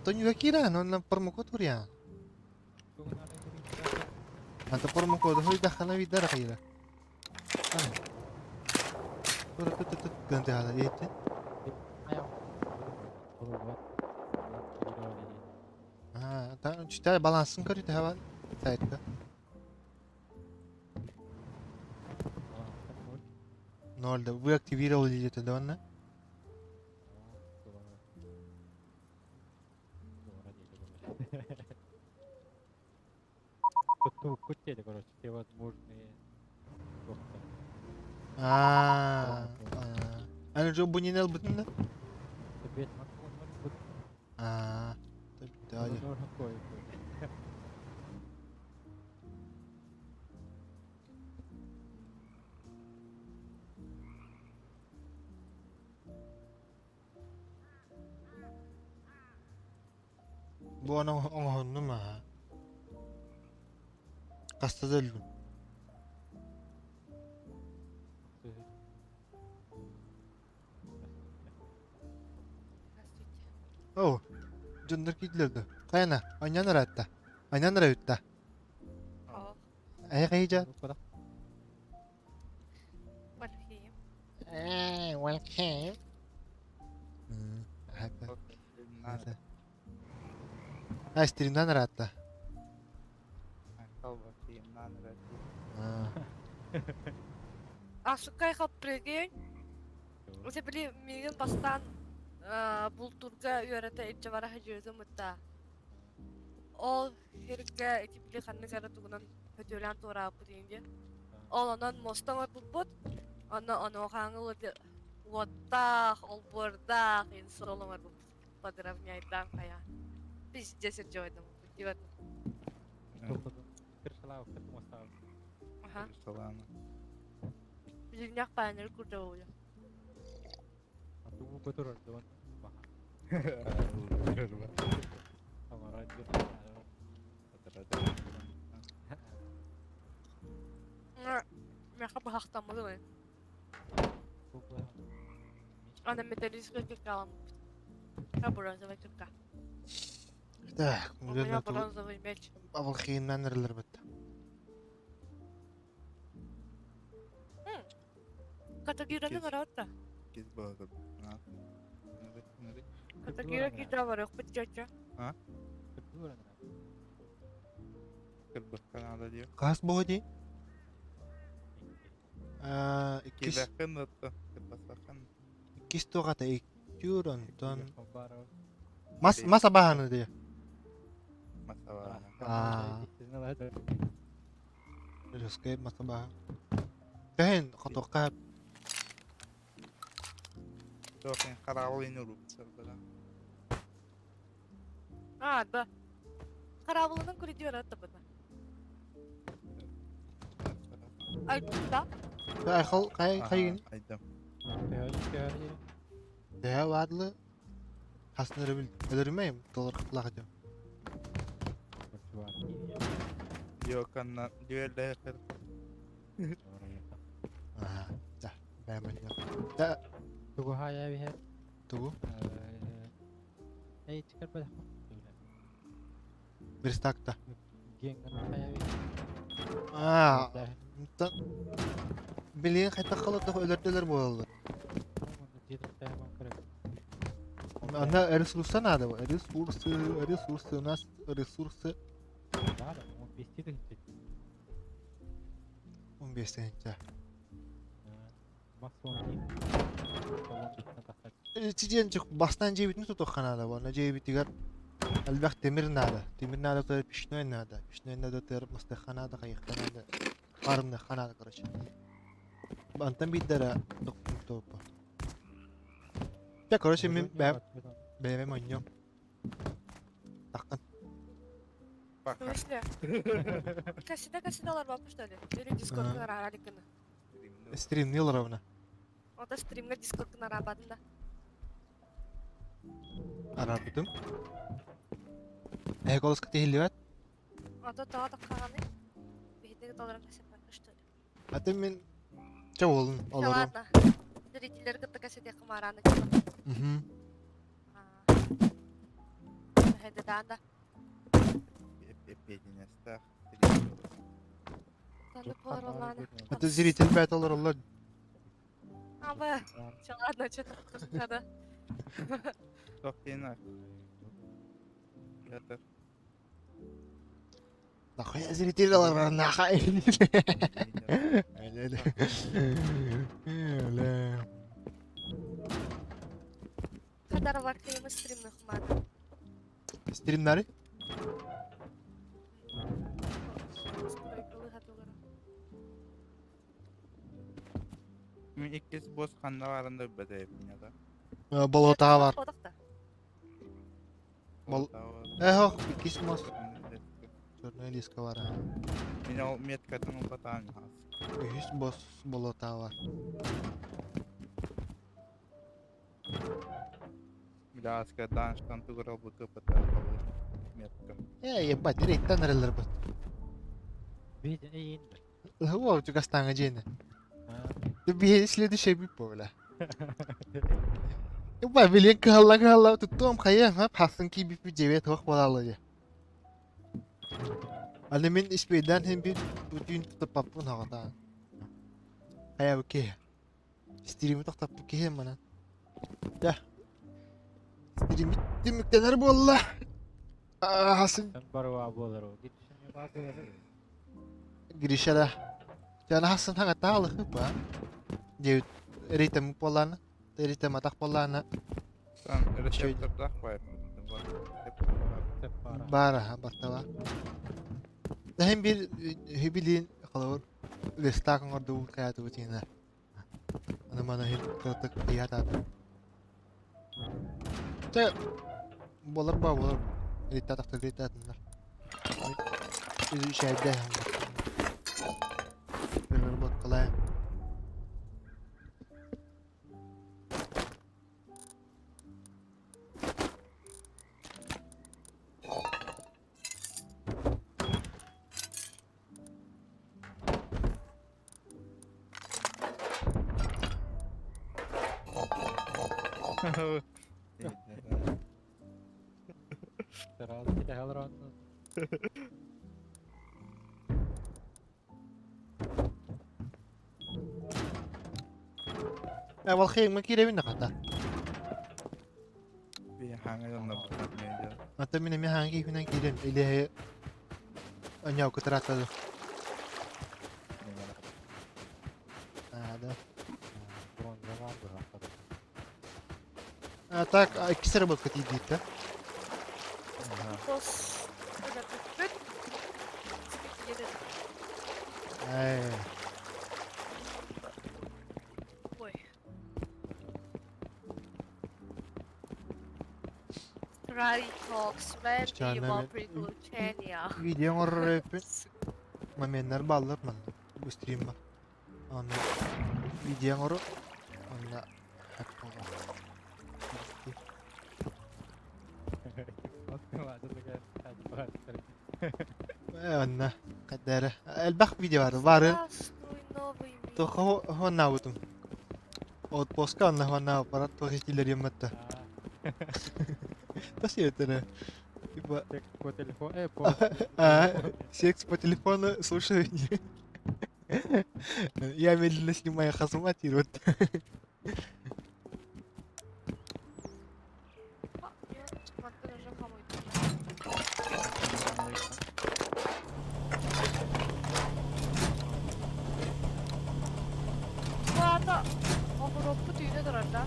Онньуга киирэн онно промокод уруйаан. Anta промокоду хуйдаххана биирдэ арахайра. Тын тыһала иһиттин. Аа, та читай балансын көрү тэһэ сайтка. Ноль да. Вы активировали это, да, онно?
Кутели, короче, все возможные.
Аа, Аны жо бу нинел бутын да? Аа, да. Бу аны оҥоһуннум аа. Хаста да өллүм. Оо, дьоннор киирдилэр да. Хайана, анньан ыраатта. Анньан ыраатта. Эһэ хайдьа? Ээ, welcome. А, стримнан ыраатта.
Ашыккай хаппыргын. Уже били миигин бастаан бултуурга үөрэтэ илдьэ бара сылдьыбытым ытта. Ол сиргэ ити били ханнык эрэ тугунан хөтүөлээн туораабыппыт иһин диэн. Ол онон муоста оҥорбуппут. Онно онуохааҥы уоттаах, олбуордаах иһин суол оҥорбуппут. Подровняйдаан хайаан. Пиздец сирдьэбэдим. Аха. Билигнях паанер курдук. Меха быһахтаммыт Ана металлическая кирка А бронзовая кирка.
Так,
У меня бронзовый меч.
Авалхииннан эрэлэр бытта.
Катагираны бараатта. Катагира кида барыахпыт чача.
Хас буо дии? Иккис иккис туох ата иккүр онтон мас мас абаһаны дии. Аа. Русскай мас абаһа. Тэһин хотуохха
А, да. Хараабылынан күрүдүү барааттаппыта. Айдым да.
Айхал кай хайын. Дэһэ баарлы хасын өрөбүл өлөрүмэйм доллар кытлаах этим. Аа, да, бэймэн. Да, тугу? Верстакта. Аа. Онтон билигин хайдах халатах өлөрдөлөр буолаллар. Ана ресурса надо, ресурсы, ресурсы, у нас ресурсы.
Надо, он 200 тысяч.
15 тысяча.
Максимум
Ити бастан дьиэбитин тутуохха наада уонна дьиэбитигэр элбэх тимир наада. Тимир наада тыар печной наада. Печной наада тыар мастыахха наада, хайыахха наада, арымныахха наада короче. Антан биирдэрэ тохтуоппа. Дьэ, короче, мин бэйэм бэйэм онньуом. Таххан.
В смысле? Кассида кассида олорбоппун что ли? Или дискордка араараликкына?
Стримни олоробуна.
Ото стримҥа дискордкун араабатын да.
Араабытым. Эһэ колоска тиһиллибэт.
Ото тоҕо таххаҕаный? Биһиги толорон кэсэппэккэ что ли?
Аты мин чэ уолун олору.
Ладно. Зрителлэр кытта кэсэтиэххэ марааны типа.
Мгм.
Эһэдэдаан да.
Эппиэтинэстээх.
Аты зритель бэт олороллор.
Аба, все, ладно, что-то надо.
Тохтина. Это.
Нахуя зритель олорор нахай.
Хадар кыйымы стримны хумады.
Стримнары?
Мин иккис босс ханна баарын да билбэт эбиппин да.
Болотаҕа бар. Бол... Эхох, иккис мост. Черная лиска бар.
Мин ол меткатын ылбатаан хас.
Үһүс босс болотаҕа бар.
Бляска данштан тугурал быты метка.
Э, ебать, рейттан эрэллэр быт.
Виден
Уо, чугастааҥа дьиэни. Ты биһи следующий бит бля. Ебать, билин кыһалла кыһалла туттуом хайа, ха, хассын киибиппит дьиэбэ туох буолаалла дьэ. Аны мин испейдаан хин бит бүтүүн тутаппаппын хаҕатаан. Хайа бу киһи. Стрими тохтоппут киһи манан. Дьэ. Стримит түмүктэнэр буолла. Хасын
Барва буолар ол.
Гриша да. Дьэ хасын хаҥатаалыхы ба. Диэбит рейтем буоллаана. Рейтем атах буоллаана.
Сан рецептордаах баар.
Баар бартала. Тэһин биир хибилиин холобур листаак оҥордубут хайаатыбыт иһинэ. Аны маны иһин кыратык ыйаатаатым. Чэ, буолар баа буолар. Ыйыттаатахтар ыйыттаатыннар. Үчээйдэ. Переработкалаем.
Сразу китэһэ олорон.
Э, Валхеймҥа киирэбин да хата. Ата мин эмиэ хаҥа киһинэн киирэн илиһи аньау кытарааттады. Да. А так, иккис работка тиийдиит да?
Босс бүт.
Эй.
Ой. Rally Talks when we were приключения.
Видео оҥорор моменнар бааллар манна. Бу стримма. Аны видео оҥору онно Онно кадара элбэх видео бар. Бары Тоха хоннаабытым. Отпуска онно хоннаабыппар туох этилэр Тас это Типа...
Секс по телефону. Э, по...
А, секс по телефону, слушай. Я медленно снимаю хазмат и вот.
Аата оҕуруоппут үүнэ турар да?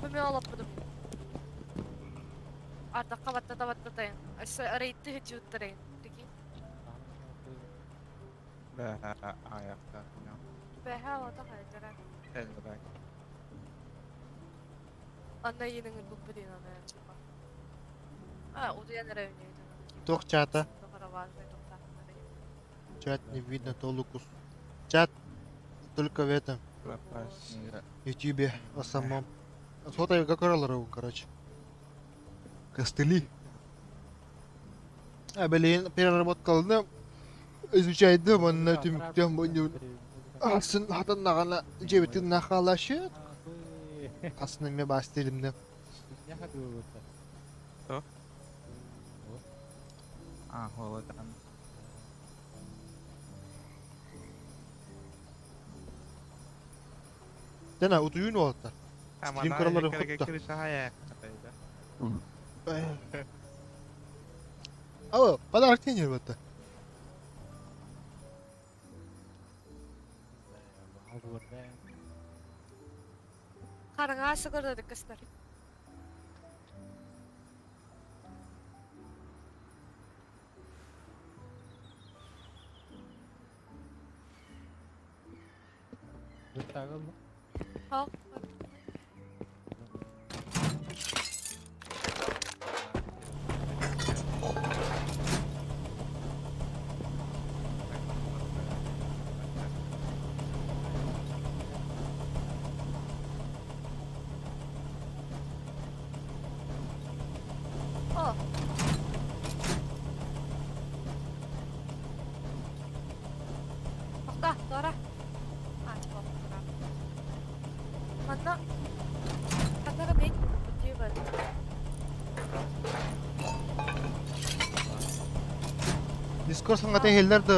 Бу мин олоппутум. Ардахха баттата баттатайын. Өссө рейдти сылдьыбыттарайын. Прикинь.
Бэһэ аяқтар.
Бэһэ ото хайдара.
Элбэх.
Анна иинин ылбыппыт иин аны типа. А, утуйан эрэ үнү.
Туох чата? Чат не видно, толукус. Чат только в этом,
Пропасть.
ютубе, о самом. Сотовый как короче. Костыли. А, блин, переработка изучайдым, онно түмүктэн бу Асын хатаннаҕына дьиэбитин нахалашыт. Асын эмиэ баас тилимнэ.
Что? А, холодан.
Тена утуйун уолаттар. Стрим кыралары хутта. Алло, подарок тенер батта.
Хараҥа сыгырдык көстөр. Хоо. О. Тохтоо, туора. А, типа, туора. Манна ханна бэйт бар.
Дискорд саҥата иһиллэр да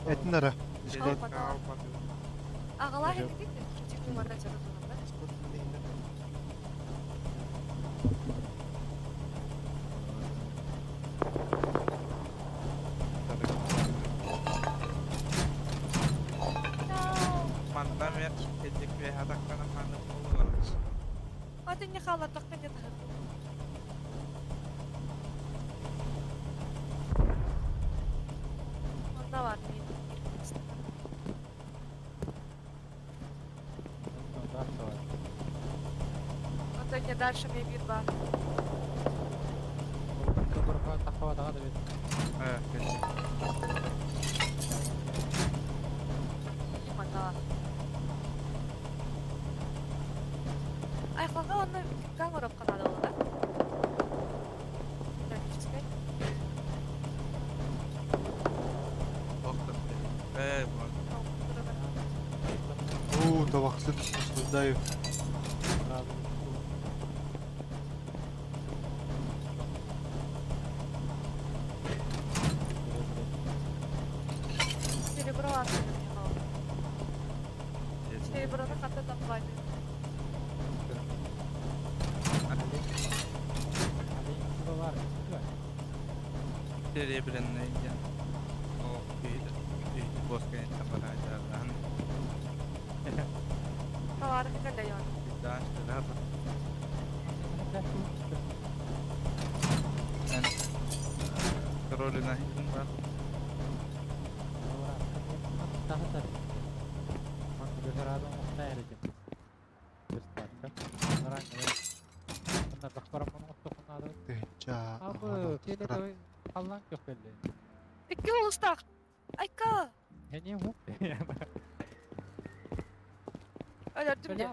этин ара. Дискорд.
Аҕалаах этигит типа манна чата турар.
Манна мен эдик вехатаккана ханы болор.
Атын не хаалардахха не таһыр. Манна бар мен. Ото не дальше мен бир бар.
Э,
Манна. Айхалга онно камера канада да? Практически.
Э, вот.
Уу, табахсыт наслаждаю.
Серебро аттыгын Сереброны хата таппайды.
Серебряный я. О, видит, боска не там
Товары калайон.
Да, что да. Роли на да.
Тыһынча.
Икки улустаах. Айка. Өлөрдүм де.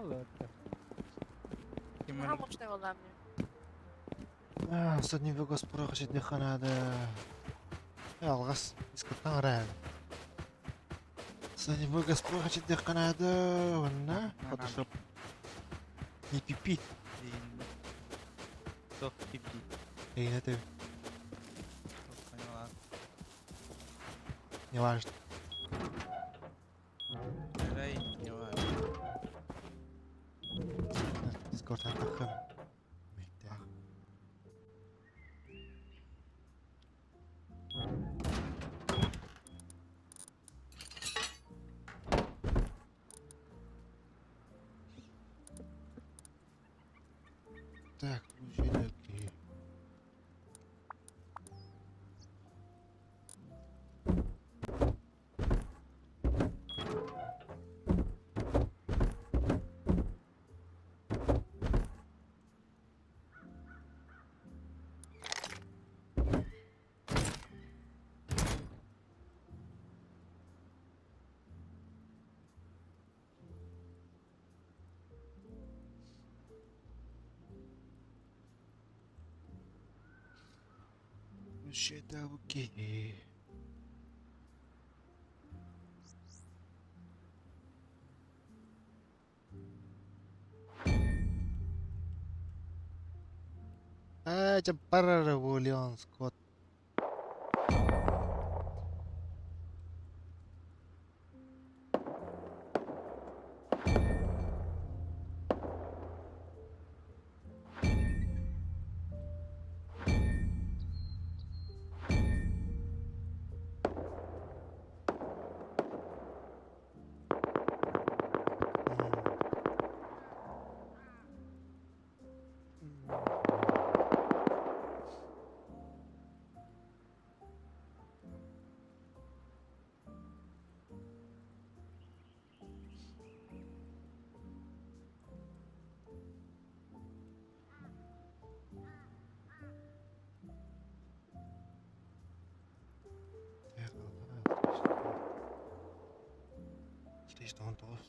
Наһаа мощный болла мне.
Содни Вегас прохочет ханада. Алгас Дискордтан арайын. Содни Вегас прохочет ханада. Онна Photoshop. Не пипи.
Тох пипи.
Эйне тебе.
Поняла.
Неважно.
Арай, не важно.
Дискордтан таххым. Мэлтээх. Так, включи. Включи. Аа, ча барара Леон Скотт. Так, отлично. Отлично, он тоже.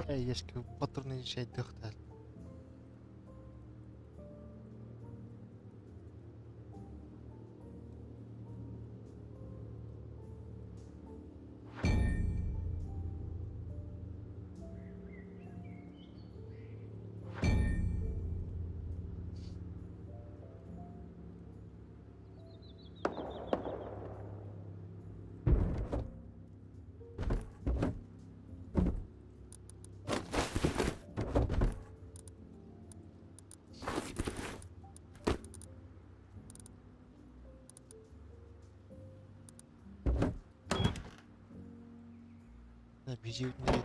Ешки патроны шайдыхтар. Bijibitini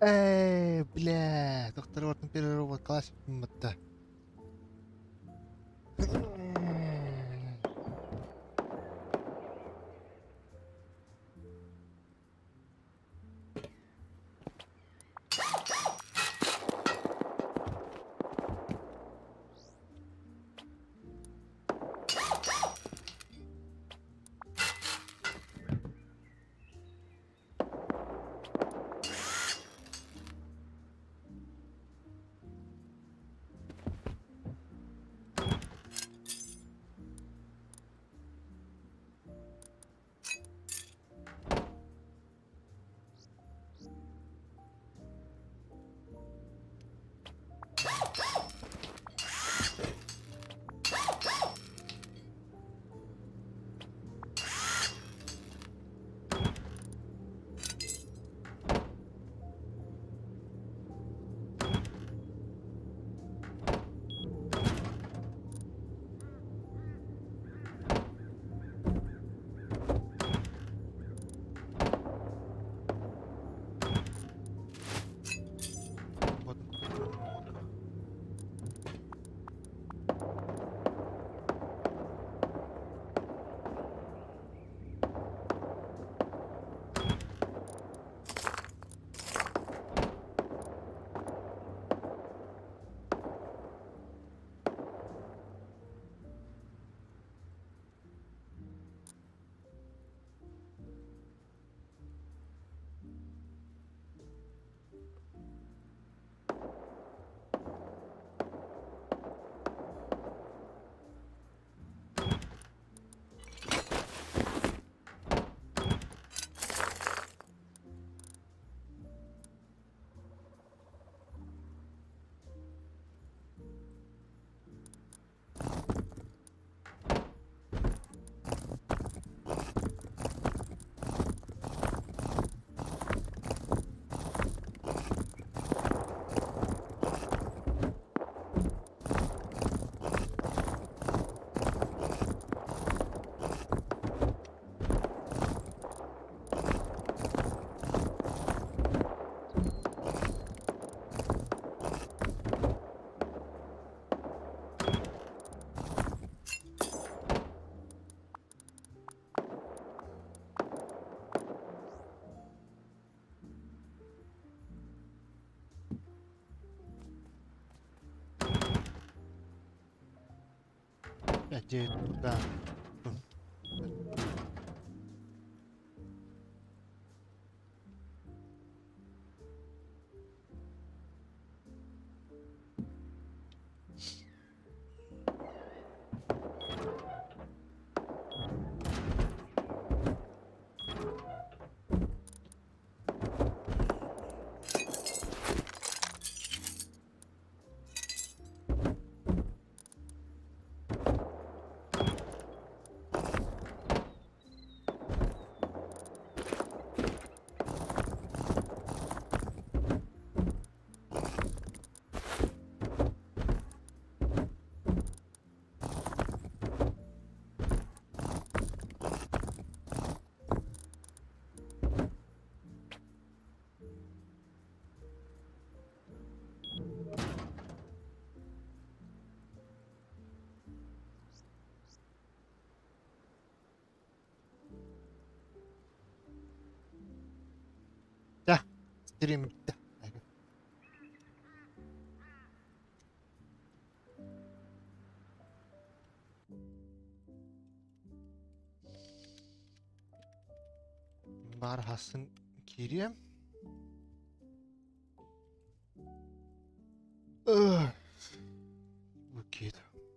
Эй, бля, доктор Уортон первый робот класс мытта. Опять туда. Да, стрим да. Бар хасын кириэм.